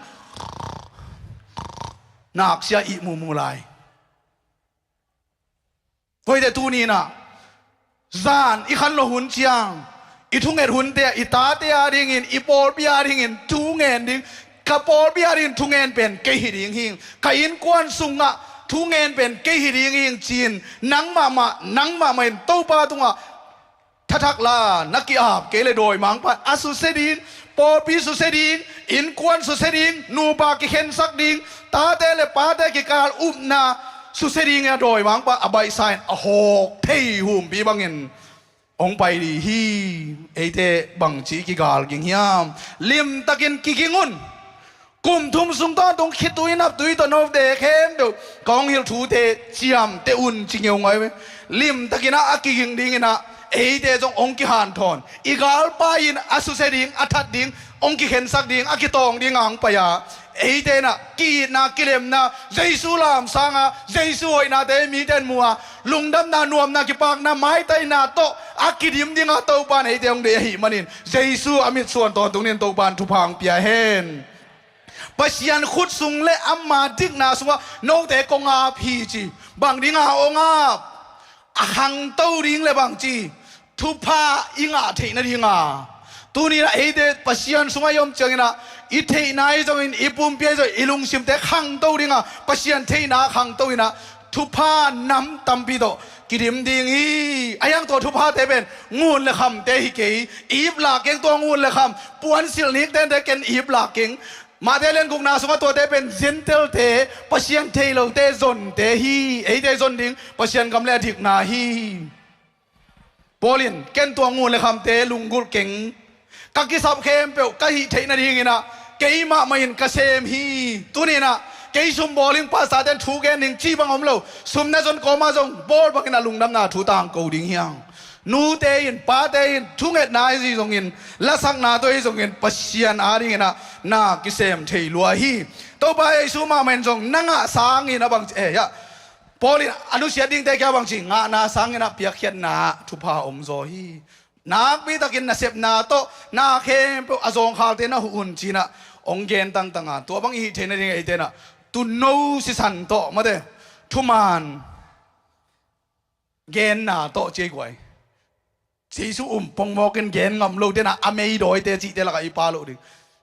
naksia ihmumu lai. Tua hi teh tuni-in ah zan i khanlawh hun ciang, i thunget hunte ah i tate a dingin, i pawlpi a dingin thu ngen ding, ka pawlpi a dingin thungen pen kei hi ding hing, ka innkuan sungah thungen pen kei hi ding hing ci-in nang mahmah, nang mahmah in Topa tungah thathak la, na ki-ap kei leh dawimangpa in a susia ding, pawlpi susia ding, innkuan susia ding, nupa kikhensak ding, tate le pate kikal upna susia ding a dawimangpa a baihsa in a hawk thei humpi bangin hong pai ding hi. Eite bangci kigal ging hiam? Limtakin kiging un. Kum thum sung tawntung khitui naptui tawh note khempeuh ka hong hilh thute ciamteh un, ci ngeungau hi ve. Limtakin ah a kiging dingin ah eite zong hong kihanthawn, i galpa in a susia ding, a that ding, hong kikhensak ding, a kitawng ding a hong pai a, eite in ah ki-itna, kilemna, Jesu lamsang a, Jesu hoihnate mite in mu a, lungdamna, nuamna, kipakna, maitaina tawh a kidim ding a Topa in eite hong deih ahih manin Jesu a mitsuan tawntung dingin Topa in thupha hong pia hen. Pasian khut sung le ama dikna sungah note kong ap hi, ci. Bang ding a hong ap? A khangto ding le bang ci? Thupha i ngah theih nading a. Tuni-in ah eite Pasian sungah i om ciangin ah i theihna ahi zongin, i pumpi ahi zongin, i lungsimte khangto ding a, Pasian theihna khangto in ah thupha nam tampi tawh kidim ding hi. A hiang tua thuphate pen ngun le khamte hi kei. Ip lak keng tua ngun le kham. Puansilh nik tente ken ip lak keng. Matthai lian gukna sungah tuate pen Gentile-te, Pasian thei lote zonte hi. Eite zon ding Pasian gam le a dikna hi. Paul in ken tua ngun le khamte lunggulh keng. Ka kisap khempeuh ka hih theih nadingin ah keimah mah in ka sem hi. Tuni-in ah kei sum bawl ing, pastor-te'n thu gen ning cih bang om lo. Sum na zon kawm ah zong bawl bangin ah lungdamna thu tangko ding hi hang. Nute in, pate in, thungetna ahi zongin, lasakna tawh ahi zongin Pasian adingin ah na kisem thei lua hi. Topa Jesu mahmah in zong na ngah sangin ah bang ci, eh, ya. Paul in a nusiat dingte kiang bang ci, ngahna sangin ah piakkhiatna ah thupha om zaw hi. Nakpi takin nasepna tawh na khempeuh a zawngkhalte na huh un ci-in ah hong gen tangtang a, tua bang i hih theih nading eite in ah tuuno sisan tawh, mate, thuman genna tawh ci ei guai. Jesu um pongmawkin gen ngam lo, den ah a meidawite cihte lakah i pha loh ding.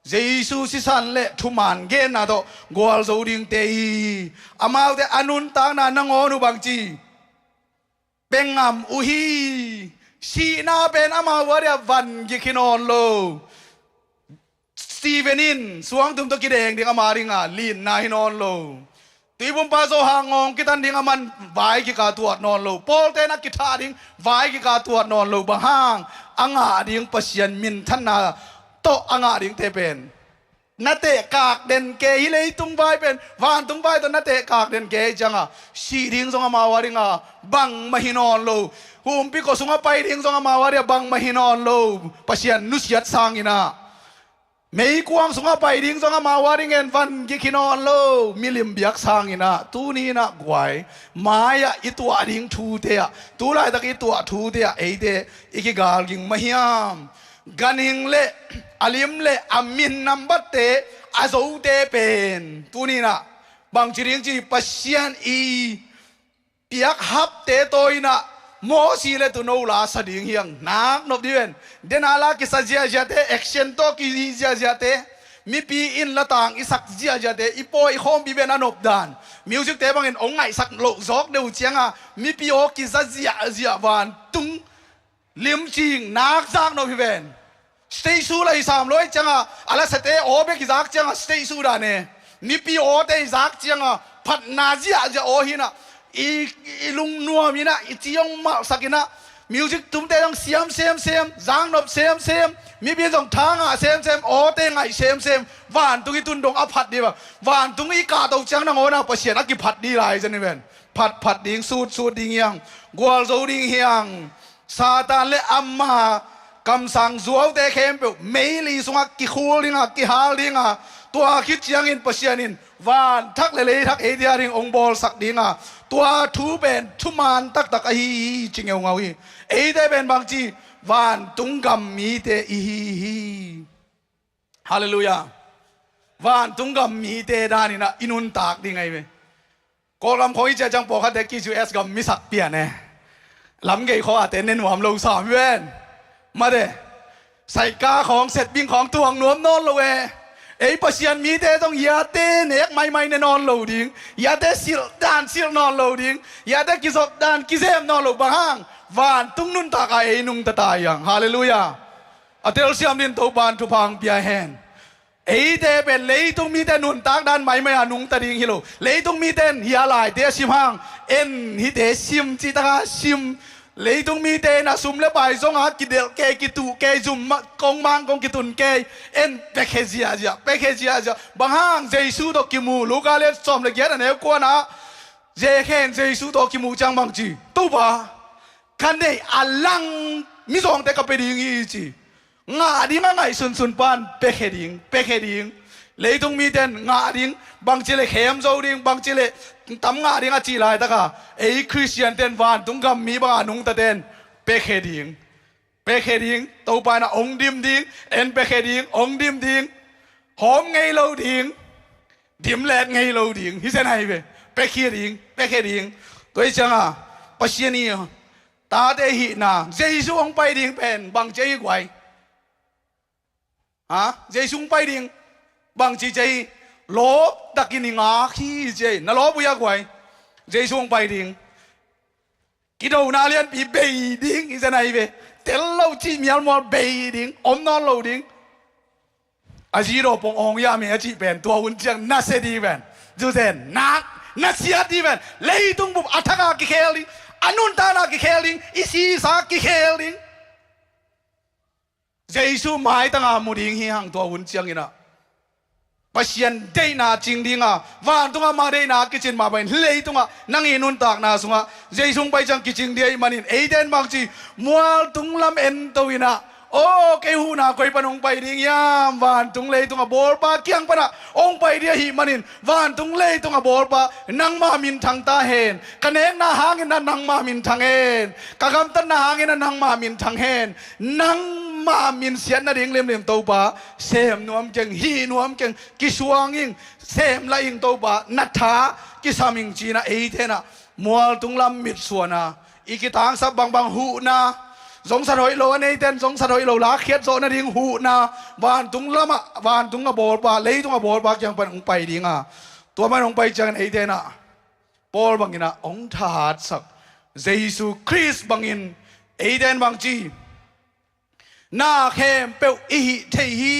Jesu sisan le thuman genna tawh gualzo dingte hi. Amaute a nuntakna nangawn uh bang ci, pia ngam uh hi. Sihna pen amau a dia vangik hi nawn lo. Stephen in suangtum tawh kideng ding, ama dingin linna hi nawn lo. Tuiphumpa Johan ngawng kitan ding, aman vai kikah tuat nawn lo. Paul-te'n a kithah ding, vai kikah tuat nawn lo. Bang hang? A ngah ding Pasian minthanna tawh a ngah dingte pen na tehkak den kei hi. Leitung vai pen vantung vai tawh na tehkak den kei hi ciangin, sih ding zong amau a dingin bangmah hi nawn lo. Humpikua sungah pai ding zong amau a dingin bangmah hi nawn lo. Pasian nusiat sangin ah, meikuang sungah pai ding zong amau a dingin vangik hi nawn lo. Milim biak sangin ah, tuni-in ah guai, mai-ah i tuah ding thute ah, tu laitak i tuah thute ah eite i kigal ging mah hiam? Ganhing le a lim le a min nambatte a zote pen tuni-in ah bangci ding ci, Pasian i piak hapte tawh in ah Mosi le tuuno la sa ding hi hang. Nak nop dih ven. Den a la kisa ziahziahte, action tawh kihih ziahziahte, mipi in latang i sak ziahziahte, i pawi i khawmpi pen a nop dan. Music-te bangin hong ngaihsak loh zawk deuh ciangin mipi aw kiza ziahziah, vantung limcing nak zak nop hi ven. Stage show la hi sam lo ahih ciangin, a lasate aw bek i zak ciangin stage show dan e. Mipi awte i zak ciangin phatna ziahziah aw hi-in ah, i, i lungnuam in ah, i ci hong malhsak in ah, music tumte zong siam semsem, zak nop semsem, mipi zong tha ngah semsem, awte ngaih semsem, vantung i tun dong a phat dih bang. Vantung i kahto ciang nangawn ah Pasian a kiphat dih lai zen hi ven. Phatphat ding, sutsut ding hi hang. Gualzo ding hi hang. Satan le ama kamsang zuaute khempeuh meili sungah kikhul ding a, kihal ding a, tua khit ciangin Pasian in van thak le lei thak eite a ding hong bawlsak ding a, tua thu pen thuman taktak ahi hi ci ngeungau hi. Eite pen bangci, vantung gam mite i hi hi. Halleluiah. Vantung gam mite dan in ah i nuntak ding ahi ve. Kawlgam khawng i ciah ciang pawlkhatte ki U S gam misak pian e. Lamgei khawng a te ne nuam lo sam hi ven. Mate. Saika khawng, setbing khawng tuang nuam nawn lo e. Ei Pasian mite zong hiate nek maimai ne nawn lo ding. Hiate silh dan silh nawn lo ding. Hiate kizop dan kizem nawn lo, bang hang? Vantung nuntak a ei nungta ta hi hang. Halleluiah. A telsiam dingin Topa'n thupha hong pia hen. Eite pen leitung mite nuntak dan maimai a nungta ding hi lo. Leitung mite in hih a laite a sim hang, en hihte sim cih takin sim. Leitung mite in a sum le pai zong a kidelh kei, kituh kei, zum ma-, kong mang kong kitun kei. En pekhe ziahziah, pekhe ziahziah. Bang hang? Jesu tawh kimu, Luka le sawm le giat a neu kuana. Zakhe in Jesu tawh kimu ciang bang ci? Topa, ka neih a lang mizawngte ka pia ding hi ci. Ngah ding a ngaihsunsun pan pekhe ding, pekhe ding. Leitung mite in ngah ding, bangci le khem zo ding, bangci le tam ngah ding a cih laitakin, ei Khristian-te in vantung gam mi bang a nungtate in pekhe ding. Pekhe ding, Topa in a hong dim ding, en pekhe ding, hong dim ding. Hawm ngei lo ding, dim let ngei lo ding. Hi zen ahi ve. Pekhe ding, pekhe ding. Tua hi ciangin, Pasian i tate hihna, Jesu hong pai ding pen bangci hi guai? Ha? Jesu hong pai ding bangci ci hi? Lawp takin i ngak hi ci hi. Na lawp uh hia guai? Jesu hong pai ding. Kidona lianpi bei ding, hi zen ahi ve. Tel lo cih mialmual bei ding, om nawn lo ding. A zi daw pong awng hiam e a cih pen, tua hun ciang nasia ding pen. Zu zen, nak, nasia ding pen. Leitung bup a thak a kikhel ding, a nuntakna kikhel ding, i sisa kikhel ding. Jesu maitanga mu ding hi hang tua hun cianginah. Pasian deihna cing dinga, vantungah ama deihna kicin mah bangin hih leitungah nang i nuntakna sungah Jesu hong pai ciang kicing ding ahih manin eite in bangci mualtung lam ento inah, aw kei huhna koi pan hong pai ding hiam? Vantung leitungah bawlpa kiang panah hong pai ding ahih manin vantung leitungah bawlpa nangmah minthang ta hen. Ka nekna hangin ah nangmah minthang hen. Ka gamtatna hangin ah nangmah minthang hen. Nangmah minsiat nading limlim Topa sem nuam keng, hih nuam keng, kisuang ing, sem lah ing Topa, na tha kisam ing cinah eite inah mualtung lam mitsuana, i kitangsap bangbang huhna, zongsat hoih lo a neite in zongsat hoih lo lakkhiat zawh nading huhna, vantung lamah vantung a bawlpa, leitung a bawlpa kiang pan hong pai dinga, tua man hong pai ciangin eite inah Paul banginah hong thahatsak, Jesu Khrist bangin eite in bangci na khempeuh i hih thei hi.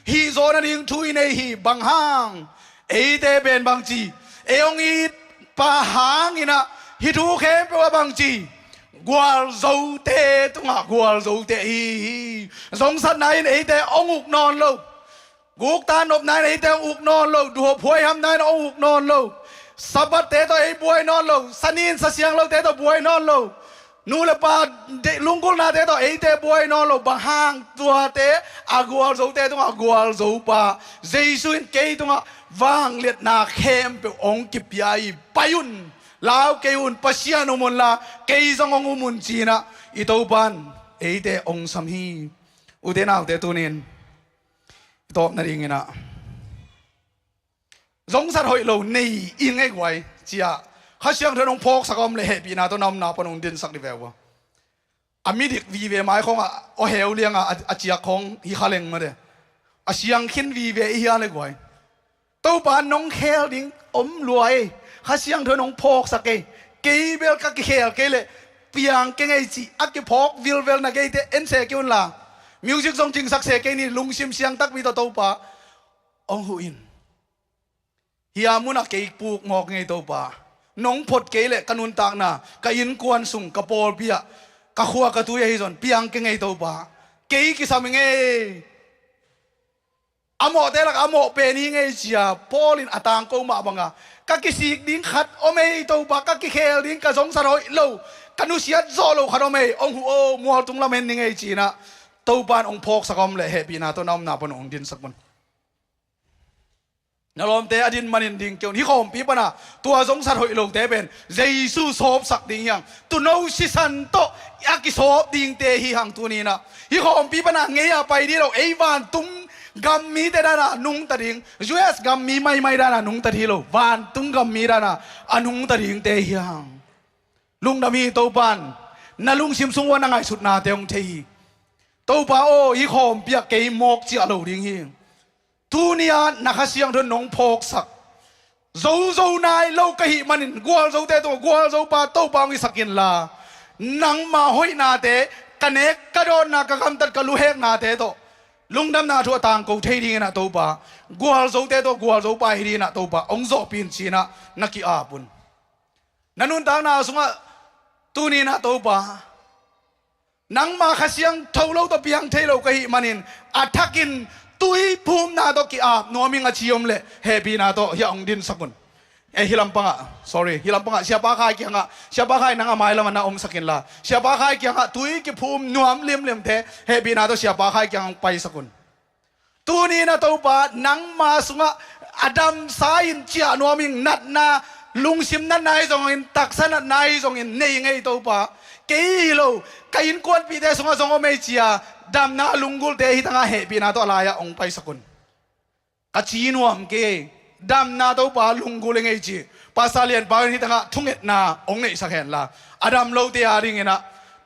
Hih zawh nading thu i nei hi. Bang hang? Eite pen bangci, ei hong itpa hanginah hih thu khempeuh a bangci gualzote tungah gualzote i hi hi. Zongsatna in eite hong uk nawn lo. Gukta nopna in eite hong uk nawn lo. Duhhuaihamna in hong uk nawn lo. Sabbath-te tawh ei buai nawn lo. Sani in sasiang lote tawh buai nawn lo. Nu le pa lunggulhnate tawh eite buai nawn lo. Bang hang? Tuate a gualzote tungah gualzopa Jesu in kei tungah vangliatna khempeuh hong kipia hi. Pai un, lau kei un, Pasian um unla kei zong hong um un cinah i Topa in eite hong sam hi. Ute naute, tunin i tawp nadinginah zongsat hoih lo nei i ngei guai cia Kha Siangtho in hong phawksak a om le hehpihna tawh na omna pan hong dinsak dih ve ua. A midik vive maikhawngah aw heu lianga a ciak khawng hi kha leng mate. A siang khin vive i hia le guai. Topa nong khel ding om lua ei. Kha Siangtho in hong phawksak ei. Kei bel ka kikhel kei leh piang kei ngei cih a kiphawk vilvel na keite en se kei unla, music zong cingsak se kei ni. Lungsim siangtakpi tawh Topa hong huh in. Hih munah kei puk mawk ngei Topa. Nong phot kei leh ka nuntakna, ka innkuan sung, ka pawlpi ah, ka khua ka tui ahi zong piang kei ngei Topa. Kei kisam i ngei. A mawhte lakah a mawh pen hi ngei cia Paul in a tangko mah banga ka kisik ding khat om ei Topa, ka kikhel ding, ka zongsat hoih lo, ka nusiat zawh lo khat om ei. Hong huh aw, mualtung lam en ni ngei cinah Topa in hong phawksak a om le hehpihna tawh na omna pan hong dinsak un. Na lawmte, a din manin ding kei un. Hih khawmpi pana tua zongsat hoih lote pen Jesu sawpsak ding hi hang. Tuuno sisan tawh a kisawp dingte hi hang tuninah. Hih khawmpi pana ngei a pai dih lo, ei vantung gam mite dana nungta ding, U S gam mi maimai dana nungta dih lo, vantung gam mi dana a nungta dingte hi hang. Lungdam hi. Topa in na lungsim sung ua na ngaihsutnate hong thei hi. Topa aw, hih khawmpi ah kei mawk ciah lo ding hi. Tuni-ah na Kha Siangtho in nong phawksak. Zozo nai lo ka hih manin gualzote tungah gualzopa Topa hong hisak inla, nangma hoihnate, ka nek ka dawnna, ka gamtat ka luheknate tawh lungdamna thu a tangko thei dinginah Topa, gualzote tawh gualzopa hi dinginah Topa hong zawhpih in cinah na ki-ap un. Na nuntakna sungah tuninah Topa, nangma Kha Siangtho lo tawh piang thei lo ka hih manin a thakin tui phumna tawh ki-ap nuam ing, a ci om le hehpihna tawh hiah hong dinsak un. Eh, hih lampangah, sorry, hih lampangah Siapa Khai kiangah, Siapa Khai nang a mailamah na omsak inla, Siapa Khai kiangah tui kiphum nuam limlimte hehpihna tawh Siapa Khai kiangah hong paisak un. Tuninah Topa, nangma sungah a damsa in ciah nuam ing. Natna, lungsim natna ahi zongin, taksa natna ahi zongin nei ngei Topa. Kei hi lo, ka innkuanpihte sungah zong om ei cia damna a lunggulte hi tangah hehpihna tawh a lai-ah hong paisak un. Ka ci nuam kei, damna Topa lunggul hi ngei ci. Pastor Lian Pau in hi tangah thungetna hong neihsak henla, a dam lote a dinginah,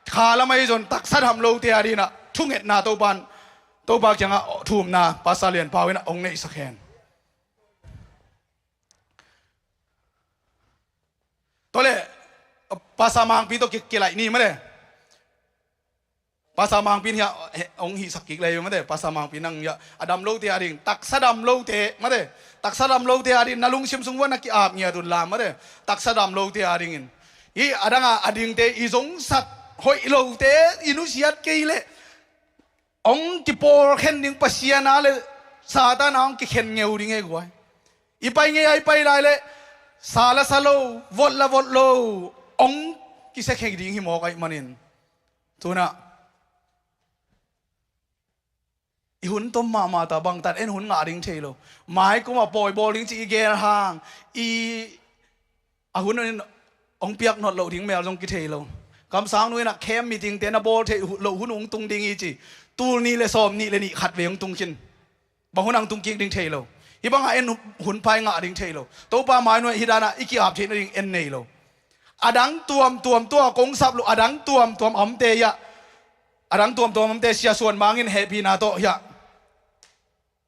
kha lam ahi zong taksa dam lote a dinginah thungetna Topa in Topa kiangah thumna Pastor Lian Pau in hong neihsak hen. Tua leh Pastor Mangpi tawh ki, kilaih ni mate. Pastor Mangpi in hiah hong hihsak kik lei mate. Pastor Mangpi nang hiah a dam lote a ding, taksa dam lote mate, taksa dam lote a ding na lungsim sung ua na ki-ap ngiat unla mate. Taksa dam lote a dingin, hih a danga a dingte, i zongsat hoih lote, i nusiat kei leh Hong kipawl khen ding Pasian a le Satan a hong kikhen ngeu ding hi guai. I pai ngei a i pai lai le sa la sa lo, vot la vot lo, hong kisia khen ding hi mawk ahih manin. Tunah i hun tom mahmah ta bangtan en hun ngah ding thei lo. Mai kuma pawi bawl ding ci i gel hang i a hun in hong piak not loh ding mel zong kithei lo. Kamsang nu inah khem meeting te na bawl theih loh hun hong tung ding hi ci. Tul nih le sawm nih le nih khat vei hong tung khin. Bang hun ang tung kik ding thei lo. Hih bangah en hun pai ngah ding thei lo. Topa mai nuai hih danah i ki-ap theih nading en nei lo. A dang tuamtuam tua kong sap lo, a dang tuamtuam a omte hiah, a dang tuamtuam a omte Sia Suan Mang in hehpihna tawh hiah,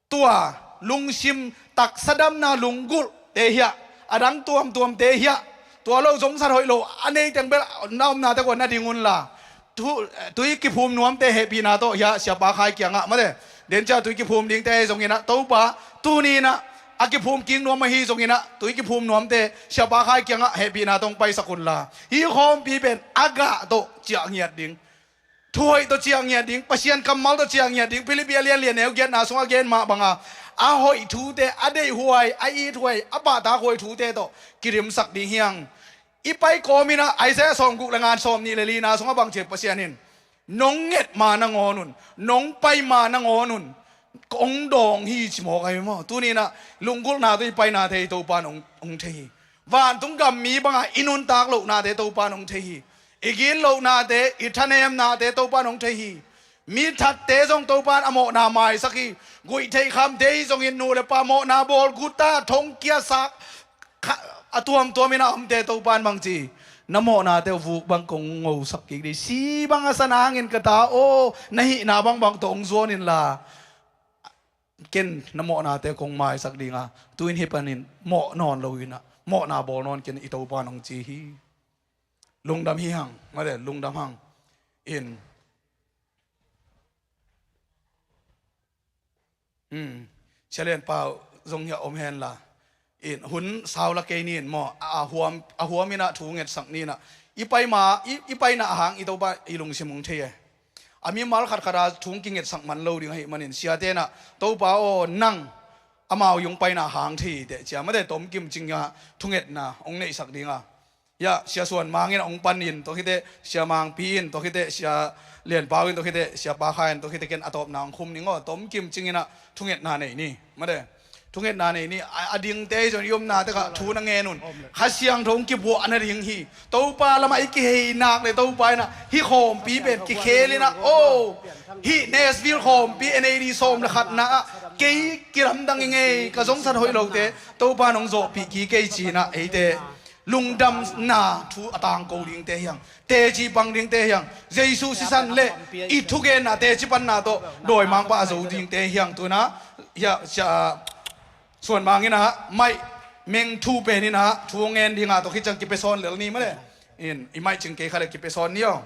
tua lungsim taksa damna lunggulhte hiah, a dang tuamtuamte hiah, tua lo zongsat hoih lo a nei teng bel na omnate kua na ding unla, tu, tui kiphum nuamte hehpihna tawh hiah Siapa Khai kiangah mate, den cia tui kiphum dingte ahi zonginah Topa tuni inah a kiphum kik nuam ahi zonginah tui kiphum nuamte Siapa Khai kiangah hehpihna tawh hong paisak unla, hih khawmpi pen a gah tawh ciah ngiat ding, thuhoih tawh ciah ngiat ding, Pasian kammal tawh ciah ngiat ding. Philippi a lian lian neu giatna sungah gen mah banga a hoih thute, a deihhuai, a ithuai, a pahtakhuai thute tawh kidimsak ding hiang. I pai kawminah Isaiah sawmguk le nga sawmnih le lina sungah bang ci Pasian in, nong nget ma nangawn un, nong pai ma nangawn un kong dawng hi ci mawk ahi maw? Tuninah lunggulhna tawh i painate i Topa in hong, hong thei hi. Vantung gam mi bangah i nuntak lohnate Topa in hong thei hi. I gitlohnate, i thanemnate Topa in hong thei hi. Mi thatte zong Topa in a mawhna maisak hi. Guih theih khamte hi zongin nu le pa mawhna bawl guta thongkia sak kha, a tuamtuam in a omte Topa in bang ci, na mawhnate uh vuk bang kong ngosak kik ding, si bang a sa nangin ka ta aw, na hihna bangbang tawh hong zuan inla, ken na mawhnate kong maisak dinga, tu-in hih panin mawh nawn lo inah mawhna bawl nawn ken i Topa in hong ci hi. Lungdam hi hang, mate, lungdam hang. In, um, Sia Lian Pau zong hiah om henla, in hun sau la kei nin maw, a, a huam, a huam inah thu ngetsak ninah, i pai ma, i, i paina a hang i Topa i lungsim hong thei e. A mimal khatkhat a thu hong kingetsak man lo ding ahih manin siate inah, Topa aw, nang amau i hong paina a hang thei teh cia mate, tomkim cingah thungetna hong neihsak dinga, hiah Sia Suan Mang in hong panin tua khiteh, Sia Mangpi in tua khiteh, Sia Lian Pau in tua khiteh, Siapa Khai in tua khiteh, ken a tawpna hong khum ning aw, tomkim cinginah thungetna nei ni, mate. Thungetna nei ni, a, a dingte hi zong i omnate kha thu na ngen un. Kha Siangtho hong kibuah nading hi. Topa lamah i kihei nak le Topa inah hih khawmpi pen kikhel inah, aw, hih Nashville khawmpi N A D sawm le khatna ah kei kilamdang i ngei, ka zongsat hoih lote Topa in hong zawhpih kik kei cinah eite lungdamna thu a tangko dingte hiang, teci pang dingte hiang, Jesu sisan le i thugenna teci panna tawh dawimangpa a zo dingte hiang. Tunah hiah Sia Suan Mang inah maih meng thu pen inah thu ngen dingah tawh khit ciang kipia sawn lel ni male. In i maih cing kei kha le kipia sawn ni aw.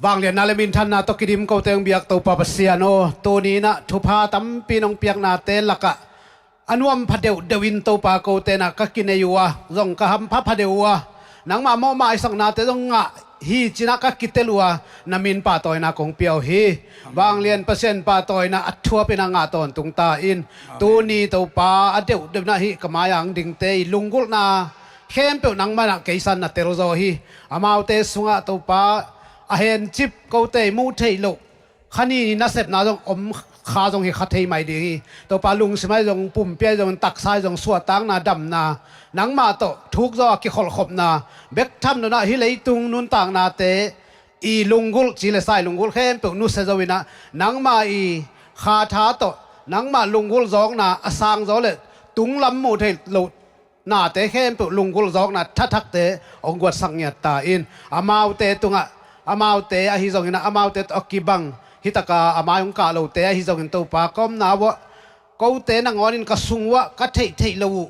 Vanglianna le minthanna tawh kidim kote hong biak Topa Pasian aw, tuni inah thupha tampi nong piaknate lakah a nuam pha deuhdeuh in Topa kote inah ka kinei uh a, zong ka hampha pha deuh uh a, nangmah mawhmah i saknate zong ngah hi cinah ka kitel uh a, na min pahtawina kong pia uh hi. Amen. Vanglian Pasian pahtawina a thuap inah ngah tawntung ta in. Amen. Tuni Topa a deuhdeuh inah hih ka mai-ah hong dingte i lunggulhna khempeuh nangmah inah kei san na telzaw hi. Amaute sungah Topa a hencip kote i muh theih loh kha ni nasepna zong om kha zong hi kha thei mai ding hi. Topa lungsim ahi zong, pumpi ahi zong, taksa ahi zong, suahtakna damna, nangmah tawh thukzaw a kikholhkhopna, bek tham nunah hih leitung nuntaknate i lunggulh ci le sa i lunggulh khempeuh nusia zo inah nangmah i kha tha tawh nangmah lunggulh zawkna a sangzaw le tunglam muh theih loh nate khempeuh lunggulh zawkna thathakte hong guatsak ngiat ta in. Amaute tungah, amaute ahi zongin ah, amaute tawh a kibang hi taka a mai hong kah lote ahi zongin Topa ka omna uah, kote nangawnin ka sung uah ka theih theih lo uh,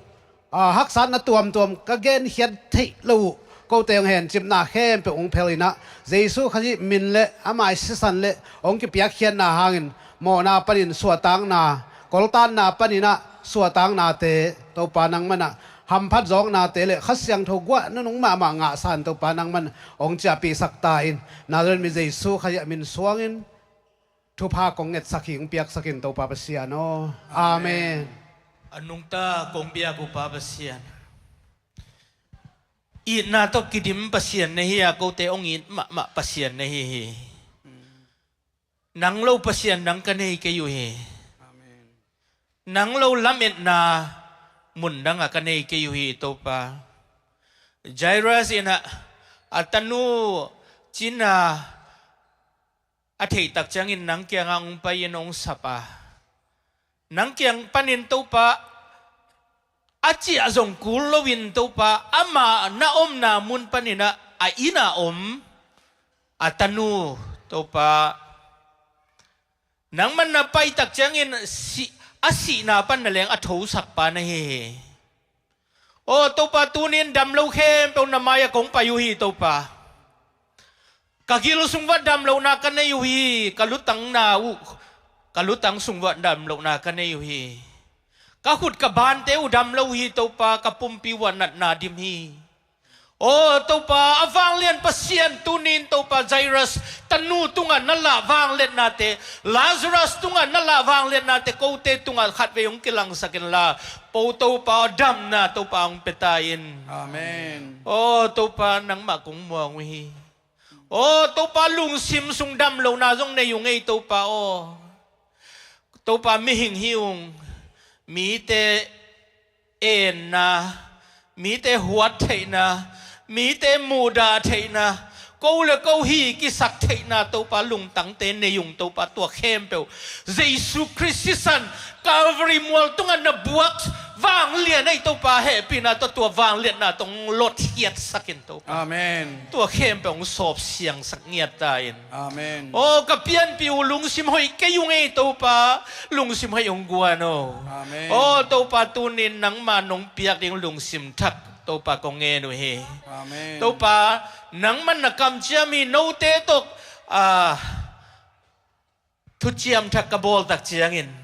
a, haksatna tuamtuam ka genkhiat theih lo uh, kote hong hencipna khempeuh hong phel inah, Jesu Khazih min le ama i sisan le hong kipiakkhiatna hangin mawhna panin suahtakna, koltanna panin ah suahtaknate Topa nangman ah hamphat zawknate le Kha Siangtho guah nunung mahmah ngahsan Topa nangman hong ciahpihsak ta in. Nazareth mi Jesu Khazih a min suangin thupha kong ngetsak hi, hong piaksak in Topa Pasian aw. Amen. A nungta kong biak uh Pa Pasian, itna tawh kidim Pasian na hi a, kote hong it mahmah Pasian na hi hi. Nang lo Pasian nang ka nei kei uh hi. Amen. Nang lo lametna mun dangah ka nei kei uh hi Topa. Jairus in a, a tanu cina a theih tak ciangin nang kiangah hong pai-in hong sap a, nang kiang panin Topa a ciah zong kul loin Topa amah na omna mun panin a, a inn a om a tanu Topa, nangman na pai tak ciangin si, a sihna pan na leng a thosak pa na hi hi. Aw Topa, tunin dam lo khempeuh na mai-ah kong pai uh hi Topa. Ka gil sung uah dam lohna ka nei uh hi, ka lutang na uh, ka lutang sung uah dam lohna ka nei uh hi. Ka khut ka bante uh dam lo uh hi Topa, ka pumpi uah natna dim hi. Aw Topa, a vanglian Pasian, tunin Topa Jairus tanu tungah na lah vangliatnate, Lazarus tungah na lah vangliatnate kote tungah khatvei hong kilangsak inla, po Topa aw, damna Topa hong pia ta in. Amen. Aw Topa, nangmah kong muang uh hi. Aw Topa, lungsim sung dam lohna zong nei uh ngei Topa aw. Topa, mihing hi ung, mite enna, mite huat theihna, mite muhdah theihna, ko le ko hi kisak theihna Topa, lungtangte nei ung Topa, tua khempeuh Jesu Khrist sisan Calvary mual tungah na buak vanglian ei Topa, hehpihna tawh tua vangliatna tawh hong lotkhiatsak in Topa. Amen. Tua khempeuh hong sawpsiangsak ngiat ta in. Amen. Aw ka pianpih uh, lungsim hoih kei ung ei Topa, lungsim hoih hong guan aw. Amen. Aw Topa, tunin nangma nong piak ding lungsim thak Topa kong ngen uh hi. Amen. Topa, nangman na kamciam hi, note tawh, ah, thuciam thak ka bawl tak ciangin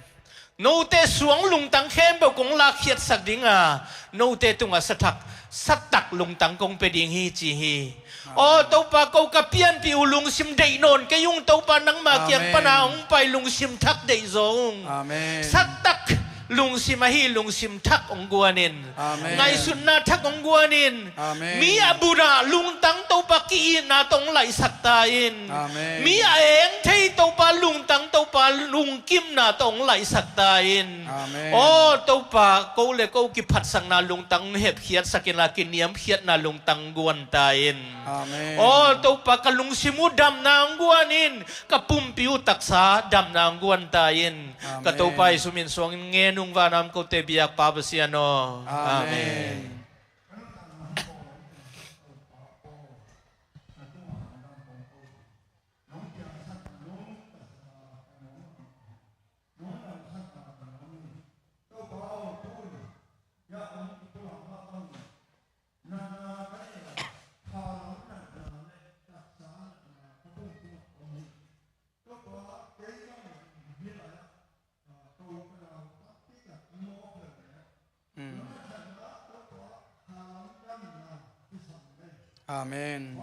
note suang lungtang khempeuh kong lakkhiatsak ding a, note tungah sathak, satak lungtang kong pia ding hi ci hi. Aw Topa, ko ka pianpih uh lungsim deih nawn kei ung Topa, nangma kiang pana hong pai lungsim thak deih zaw ung. Amen. Satak lungsim ahi lungsim thak hong guan in. Amen. Ngaihsutna thak hong guan in. Amen. Mi a budah lungtang Topa ki-itna tawh hong laihsak ta in. Amen. Mi a eng thei Topa lungtang Topa lungkimna tawh hong laihsak ta in. Amen. Aw Topa, ko le ko kiphatsakna lungtang hong hepkhiatsak inla, kiniamkhiatna lungtang guan ta in. Amen. Aw Topa, ka lungsim uh damna hong guan in, ka pumpi uh taksa damna hong guan ta in. Ka Topa Jesu min suangin ngen ung, vanah om kote biak Pa Pasian aw. Amen. Amen.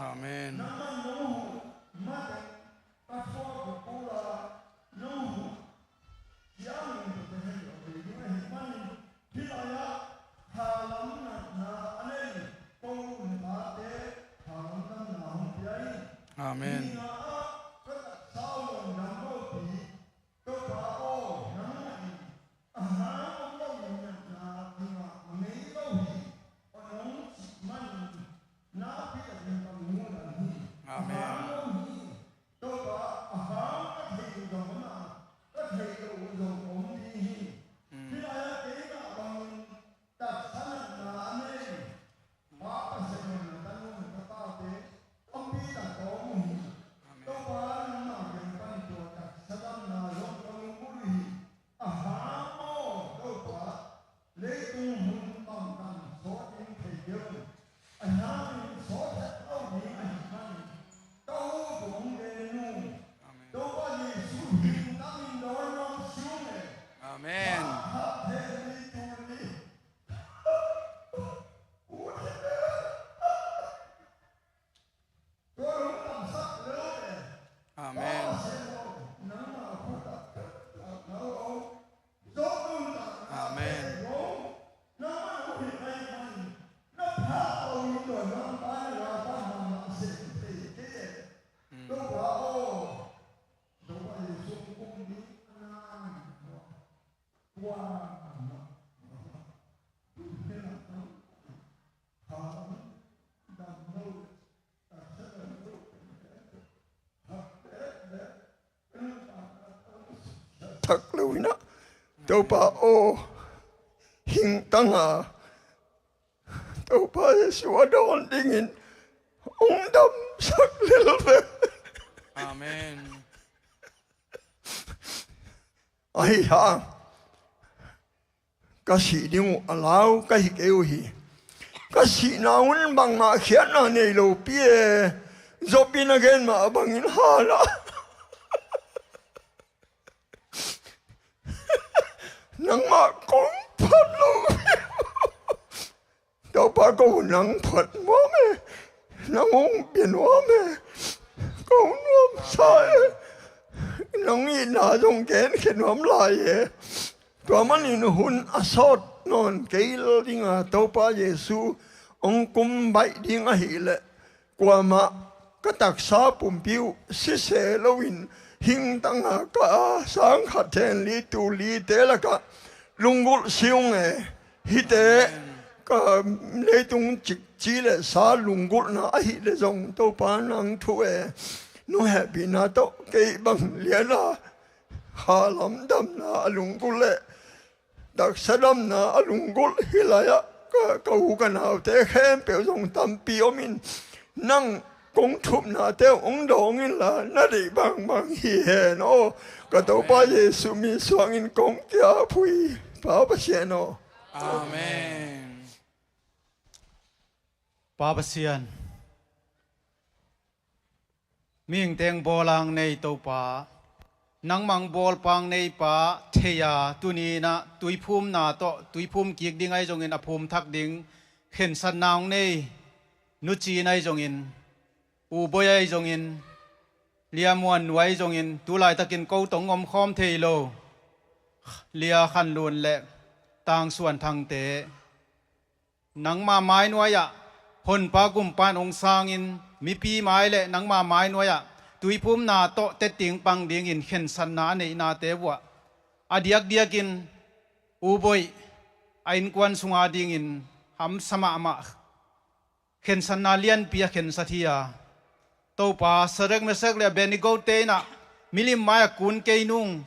Amen. Amen. Amen. Ui na, Topa aw, hingtang a, Topa Jesu a dawn dingin hong damsak lel ve. Amen. Ahi hang ka sih ding uh a lau ka hi kei uh hi. Ka sihna hun bangmah khiatna nei lopi e. Job in a gen mah bangin hal a, nangmah kong phat lo. Topa ko, nang phat nuam e, nang hong bia nuam e, ko nuamsa e, nang itna zong genkhia nuam lai e. Tua manin hun a sawt nawn kei lo dinga Topa Jesu hong kum baih ding ahileh, kuamah ka taksa pumpi uh sise loin hingtanga ka a sang khat then li tu lite lakah lunggulh siung e. Hite ka leitung cikci le sa lunggulhna ahileh zong Topa nang thu e. Nong hehpihna tawh kei bang liana halam damna a lunggulh le taksa damna a lunggulh hi lai-ah ka, ka u ka naute khempeuh zong tampi om in, nang kong thupnate hong dawng inla na deih bangbang hi hen aw. Ka Topa Jesu min suangin kong kiaphui, Pa Pasian aw. Amen. Pa Pasian, mihingte hong bawl a hong nei Topa, nangmah hong bawl pa hong nei pa thei a, tuni-in ah tuiphumna tawh tuiphum kik ding ahi zongin a phum thak ding khensatna hong nei Nu Cin ahi zongin, U Boi ahi zongin, Lia Muan Nu ahi zongin, tu laitakin ko tawh hong omkhawm thei lo Lia Khan Lun le Tang Suan Thangte, nangma mainuai-ah honpa kumpa in hong sangin, mipi mai le nangma mainuai-ah tuiphumna tawh tetting pang dingin khensatna a neihnate vuah a diakdiakin U Boi a innkuan sunga dingin hamsa mahmah khensatna lianpi a khensat hi a, Topa, Sadrak, Mesak le Abednego te in ah milim mai-ah kun kei nung,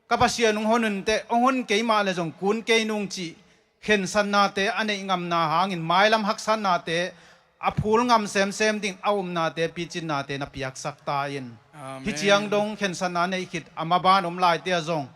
ka Pasian hong hon un teh, hong hon kei mah le zong kun kei nung cih khensatnate a neih ngamna hangin mailam haksatnate a phul ngam semsem ding a upnate picinnate na piaksak ta in. Amen. Hih ciang dong khensatna neih khit a maban om laite ah zong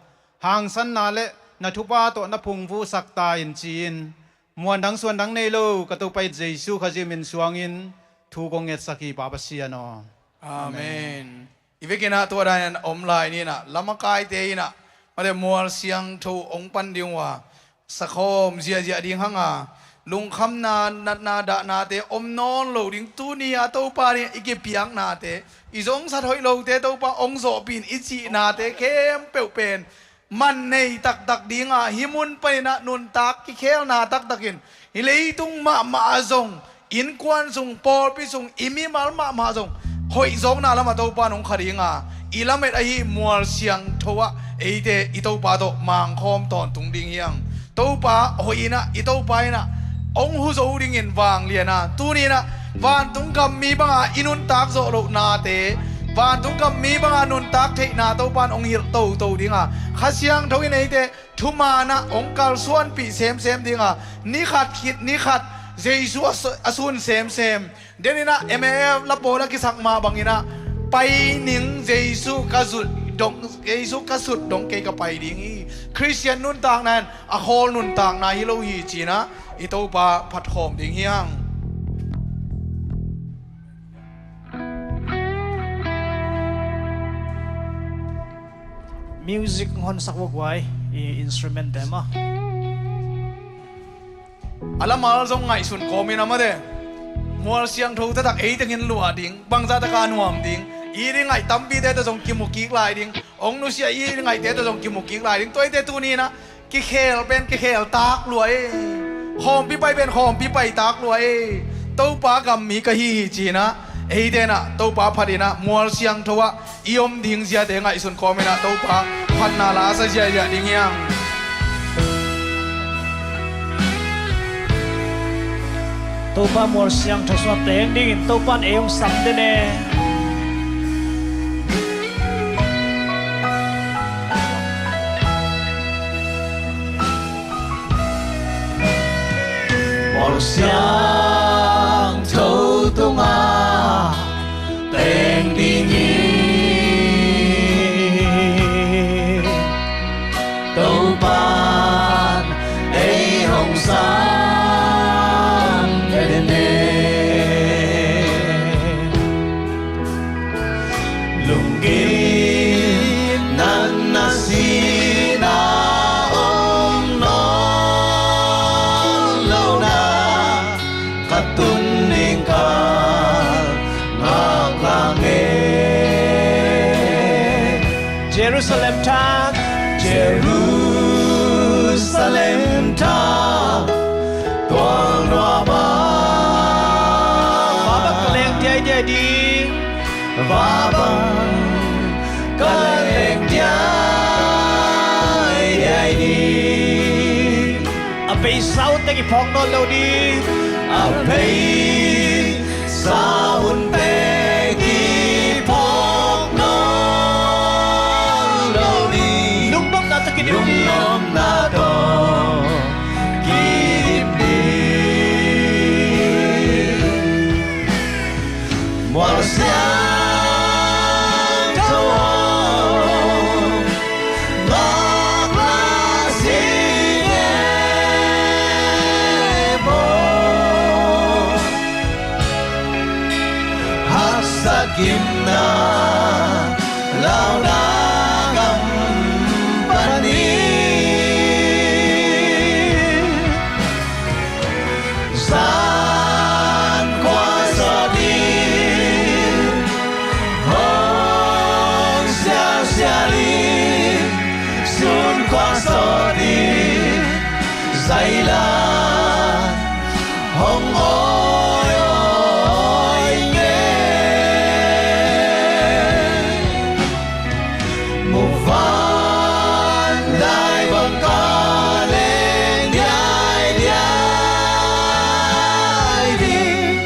hangsanna le na thupha tawh na phungvuhsak ta in ci-in, muandang suandang nei lo ka Topa i Jesu Khazih min suangin thu kong ngetsak hi, Pa Pasian aw. Amen. I vekin ah tua dan in om lai ni in ah, lamakaite in ah, mate mual siangtho hong pan ding uh a, sakhawm ziahziah ding hang a, lungkhamna, natna, dahnate om nawn lo ding, tuni a Topa ding i kipiaknate, i zongsat hoih lote Topa hong zawhpih in i cihnate khempeuh pen man nei taktak ding a, hih mun panin ah nuntak kikhelna taktakin, hih leitung mahmah ah zong, innkuan sung, pawlpi sung, i mimal mahmah zong hoih zawkna lamah Topa in hong kha ding a, i lamet ahi mual siangtho ah eite i Topa tawh mangkhawm tawntung ding hi hang. Topa hoih in ah, i Topa in ah hong hu zo dingin vanglian a, tuni in ah vantung gam mi banga i nuntak zawh lohnate, vantung gam mi banga nuntak theihna Topa in hong hilh toto ding a, Kha Siangtho in eite thuman ah hong kalsuanpih semsem ding a, ni khat khit ni khat Jesu a su-, a sun semsem. Den in ah M A F la pawl a kisak mah bangin ah, pai ning, Jesu ka zut dong, Jesu ka sut dong kei ka pai ding hi. Khristian nuntakna in a khawl nuntakna hi lo hi ci-in ah i Topa phatkhawm ding hi hang. Music hong honsak vua guai, i instrument te mah. A lamal zong ngaihsun kawm in a, mate, mual siangtho taktak ei tengin luah ding, bangzah taka nuam ding, i ri ngaih tampite tawh zong kimu kik lai ding, hong nusia i ri ngaihte tawh zong kimu kik lai ding. Tua eite tuni in ah kikhel pen kikhel tak lua e, khawmpi pai pen khawmpi pai tak lua e. Topa gam mi ka hi hi ci-in ah, eite in ah Topa phat in ah mual siangtho ah i om ding ziate ngaihsun kawm in ah Topa phatna la sa ziahziah ding hi hang. Topa mual siangtho sungah teng dingin Topa in ei hong sam den e. Siangtho tungah teng ding hi. Topan ei hong sam den hi. Lunggimna, na sihna om nawn lo na, ka tun ding ka ngaklah e. Jerusalem tha, Jerusalem tha, tual nuam a, va bang ka lek diaidiai ding. Va bang ka lek diaidiai ding. A beisa un teh kiphawk nawn lo ding. A beisa un teh kiphawk nawn lo ding. Lungnopna tawh kidim ding. Lungnopna tawh kidim ding. Mual siangtho aw, ngaklah sing e maw. Haksat gimna launa gam panin, zan khua sawt in hong sialsial in, sun khua sawt in zai lai hong awi awi nge. Muvanlai bang ka leng diaidiai ding,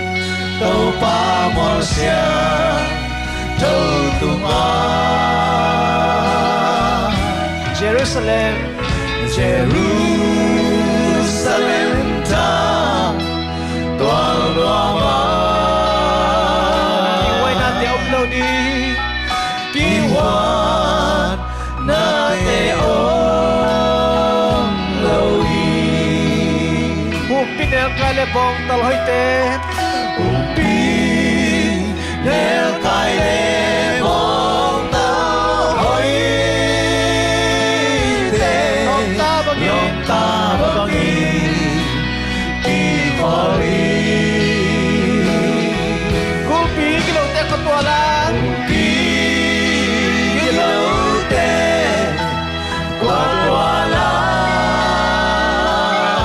Topa mual siangtho tungah. Jerusalem, Jerusalem tha, tual nuam a, kihuainate om lo ding. Kihuainate om lo ding. Humpi nelkai le bawngtal hoihte. Humpi nelkai le bawngtal hoihte. Lawmta bangin, lawmta bangin kikhawl hi. Kulpi gilote khuatual a. Kulpi gilote khuatual a.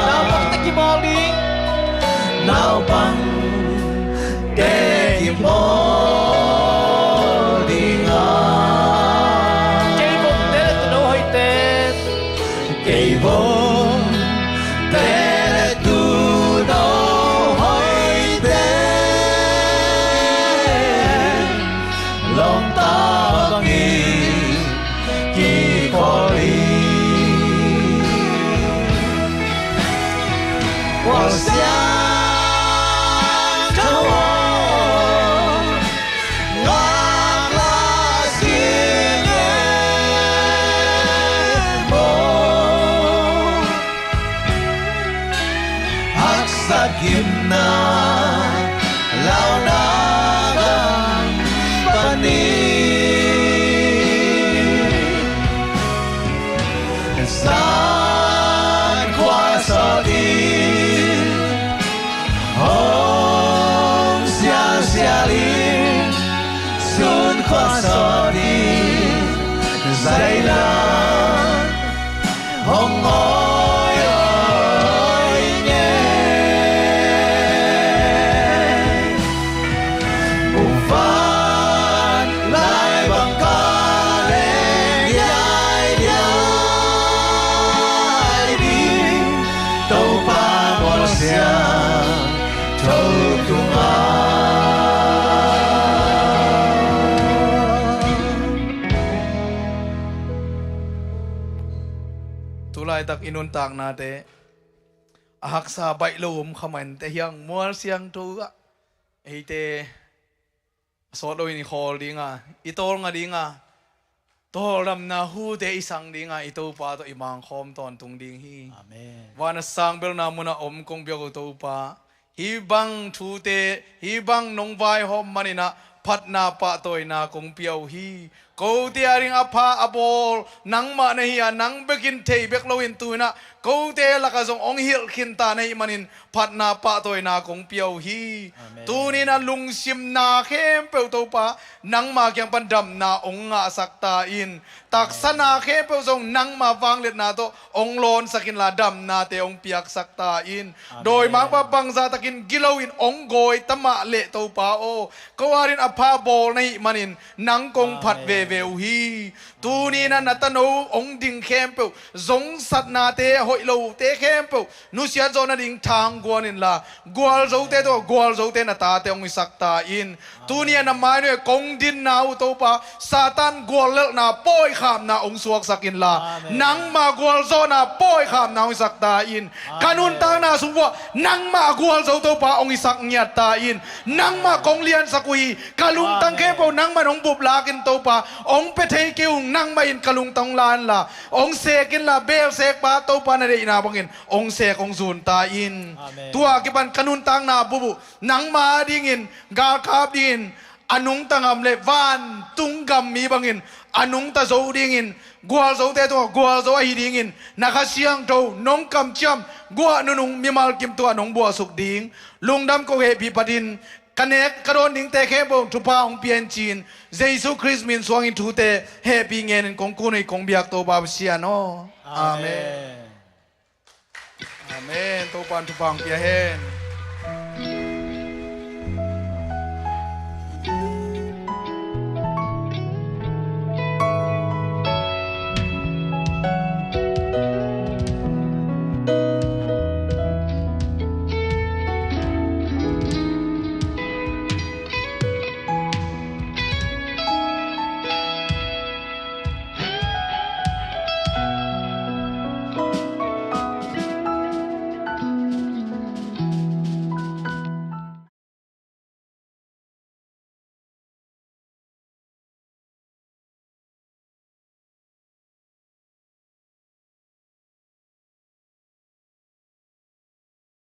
Naupangte kibawl ding. Naupangte kibawl ding a. Keibawngte le tuuno hoihte. Keibawngte le tuuno hoihte. Lawmta bangin kikhawl hi. Mual siangtho aw, ngaklah sing e maw. Haksat gimna launa gam panin, zan khua sawt in hong sialsial in, sun khua sawt in zai lai hong awi awi nge. Muvanlai bang ka leng diaidiai ding, Topa mual siangtho tungah. Tulaitak i nuntaknate a haksa baih lo om kha mah inteh, hiang mual siangtho ah eite a sawt loin i khawl dinga, i tawlnga dinga, tawldamna hute i sang dinga i Topa tawh i mangkhawm tawntung ding hi. Amen. Van a sang belna munah om kong biak uh Topa, hih bang thute, hih bang nong vaihawm maninah phatna pahtawina kong pia uh hi. Kote a ding a pha a bawl nangmah na hi a, nang bekin thei bek loin tuinah kote lakah zong hong hilh khinta na hih manin phatna pahtawina kong pia uh hi. Amen. Tuninah lungsimna khempeuh Topa, nangma kiang pan damna hong ngahsak ta in. Taksana khempeuh zong nangma vangliatna tawh hong lawnsak inla damnate hong piaksak ta in. Amen. Dawimangpa bangzahtakin gilo in hong gawi ta mah leh Topa aw, ko adin a pha bawl na hih manin nang kong phat veve uh hi. Tuninah na tano hong ding khempeuh, zongsatnate, hoih lote khempeuh, nusiat zawh nading thang guan inla, gualzote tawh gualzote na tate hong hisak ta in. Tuni a na mainuai kong dinna uh Topa, Satan guallelhna pawikhapna hong suaksak inla, nangma gualzawhna pawikhapna hong hisak ta in. Ka nuntakna sung vuah nangmah a gualzo Topa hong hisak ngiat ta in. Nangmah kong liansak uh hi. Ka lungtang khempeuh nangmah in hong bup lakin Topa, hong pia thei kei ung. Nangmah in ka lungtang hong la inla, hong sek inla, belsekpa Topa na deihna bangin hong sek hong zun ta in. Tua kipan ka nuntakna bup uh nangma dingin, galkap dingin, a nungta ngam le vantung gam mi bangin a nungta zo dingin, gualzote tungah gualzo ahi dingin na Kha Siangtho nong kamciam, guah nunung mimal kim tungah nong buahsuk ding. Lungdam ko, hehpih phatin ka nek ka dawn dingte khempeuh thupha hong pia in ci-in Jesu Khrist min suangin thute hehpih ngenin kong kun uh hi, kong biak Topa Pasian aw. Amen. Amen. Topa in thupha hong pia hen.